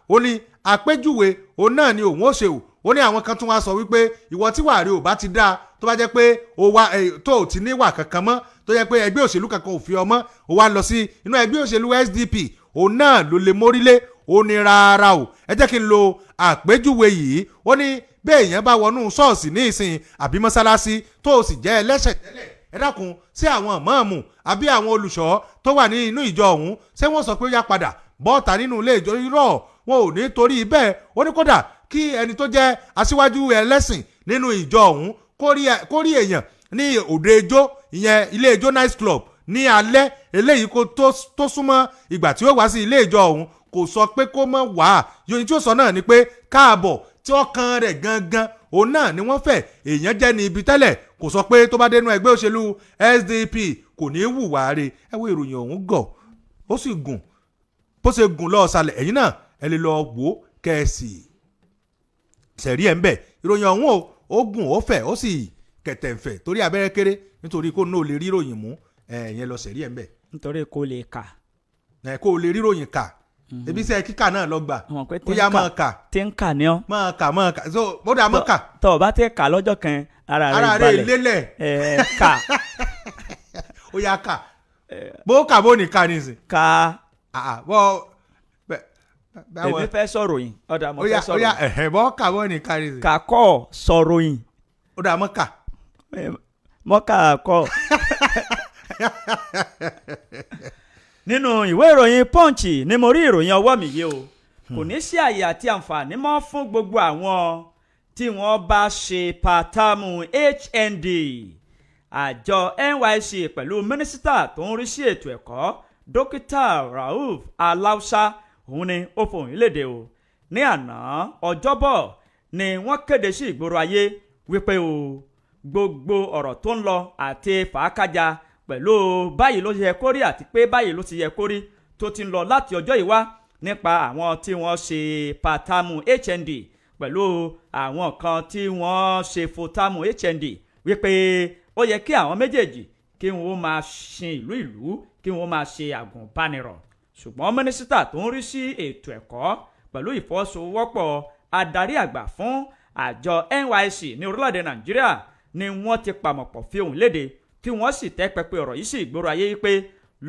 ó ní àpèjúwe òun náà ni òun ó ṣe o. Ó ní àwọn kan tún wá sọ wípé ìwọ tí wàá rí ò bá ti dáa, tó bá jẹ́ pé o wá tó o ti ní wà kankan mọ́, tó jẹ́ pé ẹgbẹ́ òṣèlú kankan ò fi ọmọ, o wá lọ sí inú ẹgbẹ́ òṣèlú SDP, òun náà ló lè mórílé. Ó ní rárá o, ẹ jẹ́ kí n lo àpèjúwe yìí. Ó ní bẹ́ẹ̀ èèyàn bá wọnú ṣọ́ọ̀ṣì ní ìsìn àbí mọ́sálásí, tó o sì jẹ́ ẹlẹ́ṣẹ̀ tẹ́lẹ̀, ẹ dákun, sí àwọn mọ́ọ̀mù àbí àwọn olùṣọ́ tó wà ní inú ìjọ ọ̀hún, ṣé wọ́n sọ pé ó yá padà bọ́ọ̀tà nínú ilé ìjọ? Irọ́, wọn ò ní torí bẹ́ẹ̀. Ó ní kódà kí ẹni tó jẹ́ aṣíwájú ẹlẹ́sìn nínú ìjọ ọ̀hún kó rí èèyàn ní òde ijó, ìyẹn ilé ijó, night club, ní alẹ́ eléyìí kó tó súnmọ́ ìgbà tí ó wá sí ilé ìjọ ọ̀hún, kò sọ pé kó mọ̀ wá. Yòyìn tí ó sọ náà ni pé káàbọ̀, tí ọkàn rẹ̀ gangan òun náà ni wọ́n fẹ́. Èèyàn jẹ́ ní ibi tẹ́lẹ̀. Kò sọ pé tó bá dénú ẹgbẹ́ òṣèlú SDP kò ní í wùwà rẹ̀. Ẹ wo ìròyìn ọ̀hún gọ̀, ó sì gùn. Bó ṣe gùn lọ ọ̀sàlẹ̀, ẹ̀yin náà ẹ lè lọ wò ó kẹ́ẹ̀sì sẹ̀rí ẹ̀ ń bẹ̀. Ìròyìn ọ̀hún o, ó gùn, ó fẹ̀, ó sì kẹ̀tẹ̀ǹfẹ̀ torí abẹ́rẹ́ kéré, nítorí kó náà lè rí ìròyìn mú. Ẹ̀yẹn lọ sẹ̀rí ẹ̀ ń bẹ̀. Nítorí kó lè kà. Ẹ̀ kó o lè rí ìròyìn kà, ebi sẹ́ kíkà náà lọ gbà. Àwọn pé ó yá, máa kà. Tí ń kà ní ọ́. Máa kà, máa kà, so ó dà, máa kà. Tọ́ ọ bá tẹ kà lọ́jọ́ kan, ara rẹ̀ ara rẹ̀ balẹ̀. Lélẹ̀. Ẹ̀ kà. Ó yá, kà. Bó kà, bó ní ká nísìn. Kà. Ah, bọ́ bẹ́ báwọn Èmi fẹ́ sọ̀rọ̀ yìí, ọ̀dà mo ó yá fẹ́ ó sọ̀rọ̀ yá yìí. Ẹ̀hẹ̀, bọ́ kà, bó ní ká nísìn. Kà kọ́ sọ̀rọ̀ yìí. Ó dà, mọ́ kà. Mọ́kà kọ́. Nínú ìwé ìròyìn Punch ni mo rí ìròyìn ọwọ́ mi yìí o. Kò ní sí àyè àti àǹfààní mọ́ fún gbogbo àwọn tí wọ́n bá ṣe part-time HND. Àjọ NYSC pẹ̀lú mínísítà tó ń rí sí ètò ẹ̀kọ́, Dókítà Rauf Alausa, òun ni ó fohùn léde o. Ní àná Ọjọ́bọ̀ ni wọ́n kéde sí ìgboro ayé wípé o, gbogbo ọ̀rọ̀ tó ń lọ àti fàákájà pẹ̀lú báyìí ló yẹ kó rí àti pé báyìí ló ti yẹ kó rí tó ti ń lọ láti ọjọ́ yìí wá nípa àwọn tí wọ́n ṣe part-time HND pẹ̀lú àwọn kan tí wọ́n ṣe full-time HND, wípé ó yẹ kí àwọn méjèèjì kí wọ́n máa sin ìlú ìlú, kí wọ́n máa ṣe àgùnbánirọ̀. Ṣùgbọ́n mínísítà tó ń rí sí ètò ẹ̀kọ́ pẹ̀lú ìfọwọ́sowọ́pọ̀ adarí àgbà fún àjọ NYSC ní orílẹ̀-èdè Nàìjíríà ni wọ́n ti pàmọ̀pọ̀ fi ohùn léde, tí wọ́n sì tẹ́ pẹpẹ ọ̀rọ̀ yìí sí ìgboro ayé yìí pé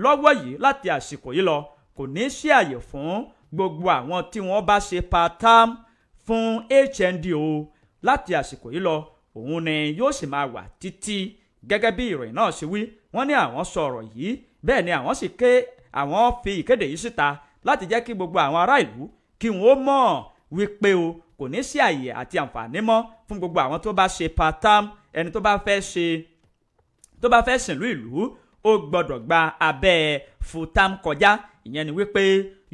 lọ́wọ́ yìí, láti àsìkò yìí lọ, kò ní sí àyè fún gbogbo àwọn tí wọ́n bá ṣe part-time fún HND o. Láti àsìkò yìí lọ, òun ni yóò sì máa wà títí. Gẹ́gẹ́ bí ìròyìn náà ṣe wí, wọ́n ní àwọn sọ ọ̀rọ̀ yìí, bẹ́ẹ̀ ni àwọn sì ké àwọn fi ìkéde yìí síta láti jẹ́ kí gbogbo àwọn ará ìlú kí wọ́n mọ̀ wípé o, kò ní sí àyè àti àǹfààní mọ́ fún gbogbo àwọn tó bá ṣe part-time. Ẹni tó bá fẹ́ ṣe, tó bá fẹ́ sìnlú ìlú, ó gbọ́dọ̀ gba abẹ́ full-time kọjá. Ìyẹn ni wípé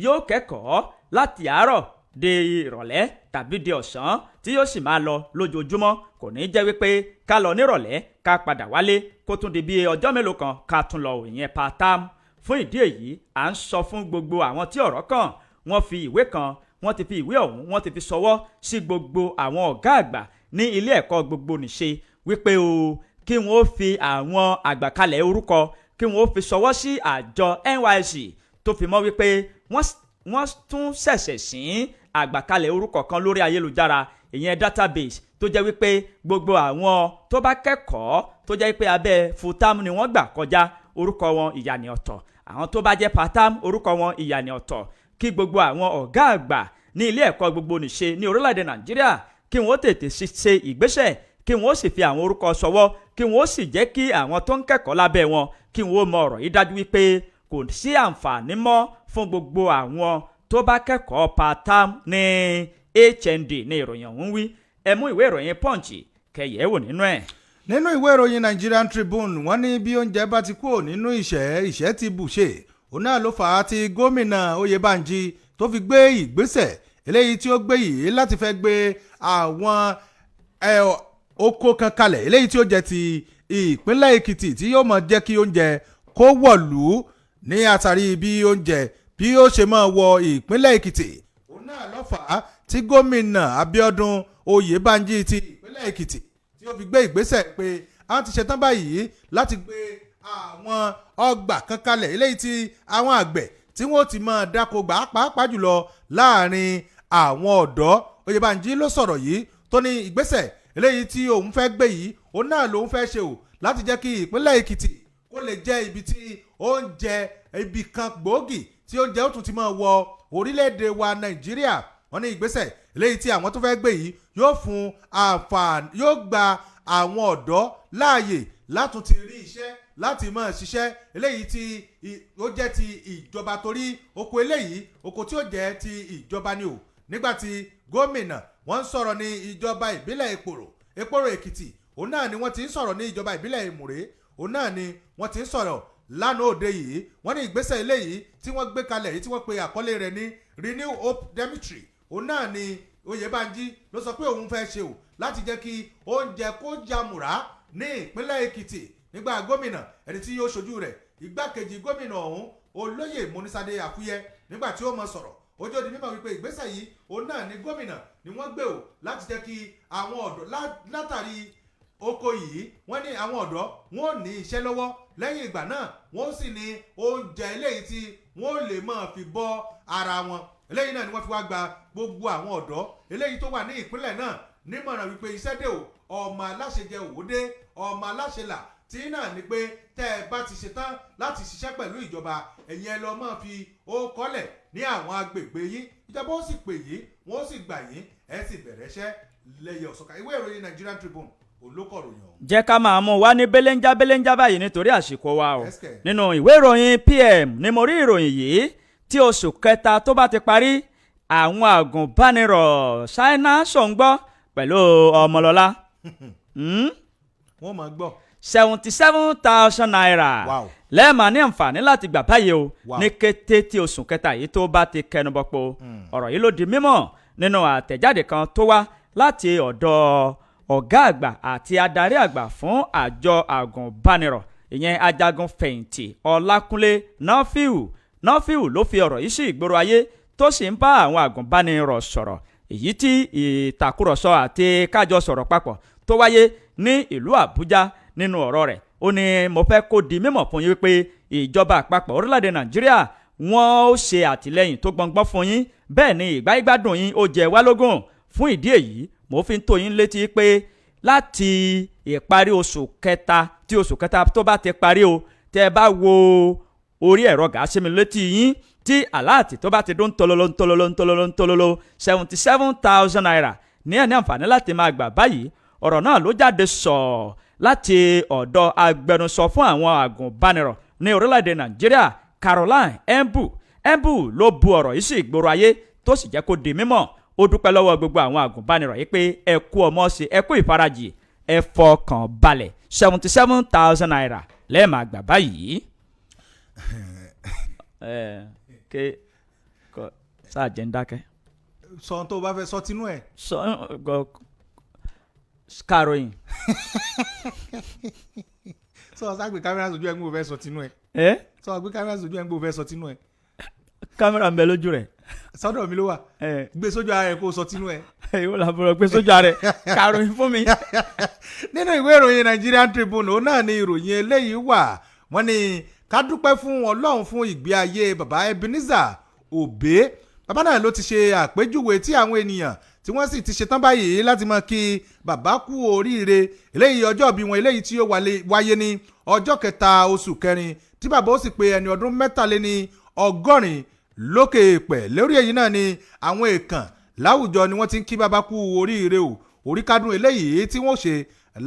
yóò kẹ́kọ̀ọ́ láti àárọ̀ de ìrọ̀lẹ́ tàbí di ọ̀sán, tí yóò sì máa lọ lójoojúmọ́. Kò ní jẹ́ wípé ká lọ nírọ̀lẹ́, ká padà wálé, kó tún di bí ọjọ́ mélòó kan ká tún lọ, ìyẹn part-time. Fún ìdí èyí, à ń sọ fún gbogbo àwọn tí ọ̀rọ̀ kàn, wọ́n fi ìwé kan, wọ́n ti fi ìwé ọ̀hún, wọ́n ti fi ṣọwọ́ sí gbogbo àwọn ọ̀gá àgbà ní ilé ẹ̀kọ́ gbogbo nìṣe wípé o, kí wọ́n ó fi àwọn àgbàkalẹ̀ orúkọ, kí wọ́n ó fi ṣọwọ́ sí àjọ NYSC, tó fi mọ́ wípé wọ́n tún ṣẹ̀ṣẹ̀ sín àgbàkalẹ̀ orúkọ kan lórí ayélujára, ìyẹn database, tó jẹ́ wípé gbogbo àwọn tó bá kẹ́kọ̀ọ́ tó jẹ́ wípé abẹ́ full-time ni wọ́n gbà kọjá, orúkọ wọn ìyànì ọ̀tọ̀, àwọn tó bá jẹ́ part-time, orúkọ wọn ìyànì ọ̀tọ̀. Kí gbogbo àwọn ọ̀gá àgbà ní ilé ẹ̀kọ́ gbogbo nìṣe ní orílẹ̀-èdè Nàìjíríà kí wọ́n tètè ṣe ìgbésẹ̀, kí wọ́n sì fi àwọn orúkọ ṣọwọ́, kí wọ́n sì jẹ́ kí àwọn tó ń kẹ́kọ̀ọ́ lábẹ́ wọn kí wọ́n mọ ọ̀rọ̀ yìí dájú wípé kò sí àǹfààní mọ́ fún gbogbo àwọn tó bá kẹ́kọ̀ọ́ part-time ní HND ní ìròyìn ọ̀hún wí. Ẹ mú ìwé ìròyìn Punch kẹyẹ̀ wò nínú ẹ̀. Nínú ìwé ìròyìn Nigerian Tribune, wọ́n ní bí oúnjẹ bá ti kúrò nínú ìṣẹ́, ìṣẹ́ ti bùṣe. Òun náà ló fà á tí gómìnà Oyèbánjí tó fi gbé ìgbésẹ̀ eléyìí tí ó gbé yìí láti fẹ́ gbé àwọn oko kan kalẹ̀ eléyìí tí ó jẹ́ ti ìpínlẹ̀ Èkìtì, tí yóò máa jẹ́ kí oúnjẹ kó wọ̀lú ní àtàrí bí oúnjẹ bí ó ṣe máa wọ ìpínlẹ̀ Èkìtì. Òun náà ló fà á tí gómìnà Abíọ́dún Oyèbánjí ti ìpínlẹ̀ Èkìtì tí ó fi gbé ìgbésẹ̀ pé a ti ṣetán báyìí láti gbé àwọn ọgbà kan kalẹ̀ eléyìí tí àwọn àgbẹ̀ tí wọ́n ti máa dáko gbà, pàápàá jùlọ láàrin àwọn ọ̀dọ́. Oyèbánjí ló sọ̀rọ̀ yìí, tó ní ìgbésẹ̀ eléyìí tí òun fẹ́ gbé yìí, òun náà lòun fẹ́ ṣe o láti jẹ́ kí ìpínlẹ̀ Èkìtì kó lè jẹ́ ibi tí oúnjẹ, ibi kan gbòógì tí oúnjẹ ó tún ti máa wọ orílẹ̀-èdè wa Nàìjíríà. Wọ́n ní ìgbésẹ̀ eléyìí tí àwọn tó fẹ́ gbé yìí yóò fún àǹfààní, yóò gba àwọn ọ̀dọ́ láàyè látún ti rí iṣẹ́ láti máa ṣiṣẹ́ eléyìí tí ó jẹ́ ti ìjọba, torí oko eléyìí, oko tí ó jẹ́ ti ìjọba ni o. Nígbà tí gómìnà wọ́n ń sọ̀rọ̀ ní ìjọba ìbílẹ̀ Èpòrò, Èpòrò Èkìtì, òun náà ni wọ́n ti ń sọ̀rọ̀ ní ìjọba ìbílẹ̀ Ìmùrè, òun náà ni wọ́n ti ń sọ̀rọ̀ lánàá òde yìí. Wọ́n ní ìgbésẹ̀ eléyìí tí wọ́n gbé kalẹ̀ yìí, tí wọ́n pe àkọlé rẹ̀ ní Renew Hope Dormitory, òun náà ni Oyèbánjí ló sọ pé òun fẹ́ ṣe o láti jẹ́ kí oúnjẹ kó jamùrá. Ní ìpínlẹ̀ Èkìtì, nígbà gómìnà ẹni tí yóò ṣojú rẹ̀, igbákejì gómìnà ọ̀hún, Olóyè Monísádé Àfúyẹ́, nígbà tí ó mọ sọ̀rọ̀, ó jẹ́ di mímọ̀ wípé ìgbésẹ̀ yìí, òun náà ni gómìnà ni wọ́n gbé o láti jẹ́ kí àwọn ọ̀dọ́ látàrí oko yìí. Wọ́n ní àwọn ọ̀dọ́ wọn ò ní iṣẹ́ lọ́wọ́, lẹ́yìn ìgbà náà wọ́n sì ní oúnjẹ eléyìí tí wọ́n lè máa fi bọ́ ara wọn. Eléyìí náà ni wọ́n fi wá gba gbogbo àwọn ọ̀dọ́ eléyìí tó wà ní ìpínlẹ̀ náà nímọ̀ràn wípé iṣẹ́ dé o, ọmọ aláṣẹ jẹ òwò dé, ọmọ aláṣẹ là tí náà ni pé tẹ́ ẹ bá ti ṣetán láti ṣiṣẹ́ pẹ̀lú ìjọba, ẹ̀yin ẹ lọ máa fi ó kọ́lẹ̀ ní àwọn agbègbè yín, ìjọba ó sì pè yín, wọ́n ó sì gbà yín, ẹ sì bẹ̀rẹ̀ iṣẹ́ lẹ́yẹ ọ̀sọ́ka. Ìwé ìròyìn Nigerian Tribune olókọ̀ròyìn ọ̀hún. Jẹ́ ká máa mú wa ní belenja belenja báyìí nítorí àsìkò wa o. Ẹsẹ̀. Nínú ìwé ìròyìn PM ni mo rí ìròyìn yìí: tí oṣù kẹta tó bá ti parí, àwọn àgùnbánirọ̀ Ṣáínà sọ̀ǹgbọ́ pẹ̀lú Ọmọlọ́lá. Wọ́n máa gbọ́. ₦77,000 lẹ́ẹ̀ma ní àǹfààní láti gbà báyìí o ní kété tí oṣù kẹta yìí tó bá ti kẹnubọ́pọ̀. Ọ̀rọ̀ yìí ló di mímọ̀ nínú àtẹ̀jáde kan tó wá láti ọ̀dọ̀ ọ̀gá àgbà àti adarí àgbà fún àjọ àgùnbánirọ̀, ìyẹn ajagun fẹ̀yìntì Ọlákúnlé Nọ́fíù. Nọ́fíù ló fi ọ̀rọ̀ yìí sí ìgboro ayé, tó sì ń bá àwọn àgùnbánirọ̀ sọ̀rọ̀, èyí tí ìtàkùrọ̀sọ àti kájọ sọ̀rọ̀ papọ̀ tó wáyé ní ìlú Àbújá. Nínú ọ̀rọ̀ rẹ̀, ó ní mo fẹ́ kó di mímọ̀ fún yín wípé ìjọba àpapọ̀ orílẹ̀-èdè Nàìjíríà, wọ́n ó ṣe àtìlẹ́yìn tó gbọngbọ́n fún yín, bẹ́ẹ̀ ni ìgbáyégbádùn yín ó jẹ wá lógún. Fún ìdí èyí, mo fi ń tó yín létí pé láti ìparí oṣù kẹta, tí oṣù kẹta tó bá ti parí o, tẹ́ ẹ bá wo orí ẹ̀rọ gàásìmí létí yín, tí alert tó bá ti dún tololo tololo tololo tololo, ₦77,000 ní ẹ̀ ní àǹfààní láti máa gbà báyìí. Ọ̀rọ̀ náà ló jáde sọ̀ láti ọ̀dọ̀ agbẹnusọ fún àwọn àgùnbánirọ̀ ní orílẹ̀-èdè Nàìjíríà, Caroline Embu. Embu ló bu ọ̀rọ̀ yìí sí ìgboro ayé, tó sì jẹ́ kó di mímọ̀. Ó dúpẹ́ lọ́wọ́ gbogbo àwọn àgùnbánirọ̀ yìí pé ẹ kú ọmọ ṣe, ẹ kú ìfarajì, ẹ fọkàn balẹ̀, ₦77,000 lẹ́ẹ̀máa gbà báyìí. Ẹ ké kọ sáà jẹ́ ń dákẹ́. Sọ ohun tó o bá fẹ́ sọ tinú ẹ̀. Sọ gọ karòyìn. Sọ ságbé kámẹ́rà sójú ẹ̀ ń gbò fẹ́ sọ tinú ẹ̀. Ẹ. Sọ gbé kámẹ́rà sójú ẹ̀ ń gbò fẹ́ sọ tinú ẹ̀. Kámẹ́rà ń bẹ lójú rẹ̀. Sọ́dọ̀ mi ló wà. Ẹ. Gbé sójú ara ẹ̀ kó o sọ tinú ẹ̀. Ìwọ làbúrò gbé sójú rẹ̀, karòyìn fún mi. Nínú ìwé ìròyìn Nigerian Tribune, òun náà ni ìròyìn eléyìí wà. Wọ́n ní ká dúpẹ́ fún Ọlọ́run fún ìgbé ayé bàbá Ebenezer Obey. Bàbá náà ló ti ṣe àpèjúwe tí àwọn ènìyàn tí wọ́n sì ti ṣetán báyìí láti máa kí bàbá kú oríire eléyìí, ọjọ́ ìbí wọn eléyìí tí ó wáyé ní ọjọ́ kẹta oṣù kẹrin, tí bàbá ó sì pé ẹni ọdún 83 lókè èèpẹ̀. Lórí èyí náà ni àwọn èèkàn láwùjọ ni wọ́n ti ń kí bàbá kú oríire o, orí kádùn eléyìí tí wọ́n ṣe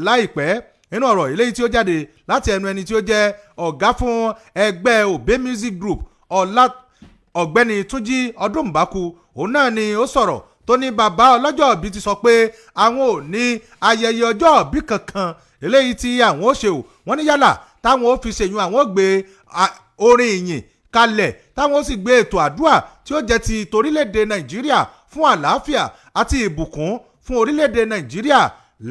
láìpẹ́. Nínú ọ̀rọ̀ eléyìí tí ó jáde láti ẹnu ẹni tí ó jẹ́ ọ̀gá fún ẹgbẹ́ Obey Music Group, ọ̀la Ọ̀gbẹ́ni Túnjí Ọdúnbàkú, òun náà ni ó sọ̀rọ̀ tó ní bàbá ọlọ́jọ́ ìbí ti sọ pé àwọn ò ní ayẹyẹ ọjọ́ ìbí kankan eléyìí tí àwọn ó ṣe o. Wọ́n ní yálà táwọn ó fi ṣèyún, àwọn ó gbé orin ìyìn kalẹ̀, táwọn ó sì gbé ètò àdúrà tí ó jẹ́ ti torílẹ̀-èdè Nàìjíríà fún àlàáfíà àti ìbùkún fún orílẹ̀-èdè Nàìjíríà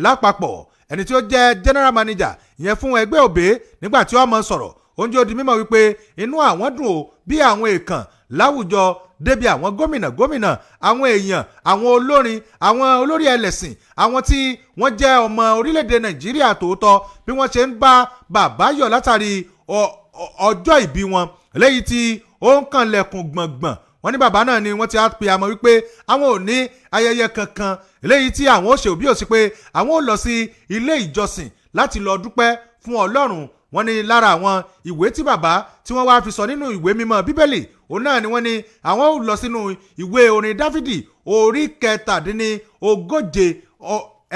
lápapọ̀. Ẹni tí ó jẹ́ general manager ìyẹn fún ẹgbẹ́ Obey, nígbà tí ó mọ̀ sọ̀rọ̀, oúnjẹ ó di mímọ̀ wípé inú àwọn dùn ó bí àwọn èèkàn láwùjọ, débi àwọn gómìnà gómìnà, àwọn èèyàn, àwọn olórin, àwọn olórí ẹlẹ́sìn, àwọn tí wọ́n jẹ́ ọmọ orílẹ̀-èdè Nàìjíríà tòótọ́, bí wọ́n ṣe ń bá bàbá yọ̀ látàrí ọjọ́ ìbí wọn léyìí tí ó ń kànlẹ̀kùn gbọ̀ngbọ̀n. Wọ́n ní bàbá náà ni wọ́n ti á pe àmọ́ wípé àwọn ò ní ayẹyẹ kankan léyìí tí àwọn ó ṣe, òbí ò sí pé àwọn ò lọ sí ilé ìjọsìn láti lọ dúpẹ́ fún Ọlọ́run. Wọ́n ní lára àwọn ìwé tí bàbá tí wọ́n wá fi sọ nínú ìwé mímọ́ Bíbélì, òun náà ni wọ́n ní àwọn ò lọ sínú ìwé orin Dáfídì orí 37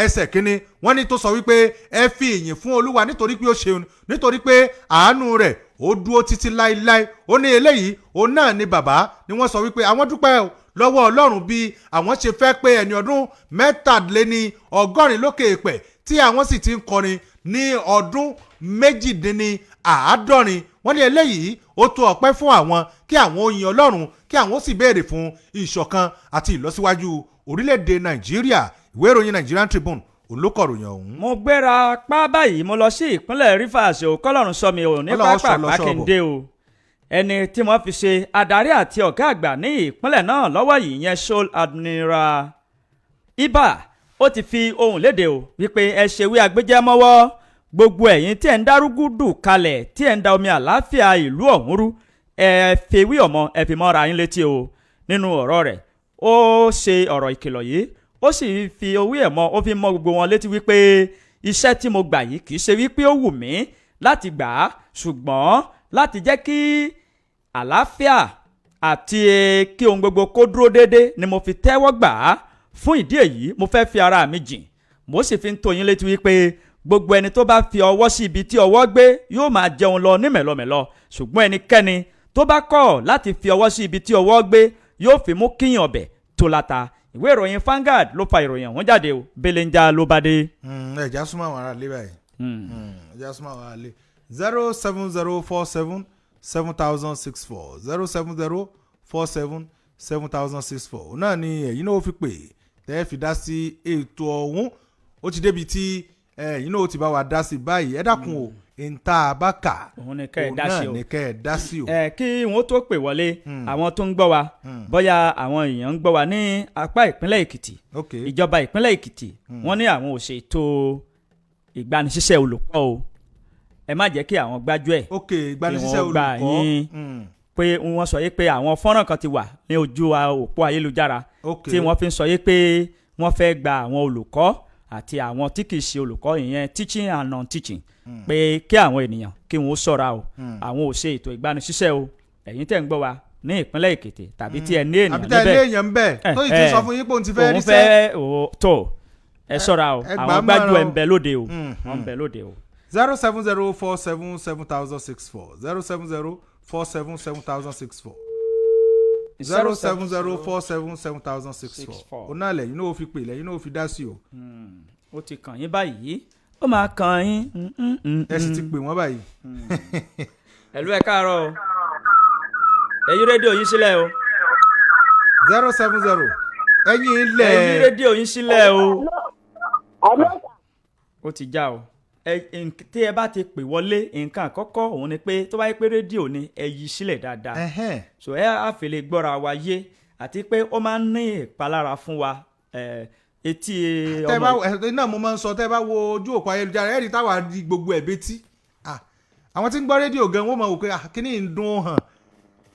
ẹsẹ̀ kínní. Wọ́n ní tó sọ wípé ẹ fi ìyìn fún Olúwa nítorí pé ó ṣeun, nítorí pé àánú rẹ̀ ó dúró títí láéláé. Ó ní eléyìí òun náà ni bàbá ni wọ́n sọ wípé àwọn dúpẹ́ o lọ́wọ́ Ọlọ́run bí àwọn ṣe fẹ́ pé ẹni ọdún 83 lókè èpẹ̀, tí àwọn sì ti ń kọrin ní ọdún 78. Wọ́n ní eléyìí ó tó ọpẹ́ fún àwọn kí àwọn ó yin Ọlọ́run, kí àwọn ó sì béèrè fún ìṣọ̀kan àti ìlọsíwájú orílẹ̀-èdè Nàìjíríà. Ìwé ìròyìn Nigerian Tribune. Òun ló kọ̀ròyìn ọ̀hún. Mo gbéra pa báyìí, mo lọ sí ìpínlẹ̀ Rivers o. Kọ́lọ́run sọ mi ò ní Ọlọ́run sọ pápá lọ sọ́ọ̀bọ̀. Mákindé o, ẹni tí wọ́n fi ṣe adarí àti ọ̀gá àgbà ní ìpínlẹ̀ náà lọ́wọ́ yìí, yẹn Sole Admiral Ibà, ó ti fi ohùn léde o wípé ẹ ṣe wí agbẹjẹmọ́wọ́ gbogbo ẹ̀yin tí ẹ̀ ń dárúgúdù kalẹ̀, tí ẹ̀ ń da omi àlàáfíà ìlú ọ̀hún rú, ẹ fi wí ọmọ ẹ fi mọ́ra yín létí o. Nínú ọ̀rọ̀ rẹ̀, ó ṣe ọ̀rọ̀ ìkìlọ̀ yìí, ó sì fi owó ẹ̀ mọ́, ó fi mọ́ gbogbo wọn létí wípé iṣẹ́ tí mo gbà yìí kì í ṣe wípé ó wù mí láti gbà á, ṣùgbọ́n láti jẹ́ kí àlàáfíà àti kí ohun gbogbo kó dúró déédé ni mo fi tẹ́wọ́ gbà á. Fún ìdí èyí, mo fẹ́ fi ara mi jìn, mo sì fi ń tó yín létí wípé gbogbo ẹni tó bá fi ọwọ́ sí ibi tí ọwọ́ gbé yóò máa jẹun lọ ní mẹ̀lọmẹ̀lọ, ṣùgbọ́n ẹnikẹ́ni tó bá kọ̀ láti fi ọwọ́ sí ibi tí ọwọ́ gbé yóò fi mú kíyàn ọbẹ̀ tó láta. Ìwé ìròyìn Vanguard ló fa ìròyìn ọ̀hún jáde o. Belenja ló bá dé. Ẹ já súnmọ́ àwọn aráalé báyìí. Ẹ já súnmọ́ àwọn aráalé. 07047 7064, 07047 7064 náà ni ẹ̀yin náà ó fi pè tẹ́ ẹ fi dá sí ètò ọ̀hún. Ó ti débi tí ẹ̀yin náà ó ti bá wa dá sí báyìí. Ẹ dákun o, ìta bá kà Òun ni kẹ́ ẹ dá sí náà o. ni kẹ́ ẹ dá sí o. Ẹ kí wọn tó pè wọlé, àwọn tó ń gbọ́ wa, bóyá àwọn èèyàn ń gbọ́ wa ní apá ìpínlẹ̀ Èkìtì, ìjọba ìpínlẹ̀ Èkìtì, wọ́n ní àwọn ò ṣètò ìgbanisíṣẹ́ olùkọ́ o. Ẹ má jẹ́ kí àwọn gbájú ẹ̀ Ìgbanisíṣẹ́ kí wọ́n gbà olùkọ́. yín pé wọ́n sọ yìí pé àwọn fọ́nrán kan ti wà ní ojú òpó ayélujára tí wọ́n fi ń sọ yìí pé wọ́n fẹ́ gba àwọn olùkọ́ àti àwọn tí kì í ṣe olùkọ́, ìyẹn teaching and non-teaching, pé kí àwọn ènìyàn kí wọ́n ṣọ́ra o. Àwọn ò ṣe ètò ìgbanisíṣẹ́ o. Ẹ̀yin tẹ̀ ń gbọ́ wa ní ìpínlẹ̀ Èkìtì tàbí tí ẹ ní ènìyàn Àbí tẹ́ ẹ níbẹ̀ lé èèyàn ń bẹ̀ tó sì ti sọ fún yín pé òun ti fẹ́ òun ríṣẹ́. fẹ́ o tó, ẹ ṣọ́ra o. Ẹ gbà Àwọn gbájú ẹ̀ mọ́ràn ń bẹ lóde o. Wọ́n ń bẹ lóde o. 07047 7064, 07047 7064, 07047 7064. Òun náà lẹ́yìn náà ó fi pè, lẹ́yìn náà ó fi dá sí o. Ó ti kàn yín báyìí, ó máa kàn yín. Ẹ sì ti pè wọ́n báyìí. Ẹ̀lú, ẹ káàárọ̀ o. Ẹ yí rédíò yín sílẹ̀ o. 070, ẹ̀yin ilẹ̀. Ẹ yí rédíò yín sílẹ̀ o. Ó ti já o. Ẹ tí ẹ bá ti pè wọlé, nǹkan àkọ́kọ́ òun ni pé tó bá yẹ pé rédíò ni, ẹ yí sílẹ̀ dáadáa, so ẹ á fi lè gbọ́ra wa yé, àti pé ó máa ń ní ìpalára fún wa etí Tẹ́ bá ọmọ. ẹ náà, mo máa ń sọ, tẹ́ bá wo ojú òpó ayélujára, ẹ rí táwa di gbogbo ẹ̀ bétí. Ah, àwọn tí ń gbọ́ rédíò gan wọ́n máa wò pé, ah, kíní ń dún hàn.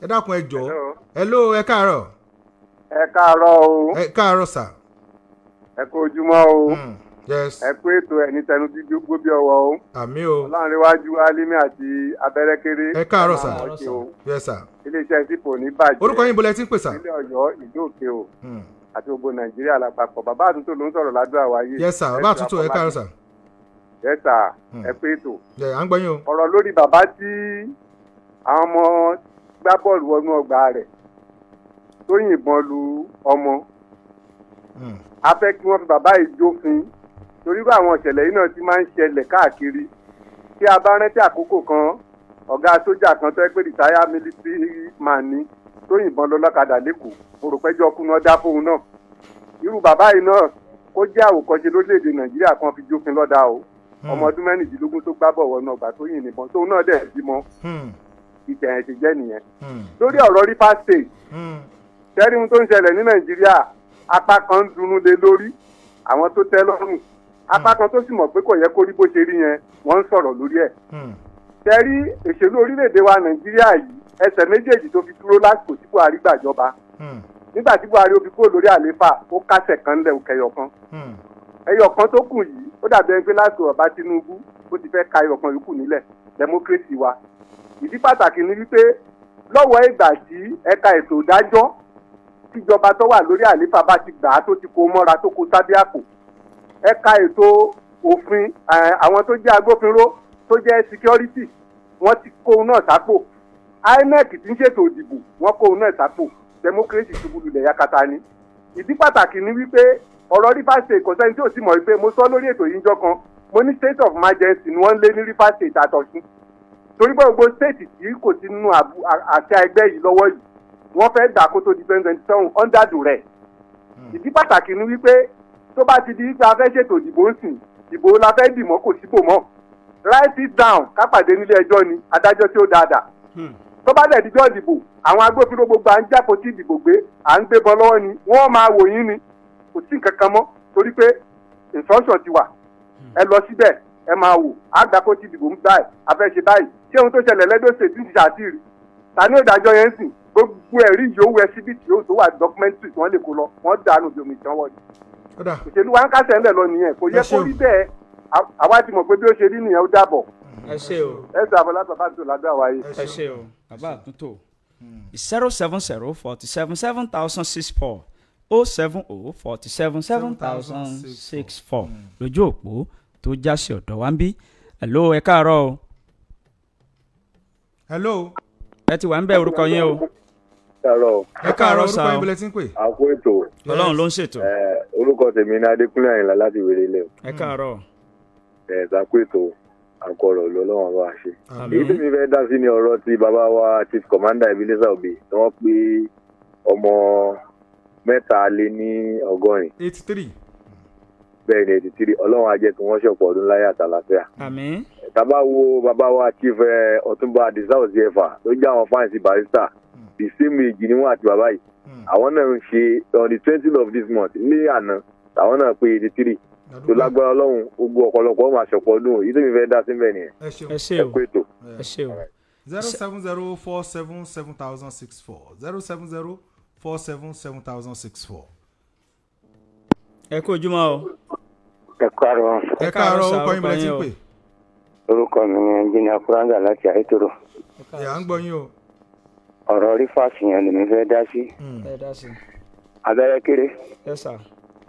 Ẹ dákun, ẹ jọ̀ọ́. Hello. Hello, ẹ káàárọ̀. Ẹ káàárọ̀ o. Ẹ káàárọ̀ sà. Ẹ kú ojúmọ́ o. Yes. Ẹ kú ètò ẹ̀ ní tẹnu dídí gbóbi ọwọ́ o. Àmín o. Ọlọ́runríwájú Alimi àti Abẹ́rẹ́kéré. Ẹ káàárọ̀ sà. Ẹ máa mọ̀ ṣe o. Yes sir. Iléeṣẹ́ sípò ní bàjẹ́. Orúkọ yín, bolẹ̀ tí ń pè sà? Ìpínlẹ̀ Ọ̀yọ́, ìlú Òkè o, àti gbogbo Nàìjíríà lápapọ̀. Bàbá àtúntò ló ń sọ̀rọ̀ ládùúgbò àwáyé. Yes sir, bàbá àtúntò, ẹ káàárọ̀ sà. Yes sir. Ẹ kú ètò. Yẹ à ń gbọ́ yín o. Ọ̀rọ̀ lórí bàbá tí àwọn ọmọ gbá bọ́ọ̀lù wọnú ọgbà rẹ̀ tó yìnbọn lu ọmọ, a fẹ́ kí wọ́n fi bàbá yìí jófin, torí pé àwọn ìṣẹ̀lẹ̀ yìí náà ti máa ń ṣẹlẹ̀ káàkiri. Tí a bá rántí àkókò kan, ọ̀gá sójà kan tó yẹ pé retired military man ni tó yìnbọn lọ lọ́kadà lẹ́kọ̀ọ́, mo rò pẹ́jọ́ kú náà dá fóun náà. Irú bàbá yìí náà kó jẹ́ àwòkọ́ṣe lórílẹ̀‐èdè Nàìjíríà kan fi jófin lọ́dà o. Ọmọ ọdún 16 tó gbá bọ̀ wọnú ọgbà tó yìn níbọn, tóun náà dẹ̀ bímọ. Ìtẹ̀yìn ti jẹ́ nìyẹn. Lórí ọ̀rọ̀ Rivers State, tẹ́rí ohun tó ń ṣẹlẹ̀ ní Nàìjíríà, apá kan ń dunnú lé lórí àwọn tó tẹ́ lọ́rùn, apá kan tó sì mọ̀ pé kò yẹ kó rí bó ṣe rí yẹn, wọ́n ń sọ̀rọ̀ lórí ẹ̀. Tẹ́rí òṣèlú orílẹ̀-èdè wa Nàìjíríà yìí, ẹsẹ̀ méjèèjì tó fi dúró lásìkò tí Buhari gbàjọba, nígbà tí Buhari ó fi kúrò lórí àlééfà, ó kásẹ̀ kan lẹ̀ òkè ẹyọ kan. Ẹyọ kan tó kù yìí, ó dàbí ẹni pé lásìkò bàbá Tinubu, ó ti fẹ́ ka ẹyọ kan yòókù nílẹ̀ democracy wa. Ìdí pàtàkì ni wípé lọ́wọ́ ìgbà tí ẹ̀ka ètò ìdájọ́ tíjọba tó wà lórí àlééfà bá ti gbà á, tó ti kó mọ́ra, tó kó sábẹ́ àpò, ẹ̀ka ètò òfin, àwọn tó jẹ́ agbófinró, tó jẹ́ security, wọ́n ti kó òun náà sápò. INEC tí ń ṣètò ìdìbò, wọ́n kó òun náà sápò. Democracy ṣubú lulẹ̀ yakata ni. Ìdí pàtàkì ni wípé ọ̀rọ̀ Rivers State, kò sẹ́ni tí ò sì mọ̀ wípé mo sọ lórí ètò yìí ńjọ́ kan, mo ní state of emergency ni wọ́n ń lé ní Rivers State àtọ̀sùn, torí pé gbogbo state tí kò sí nínú àṣà ẹgbẹ́ yìí lọ́wọ́ yìí, wọ́n fẹ́ gbà kó tó di 2027 under duress. Ìdí pàtàkì ni wípé Tó bá ti di wípé a fẹ́ ṣètò ìdìbò ń sìn, ìbò la fẹ́ dì mọ́, kò síbò mọ́. Write it down, ká pàdé nílé ẹjọ́ ni adájọ́ tí ó dáadáa. Tó bá dẹ̀ díjọ́ ìdìbò, àwọn agbófinró gbogbo à ń jápò tí ìdìbò gbé, à ń gbébọn lọ́wọ́ ni, wọ́n máa wò yín ni, kò sí nǹkan kan mọ́, torí pé instruction ti wà. Ẹ lọ síbẹ̀, ẹ máa wò àgbàpọ̀ tí ìdìbò ń báyìí, a fẹ́ ṣe báyìí. Ṣé ohun tó ṣẹlẹ̀ lẹ́dọ̀ state ń ti ṣàtìrì ta ní ìdájọ́ yẹn ń sìn? Gbogbo ẹ̀rí yòówù, ẹsibítì yòówù tó wà, documentary tí wọ́n lè kó lọ, wọ́n dànù bí omi ìtàn wọ̀nyí. Ó dà. Òṣèlú wa ń kásẹ̀ ńlẹ̀ lọ nìyẹn, kò yẹ Ẹ kó ṣeun. rí bẹ́ẹ̀. Àwa ti mọ̀ pé bí ó ṣe rí nìyẹn. Ó dàbọ̀. Ẹ ṣe o. Ẹ sọ àfọlá bàbá tó ládùn àwáyé. Ẹ ṣe o, bàbá àtúntò. 070 47 7064, 070 47 7064 lójú òpó tó já sí ọ̀dọ̀ wa ń bí. Hello, ẹ káàárọ̀ o. Hello. Ẹ ti wà ń bẹ, orúkọ yín o. Káàárọ̀. Ẹ káàárọ̀. Sà Orúkọ o. yín, bílẹ̀ tí ń pè. Àkó ètò. Ọlọ́run ló ń ṣètò. Ẹ, orúkọ tèmi ní Adékúnlé Àyìnlá láti wèrè ilẹ̀. Ẹ káàárọ̀. Ẹ ṣàkó ètò, àkọrọ̀ ló lọ́wọ́n bá wa ṣe. Àmín. Èyí tèmi fẹ́ dá sí ni ọ̀rọ̀ ti bàbá wa, Chief Commander Ebenezer Obey, tí wọ́n pé ọmọ 83. 83. Bẹ́ẹ̀ ni, 83. Ọlọ́run á jẹ́ kí wọ́n ṣọ̀pọ̀ ọdún láyé àtàlàfíà. Àmín. Tá bá wo bàbá wa, Chief Ọ̀túnba Adisa Òsíẹ̀fà, tó jẹ́ àwọn fans Barrister, the same age ni wọ́n àti bàbá yìí. Àwọn náà ń ṣe on the 20th of this month, ní àná àwọn náà pé 83 tó. Lágbára Ọlọ́run, gbogbo ọ̀pọ̀lọpọ̀ ọmọ àṣọpọ̀ ọdún yìí tó mi fẹ́ dá sí mbẹ̀ nìyẹn. Ẹ ṣeun. Ẹ ṣe Ẹ o. kú ètò. Ẹ ṣe o. 070 47 7064, 070 47 7064. Ẹ kú ojúmọ́ o. Ẹ káàárọ̀. Ẹ káàárọ̀. Sà, Orúkọ yín, bílẹ̀ tí ń o. pè. Orúkọ mi ni Ẹnjìnìà Kúráńgà láti Àìtòrò. Ẹ à ń gbọ́ yín o. Ọ̀rọ̀ Rivers yẹn lèmi fẹ́ dá sí. Ẹ dá sí. Abẹ́rẹ́ kéré. Ẹ sà.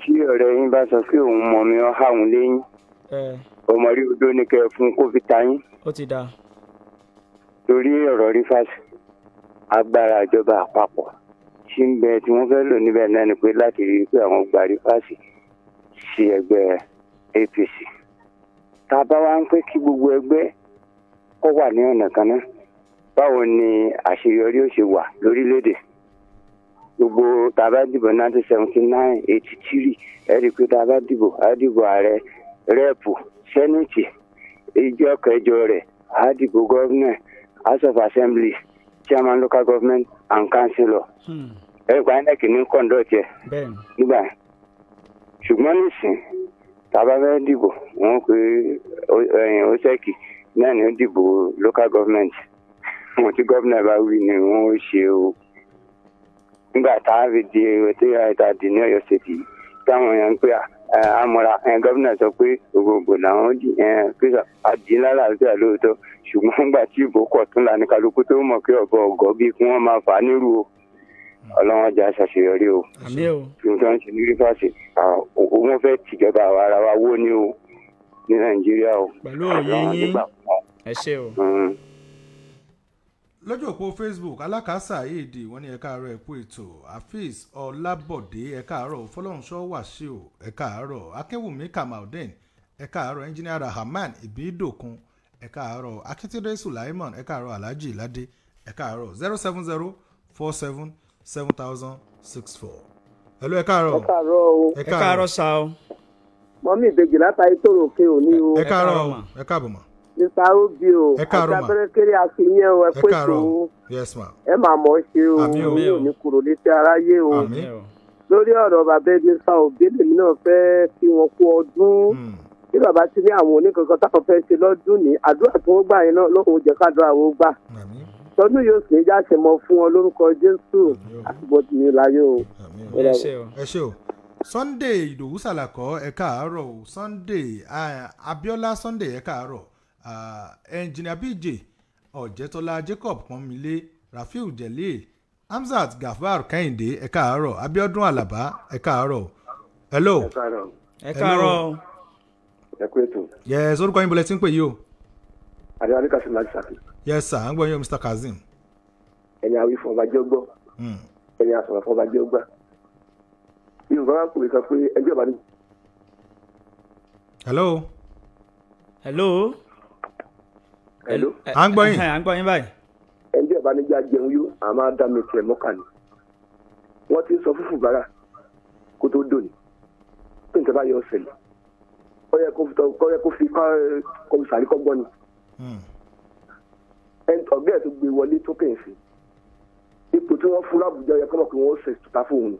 Tí ọ̀rẹ́ yín bá sọ pé òun mọ̀ mi ọ́ háwọn léyìn, Ẹ. ọmọ rí odó ní kẹ́ ẹ fún kó fi ta yín. Ó ti dáa. Torí ọ̀rọ̀ Rivers, agbára ìjọba àpapọ̀ tí ń bẹ tí wọ́n fẹ́ lò níbẹ̀ náà ni pé láti rí i pé àwọn gba Rivers sí ẹgbẹ́ APC. Tá a bá wá ń pé kí gbogbo ẹgbẹ́ kó wà ní ọ̀nà kan náà, báwo ni àṣeyọrí ó ṣe wà lórílẹ̀‐èdè? Gbogbo tá a bá dìbò 1979, 83, ẹ rí i pé tá a bá dìbò, á dìbò ààrẹ, rep, senate, ìjọ kẹjọ rẹ̀ á dìbò gómìnà, House of Assembly, chairman local government and councillor. Ẹ rí i pé INEC ní conduct ẹ̀ Bẹ́ẹ̀ni. nígbà yẹn. Ṣùgbọ́n nísìn, tá a bá fẹ́ dìbò, wọ́n pe OSEC náà ní ó dìbò local government. Wọn tí gómìnà bá wí ni wọ́n ó ṣe o. Nígbà tá a fi di tí a di ní Ọ̀yọ́ State yìí, táwọn èèyàn ń pè àmọ́ra gómìnà sọ pé gbogbogbò làwọn dì pé àdín lálàáfíà lóòótọ́, ṣùgbọ́n nígbà tí ìbò kọ̀ tún la ní kálukú tó mọ̀ pé ọ̀bọ ọ̀gọ́ bíi kí wọ́n máa fà á nírú o. Ọlọ́wọ́n jà ṣàṣeyọrí o. Àmín o. Tí wọ́n ń ṣe ní Rivers, wọ́n fẹ́ tìjọba àwa ara wa wó ní o ní Nàìjíríà o. Pẹ̀lú òye Ọlọ́run yín. nígbà fún wọn. Ẹ ṣe o. Lójú òpó Facebook, Alákàásà èdè wọn ní ẹ káàárọ̀, ẹ kú ètò. Afeez Ọlábọ̀dé, ẹ káàárọ̀. Fọlọ́runṣọ́ Wàṣíù, ẹ káàárọ̀. Akínwùmí Kamaldeen, ẹ káàárọ̀. Engineer Rahman Ibidokun, ẹ káàárọ̀. Akíntúndé Sulaimon, ẹ káàárọ̀. Alhaji Ládé, ẹ káàárọ̀. 070 47 7064. Hello, ẹ káàárọ̀. Ẹ káàárọ̀ o. Ẹ káàárọ̀ sà o. Mọ́mí ìbejì látàrí tòrò òkè òní o. Ẹ káàárọ̀ o, ẹ káàbọ̀ mọ́. Mr Obi o. Ẹ káàárọ̀ àti mà. Abẹ́rẹ́ kéré, akínyẹn o, ẹ Ẹ pé tó káàárọ̀ o. Yes ma. Ẹ máa mọ̀ ọ́ ṣe o. Àmín o. Mi ò ní kúrò létí aráyé o. Àmín. Lórí ọ̀rọ̀ bàbá ẹbí sa òbí, lèmi náà fẹ́ kí wọn kú ọdún. Bí bàbá ti ní àwọn oníkankan táwọn fẹ́ ṣe lọ́dún ní àdúrà tí wọ́n gbà yẹn náà lóhùn, jẹ́ kádùrà wọn gbà. Tọdún yóò sì ní jáṣe mọ́ fún wọn lórúkọ Jésù àti bọ́tù mi láyé o. Ẹ ṣe o. Ẹ ṣé o. Sunday Ìdòwú Sàlàkọ́, ẹ káàárọ̀ o. Sunday Abiola Sunday, ẹ káàárọ̀. Engineer BJ Ọ̀jẹ̀tọ́lá, Jacob Pọ́nmilé, Rafiu Jelil, Hamzat Gafar Kẹ́hìndé, ẹ káàárọ̀. Abiodun Alaba, ẹ káàárọ̀. Hello. Ẹ káàárọ̀ o. Ẹ kú ètò. Yes, orúkọ yín, bọ̀lẹ̀ tí ń pè yìí o. Adéwálé Kazeem láti Ṣakí. Yes sir, à ń gbọ́ yín o, Mr Kazeem. Ẹni àwí fún ọba jẹ́ ó gbọ́, ẹni àsọ̀rọ̀ fún ọba jẹ́ ó gbà. Yorùbá wà pòwe kan pé ẹjọ́ ìbàdí. Hello. Hello. Hello. À ń gbọ́ yín. À ń gbọ́ yín báyìí. Ẹjọ́ ìbánijẹ́ ajẹun yó, àá máa dá mi tiẹ̀ mọ́kà ni. Wọ́n ti ń sọ fúfú bára kó tó dòní. Pé nǹkan bá yọ ọ̀sẹ̀ ó yẹ kó fi ó yẹ kó fi kó fi sàríkọ́gbọ́n ni. Ọ̀gá ẹ̀ tó gbé wọlé tó kẹ̀ sí ipò tí wọ́n fún lábùjá, ó yẹ kó mọ̀ pé wọ́n ṣe tuta fún òun.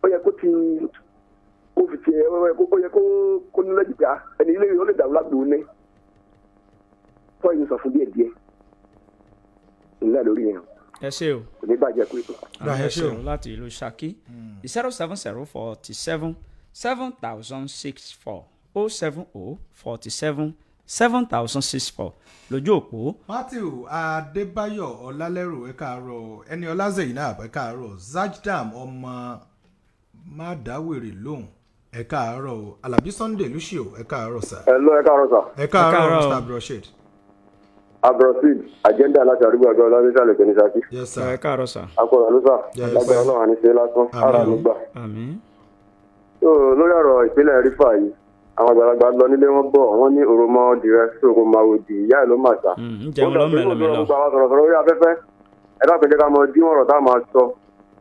Ó yẹ kó ti kó fi tiẹ̀, ó yẹ kó ní lẹ́jì pé ẹni ilé ó lè dàrú lágbo ní tọ́yìn sọ fún díẹ̀ díẹ̀ ńlá lórí yẹn. Ẹ ṣé o. Kò ní bàjẹ́ pé tó. Ẹ ṣé o. Láti ìlú Ṣakí, 07047 7064, 07047 7064 lójú òpó. Matthew Adébáyọ̀ Ọlálẹ́rù, ẹ káàárọ̀. Ẹni Ọlá Zainab, ẹ káàárọ̀. Zajdam ọmọ Mádàwèrè lóhùn, ẹ káàárọ̀. Alábí Sunday Lucio, ẹ káàárọ̀ sir. Ẹ lọ, ẹ káàárọ̀ sir. Ẹ káàárọ̀, Mr Abdulrasheed. Abdulrasheed Agenda láti àdúgbò àjọ ọlọ́dún ìkànnì Ṣakí. Yes sir. Ẹ káàárọ̀ sir. Akọ̀rọ̀ ló sà lágbára náà àní ṣe lásán ara mi gbà. Àmín. So lórí ọ̀rọ̀ ìpínlẹ̀ Rivers yìí, àwọn àgbàlagbà lọ nílé wọn bọ̀, wọ́n ní òròmọ dìrẹ sóògùn màwòdì ìyá ẹ̀ ló mà sá. Ń jẹun lọ mẹ́lọmẹ́lọ. Gbogbo àwọn sọ̀rọ̀sọ̀rọ̀ orí afẹ́fẹ́, ẹ dákun, jẹ́ ká mọ díwọ̀n ọ̀rọ̀ tá a máa sọ,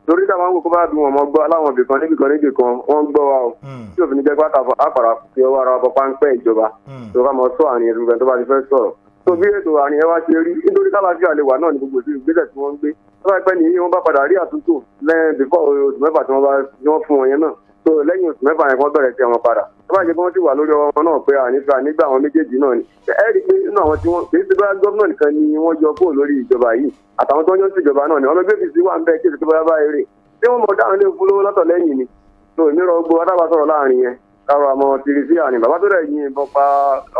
torí táwọn ń wò kó bá dùn wọn mọ́ gbọ́ láwọn ibìkan níbìkan níbìkan wọ́n ń gbọ́ wa o, tí òfin jẹ́ pátá àpàrà fi ọwọ́ ara wa páńpẹ́ ìjọba tó ká mọ sọ àárín ẹ̀rù tó bá ti fẹ́ sọ̀rọ̀ tó bí ètò àárín ẹ wá ṣe rí, nítorí kálàáfíà lè wà náà ní gbogbo ìgbésẹ̀ tí wọ́n ń gbé. Tó bá pẹ́ nìyí wọ́n bá padà rí àtúntò lẹ́yìn before oṣù 6 tí wọ́n bá tí wọ́n fún wọn yẹn náà, tó lẹ́yìn oṣù 6 yẹn kán bẹ̀rẹ̀ sí wọn padà. Tó bá jẹ́ pé wọ́n ti wà lórí ọwọ́ náà pé ànífà nígbà àwọn méjèèjì náà ni ẹ rí i pé nínú àwọn tí wọ́n kì í ṣe bá gómìnà nìkan ni wọ́n yọ kúrò lórí ìjọba yìí, àtàwọn tó ń yọ sí ìjọba náà ni wọ́n lọ gbé fi sí wà ń bẹ́ẹ̀ kí èsì tó bá bá eré tí wọ́n mọ̀ dáhùn lé fún lówó lọ́tọ̀ lẹ́yìn ni. Tó èmi rọ gbogbo adábà sọ̀rọ̀ láàrin yẹn káàrọ̀ àmọ́ tìrì sí àní bàbá tó dẹ̀ yin ìbọn pa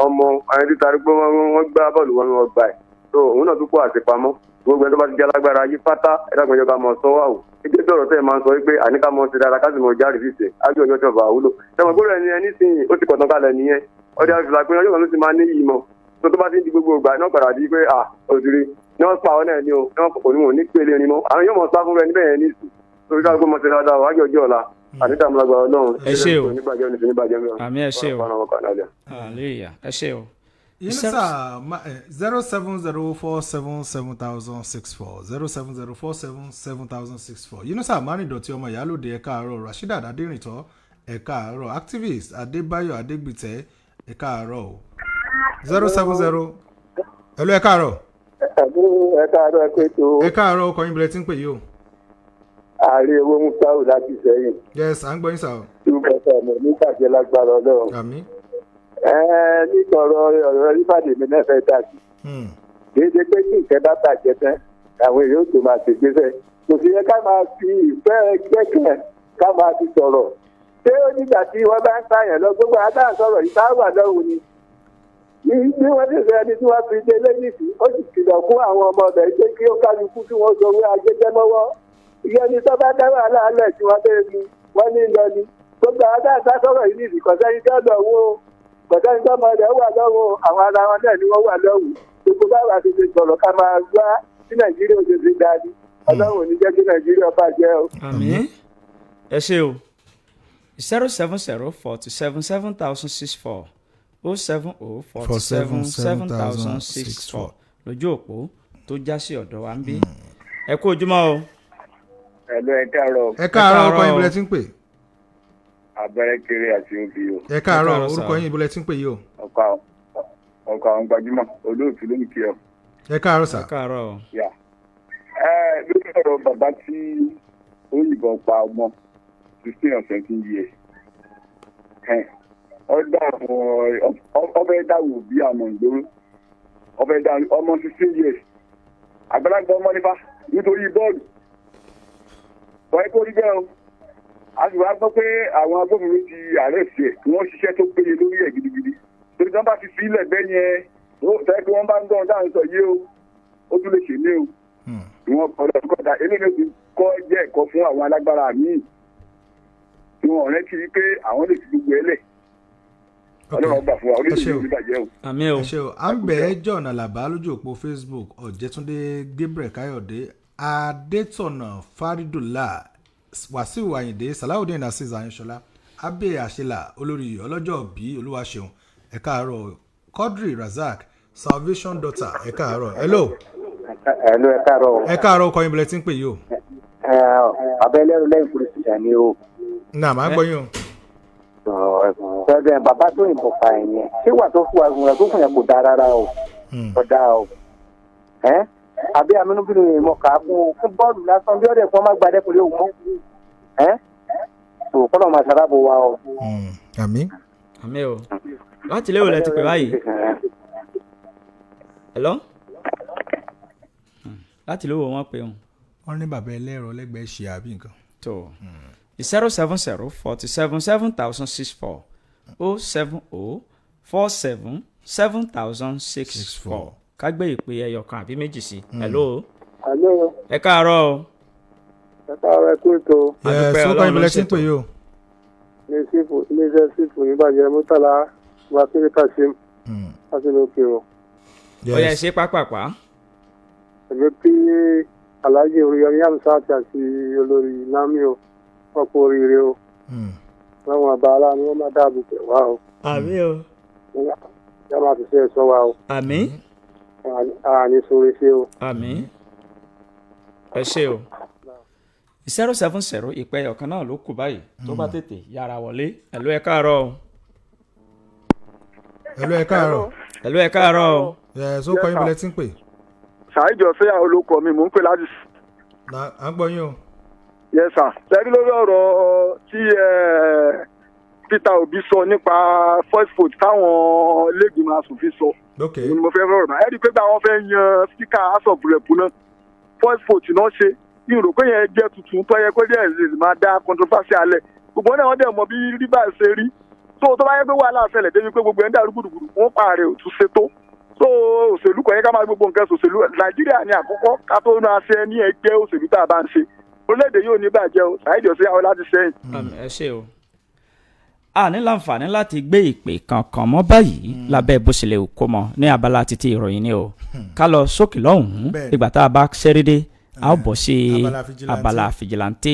ọmọ ẹni títa rí pé wọ́n gbá bọ́ọ̀lù wọn wọn gbà ẹ̀ tó òun náà tún kó àṣepamọ́. Gbogbo ẹni tó bá ti jẹ́ alágbára yí pátá, ẹ̀dàgbọ́n ìjọba mọ̀ sọ́wọ́ àwò ẹgbẹ́ sọ̀rọ̀ tẹ́ ẹ máa ń sọ wípé àníkà mọ̀ ṣe dáadáa ká sì mọ̀ járe fìṣe ájú ọjọ́ tí ọba àwúlò tẹ̀wọ̀n gbọ́dọ̀ ẹni ẹni sìn ó ti kọ̀tàn kalẹ̀ nìyẹn. Ọdẹ àfìlà pé ọjọ́ kan ló ti máa ní yìí mọ̀ tó tó bá ti ń di gbogbo ìgbà náà padà di pé à òdìrí ní wọ́n pa ọ náà ni o ní wọ́n kò ní wọn ò ní pélé ni mọ́, àwọn yóò mọ̀ sá fún rẹ níbẹ̀ yẹn ní ìsìn torí ká gbọ́ mọ̀ ṣe dáadáa wájú ọjọ́ ọ̀la àti dàmúlagbà Ọlọ́run. Ẹ ṣé o. Oníbàjẹ́. Àmín, ẹ ṣé o. Hallelujah, ẹ ṣé o. Yunusa, 070477064, 070477064. Yunusa Márìndọ̀tí ọmọ ìyálòde, ẹ káàárọ̀. Rasheedat Adérìntọ́, ẹ káàárọ̀. Activist Adébáyọ̀ Adégbìtẹ́, ẹ káàárọ̀ o. 070, hello, ẹ káàárọ̀. Ẹ káàárọ̀, ẹ pé tó. Ẹ káàárọ̀, ọkọ̀ yín bilẹ̀ tí ń pè yìí o. Ààrẹ owó Muftahu láti sẹ́yìn. Yes, à ń gbọ́ yín sà o. Túbọ̀ sọ̀rọ̀ nígbàjẹ́ lágbára Ọlọ́run. Àmín. Nípa ọ̀rọ̀ rífàdé mi náà fẹ́ dà sí. Kì í ṣe pé kí nǹkan bá bàjẹ́ tán àwọn èèyàn tó máa ṣègbésẹ̀. Kò sì yẹ ká máa fi ìfẹ́ ẹgbẹ́ kan ká máa fi sọ̀rọ̀. Ṣé ó nígbà tí wọ́n bá ń pààyàn lọ gbogbo àtàwọn sọ̀rọ̀ yìí bá wà lọ́hùn ni? Bí wọ́n sì sọ ẹni tí wọ́n fi dé lẹ́yìn, ó sì kìlọ̀ fún àwọn ọmọ ọbẹ̀ pé kí ó kálukú kí wọ́n sọ wí ajẹ́jẹ́ mọ́wọ́. Ìyẹn ni tó bá dá wàhálà alẹ́ tí wọ́n bẹ́ẹ̀ ni wọ́n ní lọ ni. Gbogbo àwọn àtàwọn sọ̀rọ̀ yìí nìyí, kọ̀sẹ́ni tó lọ wo, kọ̀sẹ́ni tó mọ rẹ̀ wà lọ́wọ́, àwọn ara wọn náà ni wọ́n wà lọ́wọ́. Gbogbo báwa ti ṣe sọ̀rọ̀ ká máa gbá tí Nàìjíríà ò ṣe ṣe dáa ni. Ọlọ́run ò ní jẹ́ kí Nàìjíríà bàjẹ́ o. Àmín, ẹ ṣé o. 070477064, 070477064 lójú òpó tó já sí ọ̀dọ̀ wa ń bí. Ẹ kú ojúmọ́ o. Hello, ẹ káàárọ̀. Ẹ káàárọ̀, ọkọ̀ yín bilẹ̀ tí ń pè. Abẹ́rẹ́ kéré àti obì o. Ẹ káàárọ̀, orúkọ yín bilẹ̀ tí ń pè yìí o. Ọkọ̀ àwọn gbajúmọ̀ olóòtú ló ń kí ọ. Ẹ káàárọ̀ sà. Ẹ káàárọ̀ o. Yà ẹ lórí ọ̀rọ̀ bàbá tí ó yìnbọn pa ọmọ 16 or 17 years, ọdọ àwọn ọbẹ̀ dáwò bí àmọ̀ ìgboro ọbẹ̀ dá ọmọ 16 years, àgbàlagbà ọmọ nípa nítorí bọ́ọ̀lù wọ́n kó rí bẹ́ẹ̀ o. A sì wá gbọ́ pé àwọn agbófinró ti arrest ẹ̀, kí wọ́n ṣiṣẹ́ tó péye lórí ẹ̀ gidigidi, torí tí wọ́n bá ti fi ilẹ̀ bẹ́ẹ̀ yẹn tẹ́ kí wọ́n bá ń dán dáhùn sọ yé o, ó tún lè ṣe ní o. Ìwọ̀n ọ̀dọ̀ kọ́ta eléyìí ti kọ́ jẹ́ ẹ̀kọ́ fún àwọn alágbára míì tí wọ́n rántí pé àwọn lè fi gbogbo ẹ lẹ̀. Ọlọ́run gbà fún wa, orílẹ̀-èdè yìí bàjẹ́ o. Àmín o. Ẹ ṣé o. À ń bẹ̀ ẹ́ John Alaba lójú òpó Facebook, Ọ̀jẹ̀túndé Gabriel Káyọ̀dé, Adétọ̀nà Fárídùlà, Wàsíù Àyìndé, Salawudeen Azeez Ayánṣọlá, Abbey Àṣelà, olórí ọlọ́jọ́ bí Olúwaṣeun, ẹ káàárọ̀. Quadri Razak, Salvation Daughter, ẹ káàárọ̀. Hello. Hello, ẹ káàárọ̀. Ẹ káàárọ̀, ọkọ yín bilẹ̀ tí ń pè yìí o. Abẹ́lẹ́rù lẹ́yìn kúrò síta ni o. Náà máa gbọ́ yín o. Ṣẹ́gun bàbá tó yìnbọn pa ẹ̀ yẹn ṣé wà tó fún wa tó fún yẹn kò dáa rárá o, kò dáa o. Ẹ́ àbí amínúbínú yẹn mọ̀ ká fún o fún bọ́ọ̀lù lásán bí ọ̀dẹ̀ fún ọmọ gbadẹ́ kò lè wù mọ́. Ẹ́ tó kọ́nà máa ṣàrábò wa o. Àmín. Àmín o. Láti ilé ìwòlẹ̀ ti pè báyìí. Hello? Láti ilé ìwò wọn pè wọn. Wọ́n ní bàbá ẹlẹ́rọ lẹ́gbẹ̀ẹ́ ṣe àbí nǹkan. Tó 070 47 7064 070 47 7064. Ká gbé ìpè ẹyọ kan àbí méjì sí. Hello. Hello. Ẹ káàárọ̀ o. Ẹ káàárọ̀, ẹ kú ètò. Ẹ sọ kọ́ ìbílẹ̀ tí ń pè yìí o. Iléeṣẹ́ sífù níbàjẹ́ Murtala Wakili Kasim láti lókè o. Ó yẹ ṣe pápápá. Èmi kí Alhaji Oríyọmí Hamzat àti olórí Nami o, wọ́n kú oríire o. Láwọn àbá aláàánú wọn máa dáàbò tẹ̀ wá o. Àmín o. Yá máa fi ṣe ẹ̀ṣọ́ wa o. Àmín. Àní sóore ṣe o. Àmín. Ẹ ṣé o. 070 ìpè ọ̀kan náà ló kù báyìí tó bá tètè yára wọlé. Hello, ẹ káàárọ̀ o. Hello, ẹ káàárọ̀. Hello, ẹ káàárọ̀ o. Ẹ sọ kọ́ ìbílẹ̀ tí ń pè. Ṣàìjọ ṣé àwọn olóko mi mò ń pè láti. À ń gbọ́ yín o. Yes sir. Ṣẹ́rí lórí ọ̀rọ̀ tí Peter Obi sọ nípa first vote táwọn ilégbìmọ̀ asòfin sọ. Ok. Ni mo fẹ́ rọrùn náà. Ẹ rí i pé gba àwọn fẹ́ yan speaker House of Rep náà first vote náà ṣe. Mi ò rò pé yẹn jẹ́ tuntun tó yẹ kó díẹ̀ lè máa dá controversy alẹ̀. Gbogbo náà wọ́n dẹ̀ mọ bí Rivers ṣe rí. So tó bá yẹ pé wàhálà ṣẹlẹ̀ débi pé gbogbo ẹ̀ ń dàrú gbùdùgbùdù, wọ́n pa ààrẹ òtún ṣe tó. So òṣèlú kò yẹ ká máa gbogbo nǹkan ṣòṣèlú. Nàìjíríà ni àkọ́kọ́ ká tó máa ṣe ní ẹgbẹ́ òṣèlú tá a bá ń ṣe. Orílẹ̀-èdè yóò ní bàjẹ́ o, Ṣàìdì ọ̀sẹ̀ àwọn láti sẹ́yìn. Ẹ ṣé o. A ní láǹfààní láti gbé ìpè kankan mọ́ báyìí lábẹ́ bó ṣe lè kó mọ́ ní abala títí ìròyìn ni o. Ká lọ sókè lọ́hùn-ún ìgbà tá a bá ṣẹ́rí dé, a ó bọ̀ sí abala fìjìláńtì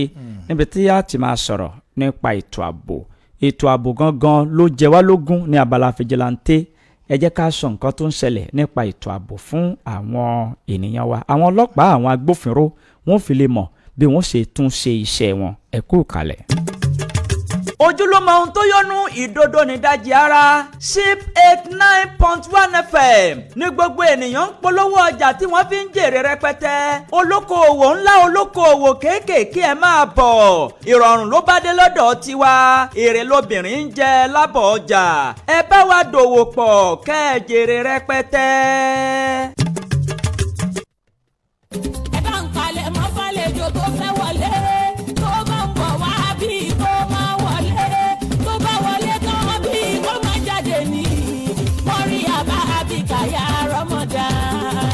níbi tí a ti máa sọ̀rọ̀ nípa ètò ààbò. Ètò ààbò gangan ló jẹ wá lógún ní abala fìjìláńtì. Ẹ jẹ́ ká sọ nǹkan tó ń ṣẹlẹ̀ nípa ètò ààbò fún àwọn ènìyàn wa. Àwọn ọlọ́pàá, àwọn agbófinró, wọ́n fi lè mọ̀ bí wọ́n ṣe tún ṣe iṣẹ́ wọn. Ẹ kú kalẹ̀. Ojúlọ́mọ ohun tó yọnu ìdodo nídajì ara ship 89.1 FM ní gbogbo ènìyàn ń polówó ọjà tí wọ́n fi ń jèrè rẹpẹtẹ. Olókoòwò ńlá, olókoòwò kéékèèké, ẹ máa bọ̀. Ìrọ̀rùn ló bá dé lọ́dọ̀ tiwa. Èrè lobìnrin ń jẹ lábọ̀ ọjà. Ẹ bá wa dòwò pọ̀ kẹ́ ẹ jèrè rẹpẹtẹ. Ẹ bá ń kalẹ̀ mọ́ fàlejò tó fẹ́ wọlé, tó bá ń bọ̀ wá bí kó máa wọlé, tó bá wọlé tán bí kó máa jáde ní mọ́rí àbá àbíkàyà Ramadan.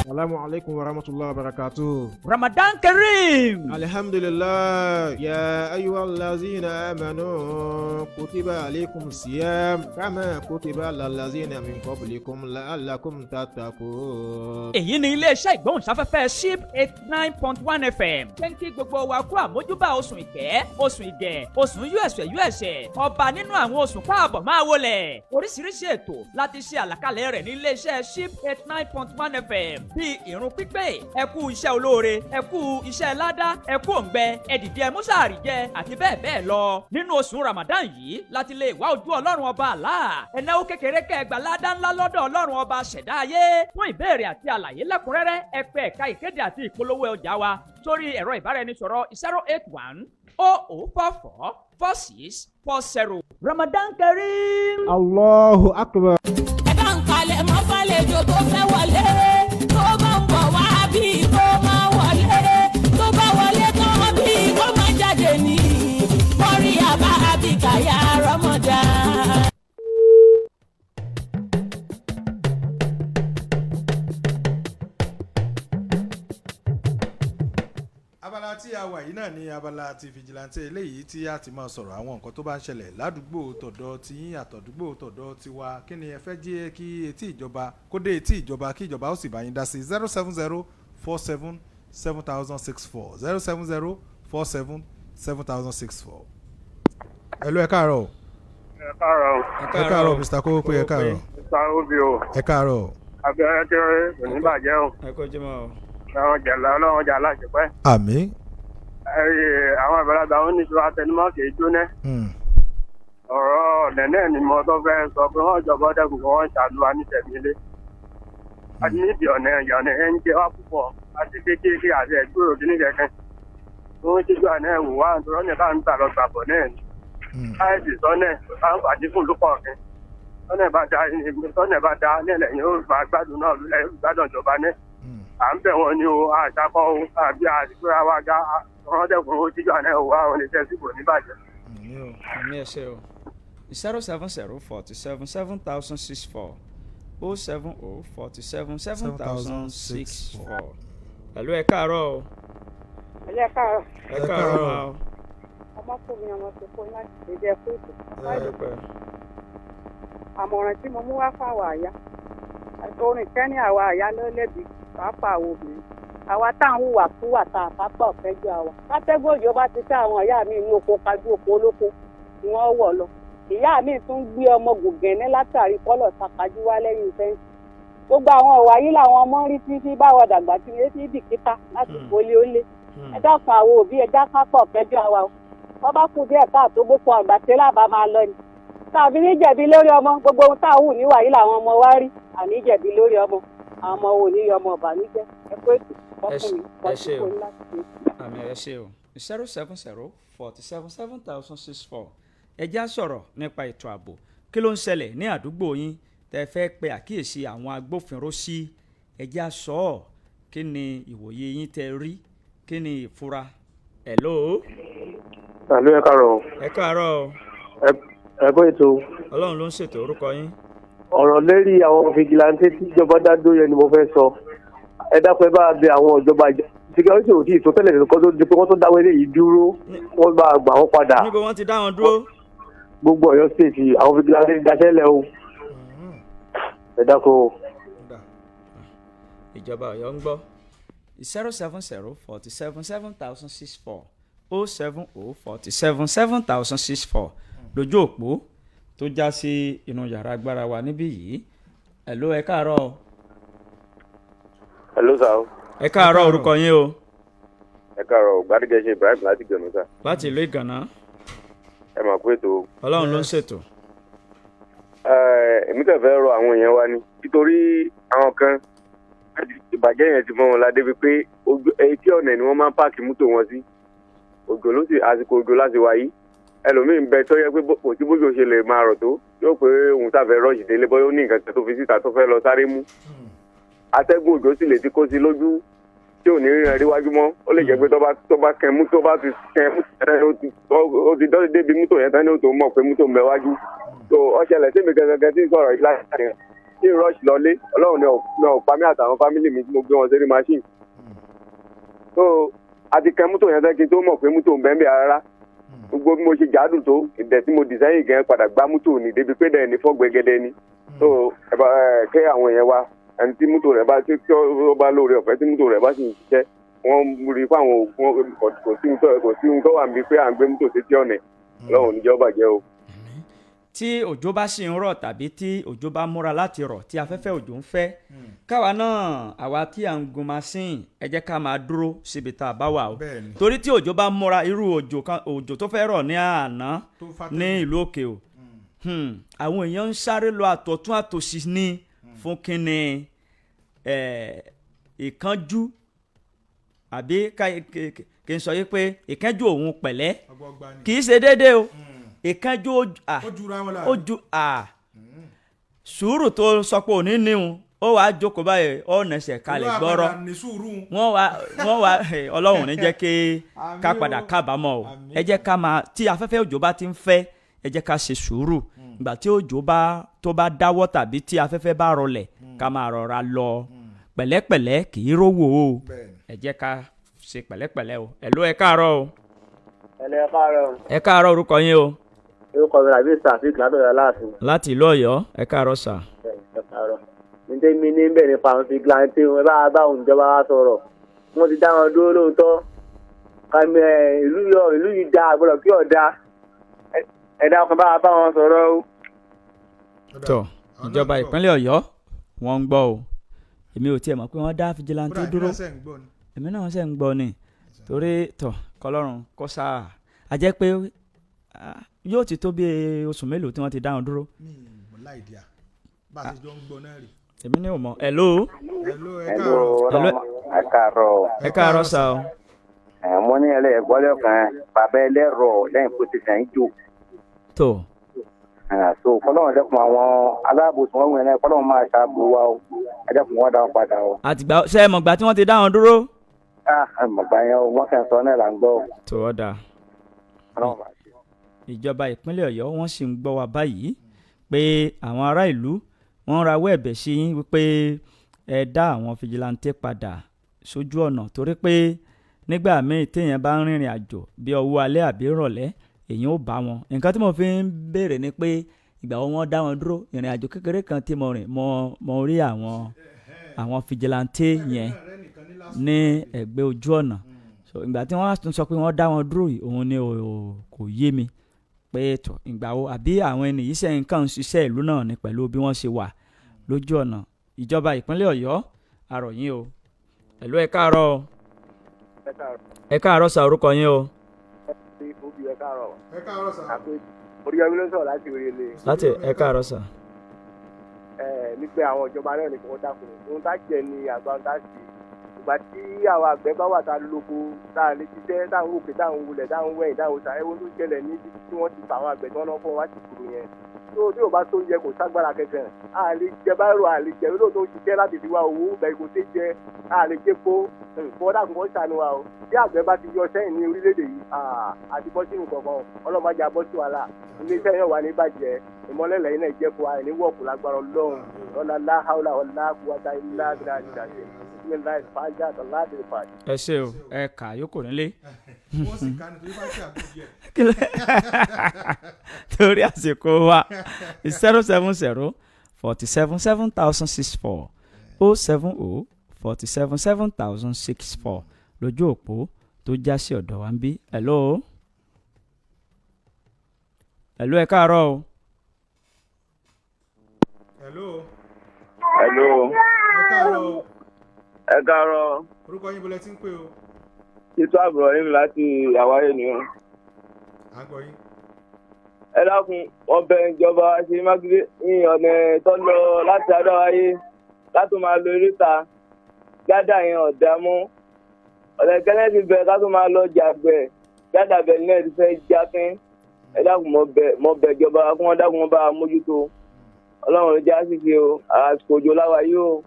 Salamu alaikum wa rahmatullahi wa barakatuh. Ramadan Kareem. Alhamdulillah ya ayyuhallazina amanu kutiba alaykum siyam kama kutiba alallazina min qablikum la'allakum tattaqun. Èyí ni iléeṣẹ́ ìgbóhùnsáfẹ́fẹ́ ship 89.1 FM ṣé ń kí gbogbo wa kú àmójúbà oṣù ìkẹ́, oṣù ìgẹ̀, oṣù yúẹ̀ṣẹ̀ yúẹ̀ṣẹ̀ ọba nínú àwọn oṣù. Káàbọ̀ máa wọlé. Oríṣiríṣi ètò láti ṣe àlàkalẹ̀ rẹ̀ ní iléeṣẹ́ ship 89.1 FM bíi ìrun pípé, ẹ kú iṣẹ́ olóore, ẹ kú iṣẹ́ ládá, ẹ kú òǹgbẹ, ẹ dìde ẹ mú sàárì jẹ àti bẹ́ẹ̀ bẹ́ẹ̀ lọ. Nínú oṣù Ramadan yìí láti lè wá ojú Ọlọ́run ọba àlá. Ẹ náwó kékeré kẹgbà ládá ńlá lọ́dọ̀ Ọlọ́run ọba ṣẹ̀dá ayé. Fún ìbéèrè àti àlàyé lẹ́kùnrẹ́rẹ́, ẹ pè ẹ̀ka ìkéde àti ìpolówó ọjà wa sórí ẹ̀rọ ìbáraẹnisọ̀rọ̀ 081 00 44 46 40. Ramadan Kareem. Allahu akbar. Ẹ bá ń kalẹ̀ mọ́ fàlejò tó fẹ́ wọlé, tó bá ń bọ̀ wá bí kó máa wọlé, tó bá wọlé tán bí kó máa jáde ní mọ́rí àbá àbíkàyà Ramadan. Abala tí a wà yìí náà ni abala ti fìjìláńtẹ́ eléyìí tí a ti máa sọ̀rọ̀ àwọn nǹkan tó bá ń ṣẹlẹ̀ ládùúgbò tọ̀dọ̀ tiyín àtọ̀dúgbò tọ̀dọ̀ tiwa. Kí ni ẹ fẹ́ jẹ́ kí etí ìjọba kó dé etí ìjọba, kí ìjọba ó sì bá yín dá sí? 070 47 7064 070 47 7064. Hello, ẹ káàárọ̀. Ẹ káàárọ̀. Ẹ káàárọ̀ Mr. Kówópé, ẹ káàárọ̀. Mr. Obi o. Ẹ káàárọ̀. Abẹ́rẹ́ kéré kò ní bàjẹ́ o. Ẹ kó jùmọ̀ o. Ọlọ́run jàlá, Ọlọ́run jàlá ṣùpẹ́. Àmín. Àwọn àgbàlagbà wọn ní ìṣòro àtẹnumọ́ kì í jóná. Ọ̀rọ̀ ọ̀nà náà ni mo tó fẹ́ sọ pé wọ́n jọba dẹ́kun kí wọ́n ṣàlùwà ní tẹ̀mílé. A ti níbi ọ̀nà ìyànà ẹ̀ ń jẹ wá púpọ̀ àti kékeré àti ẹ̀gbọ́rò kìíní kẹ̀kẹ́. Wọ́n ti gbà náà wò wá nítorí ọ̀nà bá ń gbà lọ gbàbọ̀ náà ni. Láìsí sọ́nà àǹfààní fún olùkọ́ ọ̀kẹ́. Tọ́nà bá da nílẹ̀ yóò máa gbádùn náà lulẹ̀ yóò gbádùn ìjọba náà. À ń bẹ̀ wọ́n ní o, àṣàkọ́ o, àbí àṣìkúra wa ga wọ́n dẹ́kun ó tíjú àná ẹ̀wọ̀ àwọn oníṣẹ́ síbò níbàjẹ́. Àmì ẹ̀ṣẹ̀ o. 070 47 7064 070 47 7064. Pẹ̀lú ẹ káàárọ̀ o. Ẹ káàárọ̀. Ẹ káàárọ̀ ma o. Ọmọkùnrin ọmọ tó kó láti ṣe jẹ fún ètò. Àmọ̀ràn tí mo mú wá fáwọn àyà. Orin kẹ́ni àwa àyà ló lẹ́bi pàápàá àwọn obìnrin. Àwa tá à ń hùwà kúwà tá a pápá ọ̀fẹ́ jọ àwa. Látẹ́gùn òjò bá ti tẹ́ àwọn ìyá mi inú oko kájú oko olóko ni wọ́n wọ̀ lọ. Ìyá mi tún gbé ọmọ gògẹ́ní látàrí kọ́lọ̀ sàkájú wá lẹ́yìn fẹ́ǹsì. Gbogbo àwọn ọ̀wà yìí làwọn ọmọ ń rí tí báwọ̀ dàgbà tí wọ́n ti bìkítà láti kólé ó lé. Ẹ dákun àwọn òbí ẹ já kápọ̀ kẹjọ àwa o. Wọ́n bá kú díẹ̀ káàtó gbogbo àgbà tí lábàá máa lọ ni. Tàbí níjẹ̀bi lórí ọmọ gbogbo ohun tá a hù níwà yìí làwọn ọmọ wa rí àní jẹ̀bi lórí ọmọ. Àwọn ọmọ wo ní ọmọ ọ̀bànújẹ́ ẹ kó ètò ọkùnrin Ẹ ṣé o. ọkùnrin láti ṣe. Àmì ẹ ṣé o. 070 47 7064. Ẹ já sọ̀rọ̀ nípa ètò ààbò. Kí ló ń ṣẹlẹ̀ ní àdúgbò yín tẹ́ fẹ́ pe àkíyèsí àwọn agbófinró sí? Ẹ já sọ ọ́. Kí ni ìwòye yín tẹ́ rí? Kí ni ìfura? Hello. Àló, ẹ káàárọ̀. Ẹ káàárọ̀ o. Ẹ kó ètò. Ọlọ́run ló ń ṣètò. Orúkọ yín. Ọ̀rọ̀ lérí àwọn fìgìláńtẹ́ tí ìjọba dá dúró yẹn ni mo fẹ́ sọ. Ẹ dákun, ẹ bá bẹ àwọn ìjọba security ò tí ì tó tẹ́lẹ̀ kó tó di pé wọ́n tó dáwọ́ eléyìí dúró, wọ́n bá gbà wọ́n padà. Níbo wọ́n ti dá wọn dúró? Gbogbo Ọ̀yọ́ state àwọn fìgìláńtẹ́ ti daṣẹ́ lẹ̀ o. Ẹ dákun o. Ìjọba Ọ̀yọ́ ń gbọ́. 070 47 7064 070 47 7064 lójú òpó tó já sí inú yàrá agbára wa níbí yìí. Hello, ẹ káàárọ̀ o. Hello sir. Ẹ káàárọ̀, orúkọ yín o. Ẹ káàárọ̀, Gbádégẹṣin Ibrahim láti Ìgànnà sir. Láti ìlú Ìgànnà. Ẹ mà kú ètò. Ọlọ́run ló ń ṣètò. Èmi kàn fẹ́ rọ àwọn èèyàn wa ni nítorí àwọn kan ìbàjẹ́ yẹn ti mọ́ wọn la débi pé etí ọ̀nà ni wọ́n máa ń páàkì mọ́tò wọn sí. Òjò ló sì àsìkò òjò láti wáyé, ẹlòmíín bẹ tó yẹ pé kò sí bójú ṣe lè máa rọ̀ tó yóò pé òun sáfẹ́ rọ́ọ̀ṣì délé, bóyá ó ní nǹkan kan tó fi síta tó fẹ́ lọ sáré mú. Atẹ́gùn òjò sì lè ti kó sí lójú tí ò ní ríran ríwájú mọ́. Ó lè jẹ́ pé tó bá kẹ mú tó bá ti kẹ mú tẹ́lẹ̀ ó ti dọ́sí débi mọ́tò yẹn tán ní ó tó mọ̀ pé mọ́tò ń bẹ wájú. Tó ó ṣẹlẹ̀ sí mi gangan tí ń sọ̀rọ̀ yìí láti rìn tí ń rọ́ọ̀ṣì lọlé. Ọlọ́run ni ò pa mí àtàwọn fámìlì mi tí mo gbé wọn sórí machine. Tó àti kẹ mọ́tò yẹn tán kí n tó mọ̀ pé mọ́tò ń bẹ ń bẹ rárá. Gbogbo bí mo ṣe jádùn tó ìdẹ̀ tí mo dìsáyìn gan padà gbá mọ́tò ní débi pé dẹ̀ ní fọ́gbẹ́gẹ́dẹ́ ni. Tó kẹ́ àwọn èèyàn wa, ẹni tí mọ́tò rẹ̀ bá tí ó bá lóore ọ̀fẹ́ tí mọ́tò rẹ̀ bá sì ń ṣiṣẹ́, wọ́n rí fún àwọn oògùn kò sí ohun tó wà níbi pé à ń gbé mọ́tò sétí ọ̀nà. Ọlọ́run níjọ́ bàjẹ́ o. Tí òjò bá sì ń rọ̀ tàbí tí òjò bá múra láti rọ̀ tí afẹ́fẹ́ òjò ń fẹ́, káwa náà àwa tí à ń gun machine, ẹ jẹ́ ká máa dúró síbi tá a bá wà o. Torí tí òjò bá múra, irú òjò tó fẹ́ rọ̀ ní àná ní ìlú òkè o, àwọn èèyàn ń sáré lọ àtọ̀tún àtòsí ní fún kínní ìkánjú àbí kí n sọ yìí pé ìkánjú òun pẹ̀lẹ́ kì í ṣe déédéé o. Ìkánjú ó ju sùúrù tó sọ pé òní níhun ó wàá jókòó báyìí, ó nẹsẹ̀ kalẹ̀ gbọ́rọ̀ wọ́n wá. Ọlọ́run ní jẹ́ kí ká padà kábàámọ̀ o. Ẹ jẹ́ ká máa tí afẹ́fẹ́ òjò bá ti ń fẹ́, ẹ jẹ́ ká ṣe sùúrù. Ìgbà tí òjò bá tó bá dáwọ́ tàbí tí afẹ́fẹ́ bá rọlẹ̀, ká máa rọra lọ pẹ̀lẹ́pẹ̀lẹ́, kì í rówó o. Ẹ jẹ́ ká ṣe pẹ̀lẹ́pẹ̀lẹ́ o. Hello, ẹ káàárọ̀ o. Ẹ káàárọ̀. Ẹ káàárọ̀, orúkọ yín o. Orúkọ mi làbí Sàfíìk látọ̀yọ̀ Aláàfin. Láti ìlú Ọ̀yọ́, ẹ káàárọ̀ sà. Ẹ káàárọ̀. Nítorí mi ní bẹ̀rẹ̀ nípa àwọn fìgìláńtì wọn, bá bá òun ìjọba wa sọ̀rọ̀, wọ́n ti dá wọn dúró lóòótọ́. Ìlú yọ ìlú yìí da àgbọ̀dọ̀ kí ọ̀dà ẹ dákun bá bá wọn sọ̀rọ̀ o. Tọ ìjọba ìpínlẹ̀ Ọ̀yọ́ wọ́n ń gbọ́ o. Èmi ò tiẹ̀ mọ̀ pé wọ́n dá fìjìláńtì dúró, èmi náà ṣe ń gbọ́ ni. Torí tọ̀ kọlọ́run kó sáà a jẹ́ pé yóò ti tó bí oṣù mélòó tí wọ́n ti dá wọn dúró. Mi ò láìdíà bá a ti jọ ń gbọ́ náà rí. Èmi ní ò mọ̀. Hello. Hello, ẹ Hello, káàárọ̀. ẹ káàárọ̀. Ẹ káàárọ̀ sà o. Ẹ mo ní ẹlẹ́gbọ́lẹ́ kan bàbá ẹlẹ́rọ lẹ́yìn kó ti sàn ń jò. Tó. So kọ́lọ́run dẹ́kun àwọn aláàbòsùn wọn wọ̀nyẹn kọ́lọ́run máa ṣàbò wa o, ẹ dẹ́kun wọn dá wọn padà o. Àtìgbà ṣe é mọ̀gbà tí wọ́n ti dá wọn dúró. Ah, ẹ mọ̀gbà yẹn o, wọ́n kàn sọ náà là ń gbọ́ o. Tó ọ dáa. Ọlọ́run bá ṣe. Ìjọba ìpínlẹ̀ Ọ̀yọ́ wọ́n sì ń gbọ́ wa báyìí pé àwọn ará ìlú wọ́n ń rawọ́ ẹ̀bẹ̀ sí yín wípé ẹ dá àwọn fìjìláńtẹ́ padà sójú ọ̀nà, torí pé nígbà míì téèyàn bá ń rìnrìn àjò bí ọwọ́ alẹ́ àbí ìrọ̀lẹ́ èèyàn ò bá wọn. Nǹkan tí mo fi ń béèrè ni pé ìgbà wo wọ́n dá wọn dúró. Ìrìn àjò kékeré kan tí mo rìn mo rí àwọn fìjìláńtẹ́ yẹn ní ẹ̀gbẹ́ ojú ọ̀nà. So ìgbà tí wọ́n á tún sọ pé wọ́n dá wọn dúró yìí, òun ni kò yé mi pé tó ìgbà wo àbí àwọn ẹni yìí ṣe nǹkan ṣiṣẹ́ ìlú náà ni pẹ̀lú bí wọ́n ṣe wà lójú ọ̀nà. Ìjọba ìpínlẹ̀ Ọ̀yọ́ àrọ̀ yín o. Ẹ̀lú ẹ káàárọ̀ o. Ẹ káàárọ̀ sà, orúkọ yín o. Ẹ káàárọ̀. Ẹ káàárọ̀ sà. Oríyọmí ló sọ̀rọ̀ láti Orílẹ̀. Láti ẹ káàárọ̀ sà. Ẹ nígbà àwọn ìjọba náà nìkan wọ́n dákun. Ohun tá jẹ ni àgbà ohun tá ṣe. Ìgbà tí àwọn àgbẹ̀ bá wà tá a lóko, tá a lè ṣiṣẹ́, tá a ń wòkè, tá a ń wulẹ̀, tá a ń wẹ̀yìn, tá a ń wòsàn, ẹ̀wọ̀n tó ṣẹlẹ̀ ní ibi tí wọ́n ti pa àwọn àgbẹ̀ tí wọ́n lọ fún wa ti kúrò yẹn. Tó tí ò bá tó yẹ kò ságbára kankan. A lè jẹ báírò, a lè jẹ olóòótọ́ ṣiṣẹ́ láti fi wá owó, bẹ́ẹ̀ kò ṣe jẹ, a lè jẹ kó nǹkan dákun kó ṣàánú wa o. Bí àgbẹ̀ bá ti yọ sẹ́yìn ní orílẹ̀-èdè yìí, àti bọ́ sínú kankan, ọlọ́mọdé abọ́ sí wàhálà. Iléeṣẹ́ yẹn wà ní bàjẹ́, ìmọ̀lẹ́lẹ̀ yìí náà jẹ́ fún wa, ẹni wọ̀kù lágbára Ọlọ́run, lọ́la láhàúlà ọ̀la kúwàtà ilá bíra ìdàgbẹ́. Ẹ ṣe o, ẹ kà yókù nílé. Wọ́n sì ká nítorí bá ṣe àbújẹ. Torí àsìkò wa, 070 47 7064 070 47 7064 lójú òpó tó já sí ọ̀dọ̀ wa ń bí. Hello. Hello, ẹ káàárọ̀ o. Hello. Hello. Ẹ káàárọ̀ o. Ẹ káàárọ̀. Orúkọ yín bọ́lẹ̀ tí ń pè o. Títú àbúrò yín láti àwáyé ni o. À ń gbọ́ yín. Ẹ dákun, wọ́n bẹ ìjọba Ṣèyí Mákindé ní ọ̀nà tó lọ láti Adáwáyé láti máa lo eréta gádà yẹn ọ̀dà mọ́. Ọ̀nà kẹ́lẹ́ ti bẹ̀ ká tó máa lọ jàgbẹ̀ gádà bẹ̀ náà ti fẹ́ jápín. Ẹ dákun, mo bẹ̀ ìjọba kí wọ́n dákun wọn bá a mójútó. Ọlọ́run ló já síse o, àsìkò òjò láwa yìí o.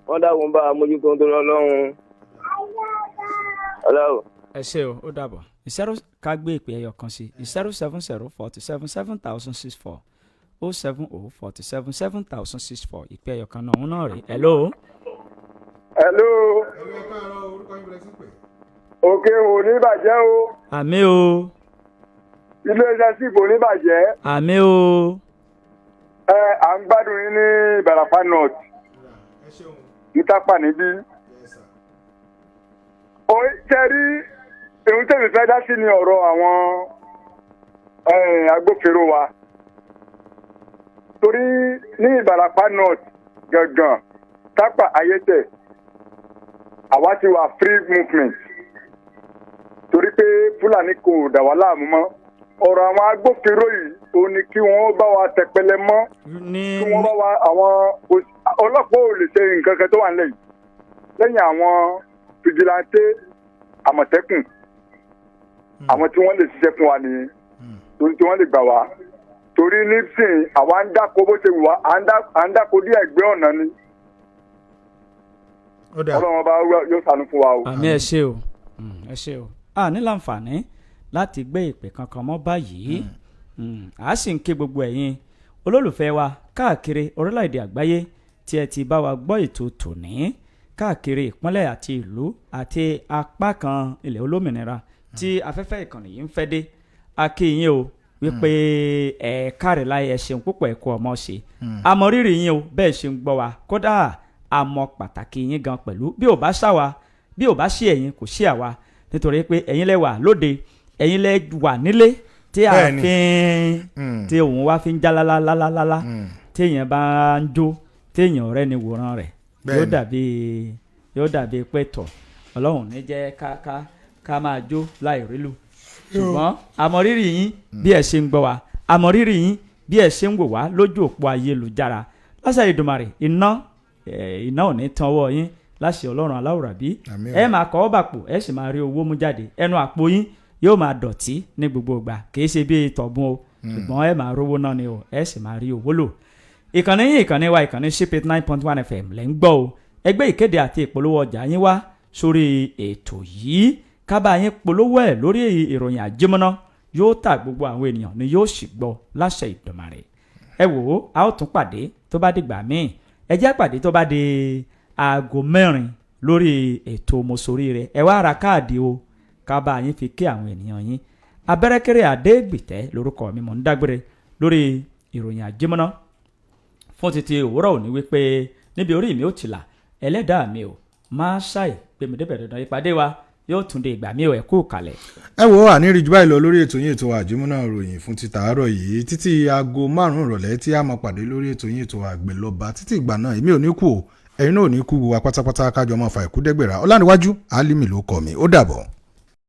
Wọ́n dákun bá a mójútó nítorí Ọlọ́run. Ọlọ́run. Ẹ ṣe o, ó dàbọ̀. Zero ká gbé ìpè ẹyọ kan sí 070 47 7064 070 47 7064 ìpè ẹyọ kan náà òun náà rèé. Hello. Hello. Hello, ẹ káàárọ̀, orúkọ yín bọ́lẹ̀ tí ń pè. Òkè ò ní bàjẹ́ o. Àmín o. Iléeṣẹ́ sì kò ní bàjẹ́. Àmín o. Ẹ à ń gbádùn yín ní Ìbàràpá North. Ẹ ṣeun. Ní Tápà níbí. Yes, sir. Ó ṣe rí ohun tẹ̀mí fẹ́ dá sí ni ọ̀rọ̀ àwọn agbófinró wa. Torí ní Ìbàràpá North gangan, Tápà Ayétẹ̀, àwa ti wà free movement. Torí pé Fúlàní kò dà wá láàmú mọ́. Ọ̀rọ̀ àwọn agbófinró yìí ó ní kí wọ́n bá wa tẹpẹlẹ mọ́, kí wọ́n bá wa àwọn ọlọ́pàá ò lè ṣe nǹkan kan tó wà nílẹ̀ yìí lẹ́yìn àwọn fìjìláńtẹ́ àmọ̀tẹ́kùn, àwọn tí wọ́n lè ṣiṣẹ́ fún wa nìyẹn, torí tí wọ́n lè gbà wá. Torí nísìnyí àwa ń dáko bó ṣe wù wá, à ń dáko díẹ̀ gbé ọ̀nà ni. Ọlọ́run ọba yóò ṣàánú fún wa o. Àmín, ẹ ṣé o, ẹ ṣé o. A ní láǹfààní láti gbé ìpè kankan mọ́ báyìí. A sì ń ké gbogbo ẹ̀yin olólùfẹ́ wa káàkiri orílẹ̀-èdè àgbáyé tí ẹ ti bá wa gbọ́ ètò tòní káàkiri ìpínlẹ̀ àti ìlú àti apá kan ilẹ̀ olómìnira tí afẹ́fẹ́ ìkànnì yìí ń fẹ́ dé. A kí yín o wípé ẹ káre láyé, ẹ ṣeun púpọ̀, ẹ kú ọmọ ṣe. A mọ rírì yín o bẹ́ẹ̀ ṣe ń gbọ́ wa, kódà a mọ pàtàkì yín gan pẹ̀lú. Bí ò bá ṣàwa, bí ò bá ṣe ẹ̀yin, kò ṣe àwa, nítorí pé ẹ̀yin lẹ wà lóde, ẹ̀yin lẹ wà nílé tí a fi ń tí òun wá fi ń já lálálálálá. Téèyàn bá ń jó, téèyàn ọ̀rẹ́ ni wòran rẹ̀ yóò dàbí pé tọ̀ Ọlọ́run ní jẹ́ ká ká ká máa jó láì rí lù. Ṣùgbọ́n àmọ̀rírì yín bí ẹ ṣe ń gbọ́ wa, àmọ̀rírì yín bí ẹ ṣe ń wò wá lójú òpó ayélujára. Láṣẹ Èdùmàrè, iná iná ò ní tan ọwọ́ yín láṣẹ Ọlọ́run aláwòrábí. Àmín o. Ẹ máa kọ́ ọ́ bàpò, ẹ sì máa rí owó mú jáde. Ẹnu àpò yín yóò máa dọ̀tí ní gbogbo ìgbà, kì í ṣe bí tọ̀bùn o, ṣùgbọ́n ẹ máa rówó náà ni o, ẹ sì máa rí owó lò. Ìkànnì yín, ìkànnì wa, ìkànnì Ship 89.1 FM lẹ́ ń gbọ́ o. Ẹgbẹ́ ìkéde àti ìpolówó ọjà yín wá sórí ètò yìí, kábàá yín polówó ẹ̀ lórí ìròyìn àjẹmọ́ná. Yóò ta gbogbo àwọn ènìyàn ni yóò sì gbọ́ láṣẹ Ìdùmarè. Ẹ wò ó, a ó tún pàdé tó bá dìgbà míì. Ẹ jẹ́ pàdé tó bá di aago 4 lórí ètò Mọ́sóríire. Ẹ wá ra káàdì o, kábàá yín fi kí àwọn ènìyàn yín. Abẹ́rẹ́kẹ́rẹ́ Adégbìtẹ́ lórúkọ mi. Mò ń dágbére lórí ìròyìn àjẹmọ́ná fún títí òwúrọ̀ òní wípé níbi orí mi ò tìlà, ẹlẹ́dàá mi ò máa ṣàì pé mi débẹ̀ dandan. Ìpàdé wa yóò tún dé ìgbà mi ò, ẹ̀ kú kalẹ̀. Ẹ wo, àníri jù báyìí lọ lórí ètò yín, ètò àjímúná ròyìn fún ti tàárọ̀ yìí, títí aago 5 ìrọ̀lẹ́ tí a máa pàdé lórí ètò yín, ètò Àgbẹ̀lọba. Títí ìgbà náà, èmi ò ní kú o, ẹ̀yin náà ò ní kú wa pátápátá, kájọ máa fa ìkú dẹ́gbẹ̀rà. Ọláníwájú Álímì ló kọ mi. Ó dàbọ̀.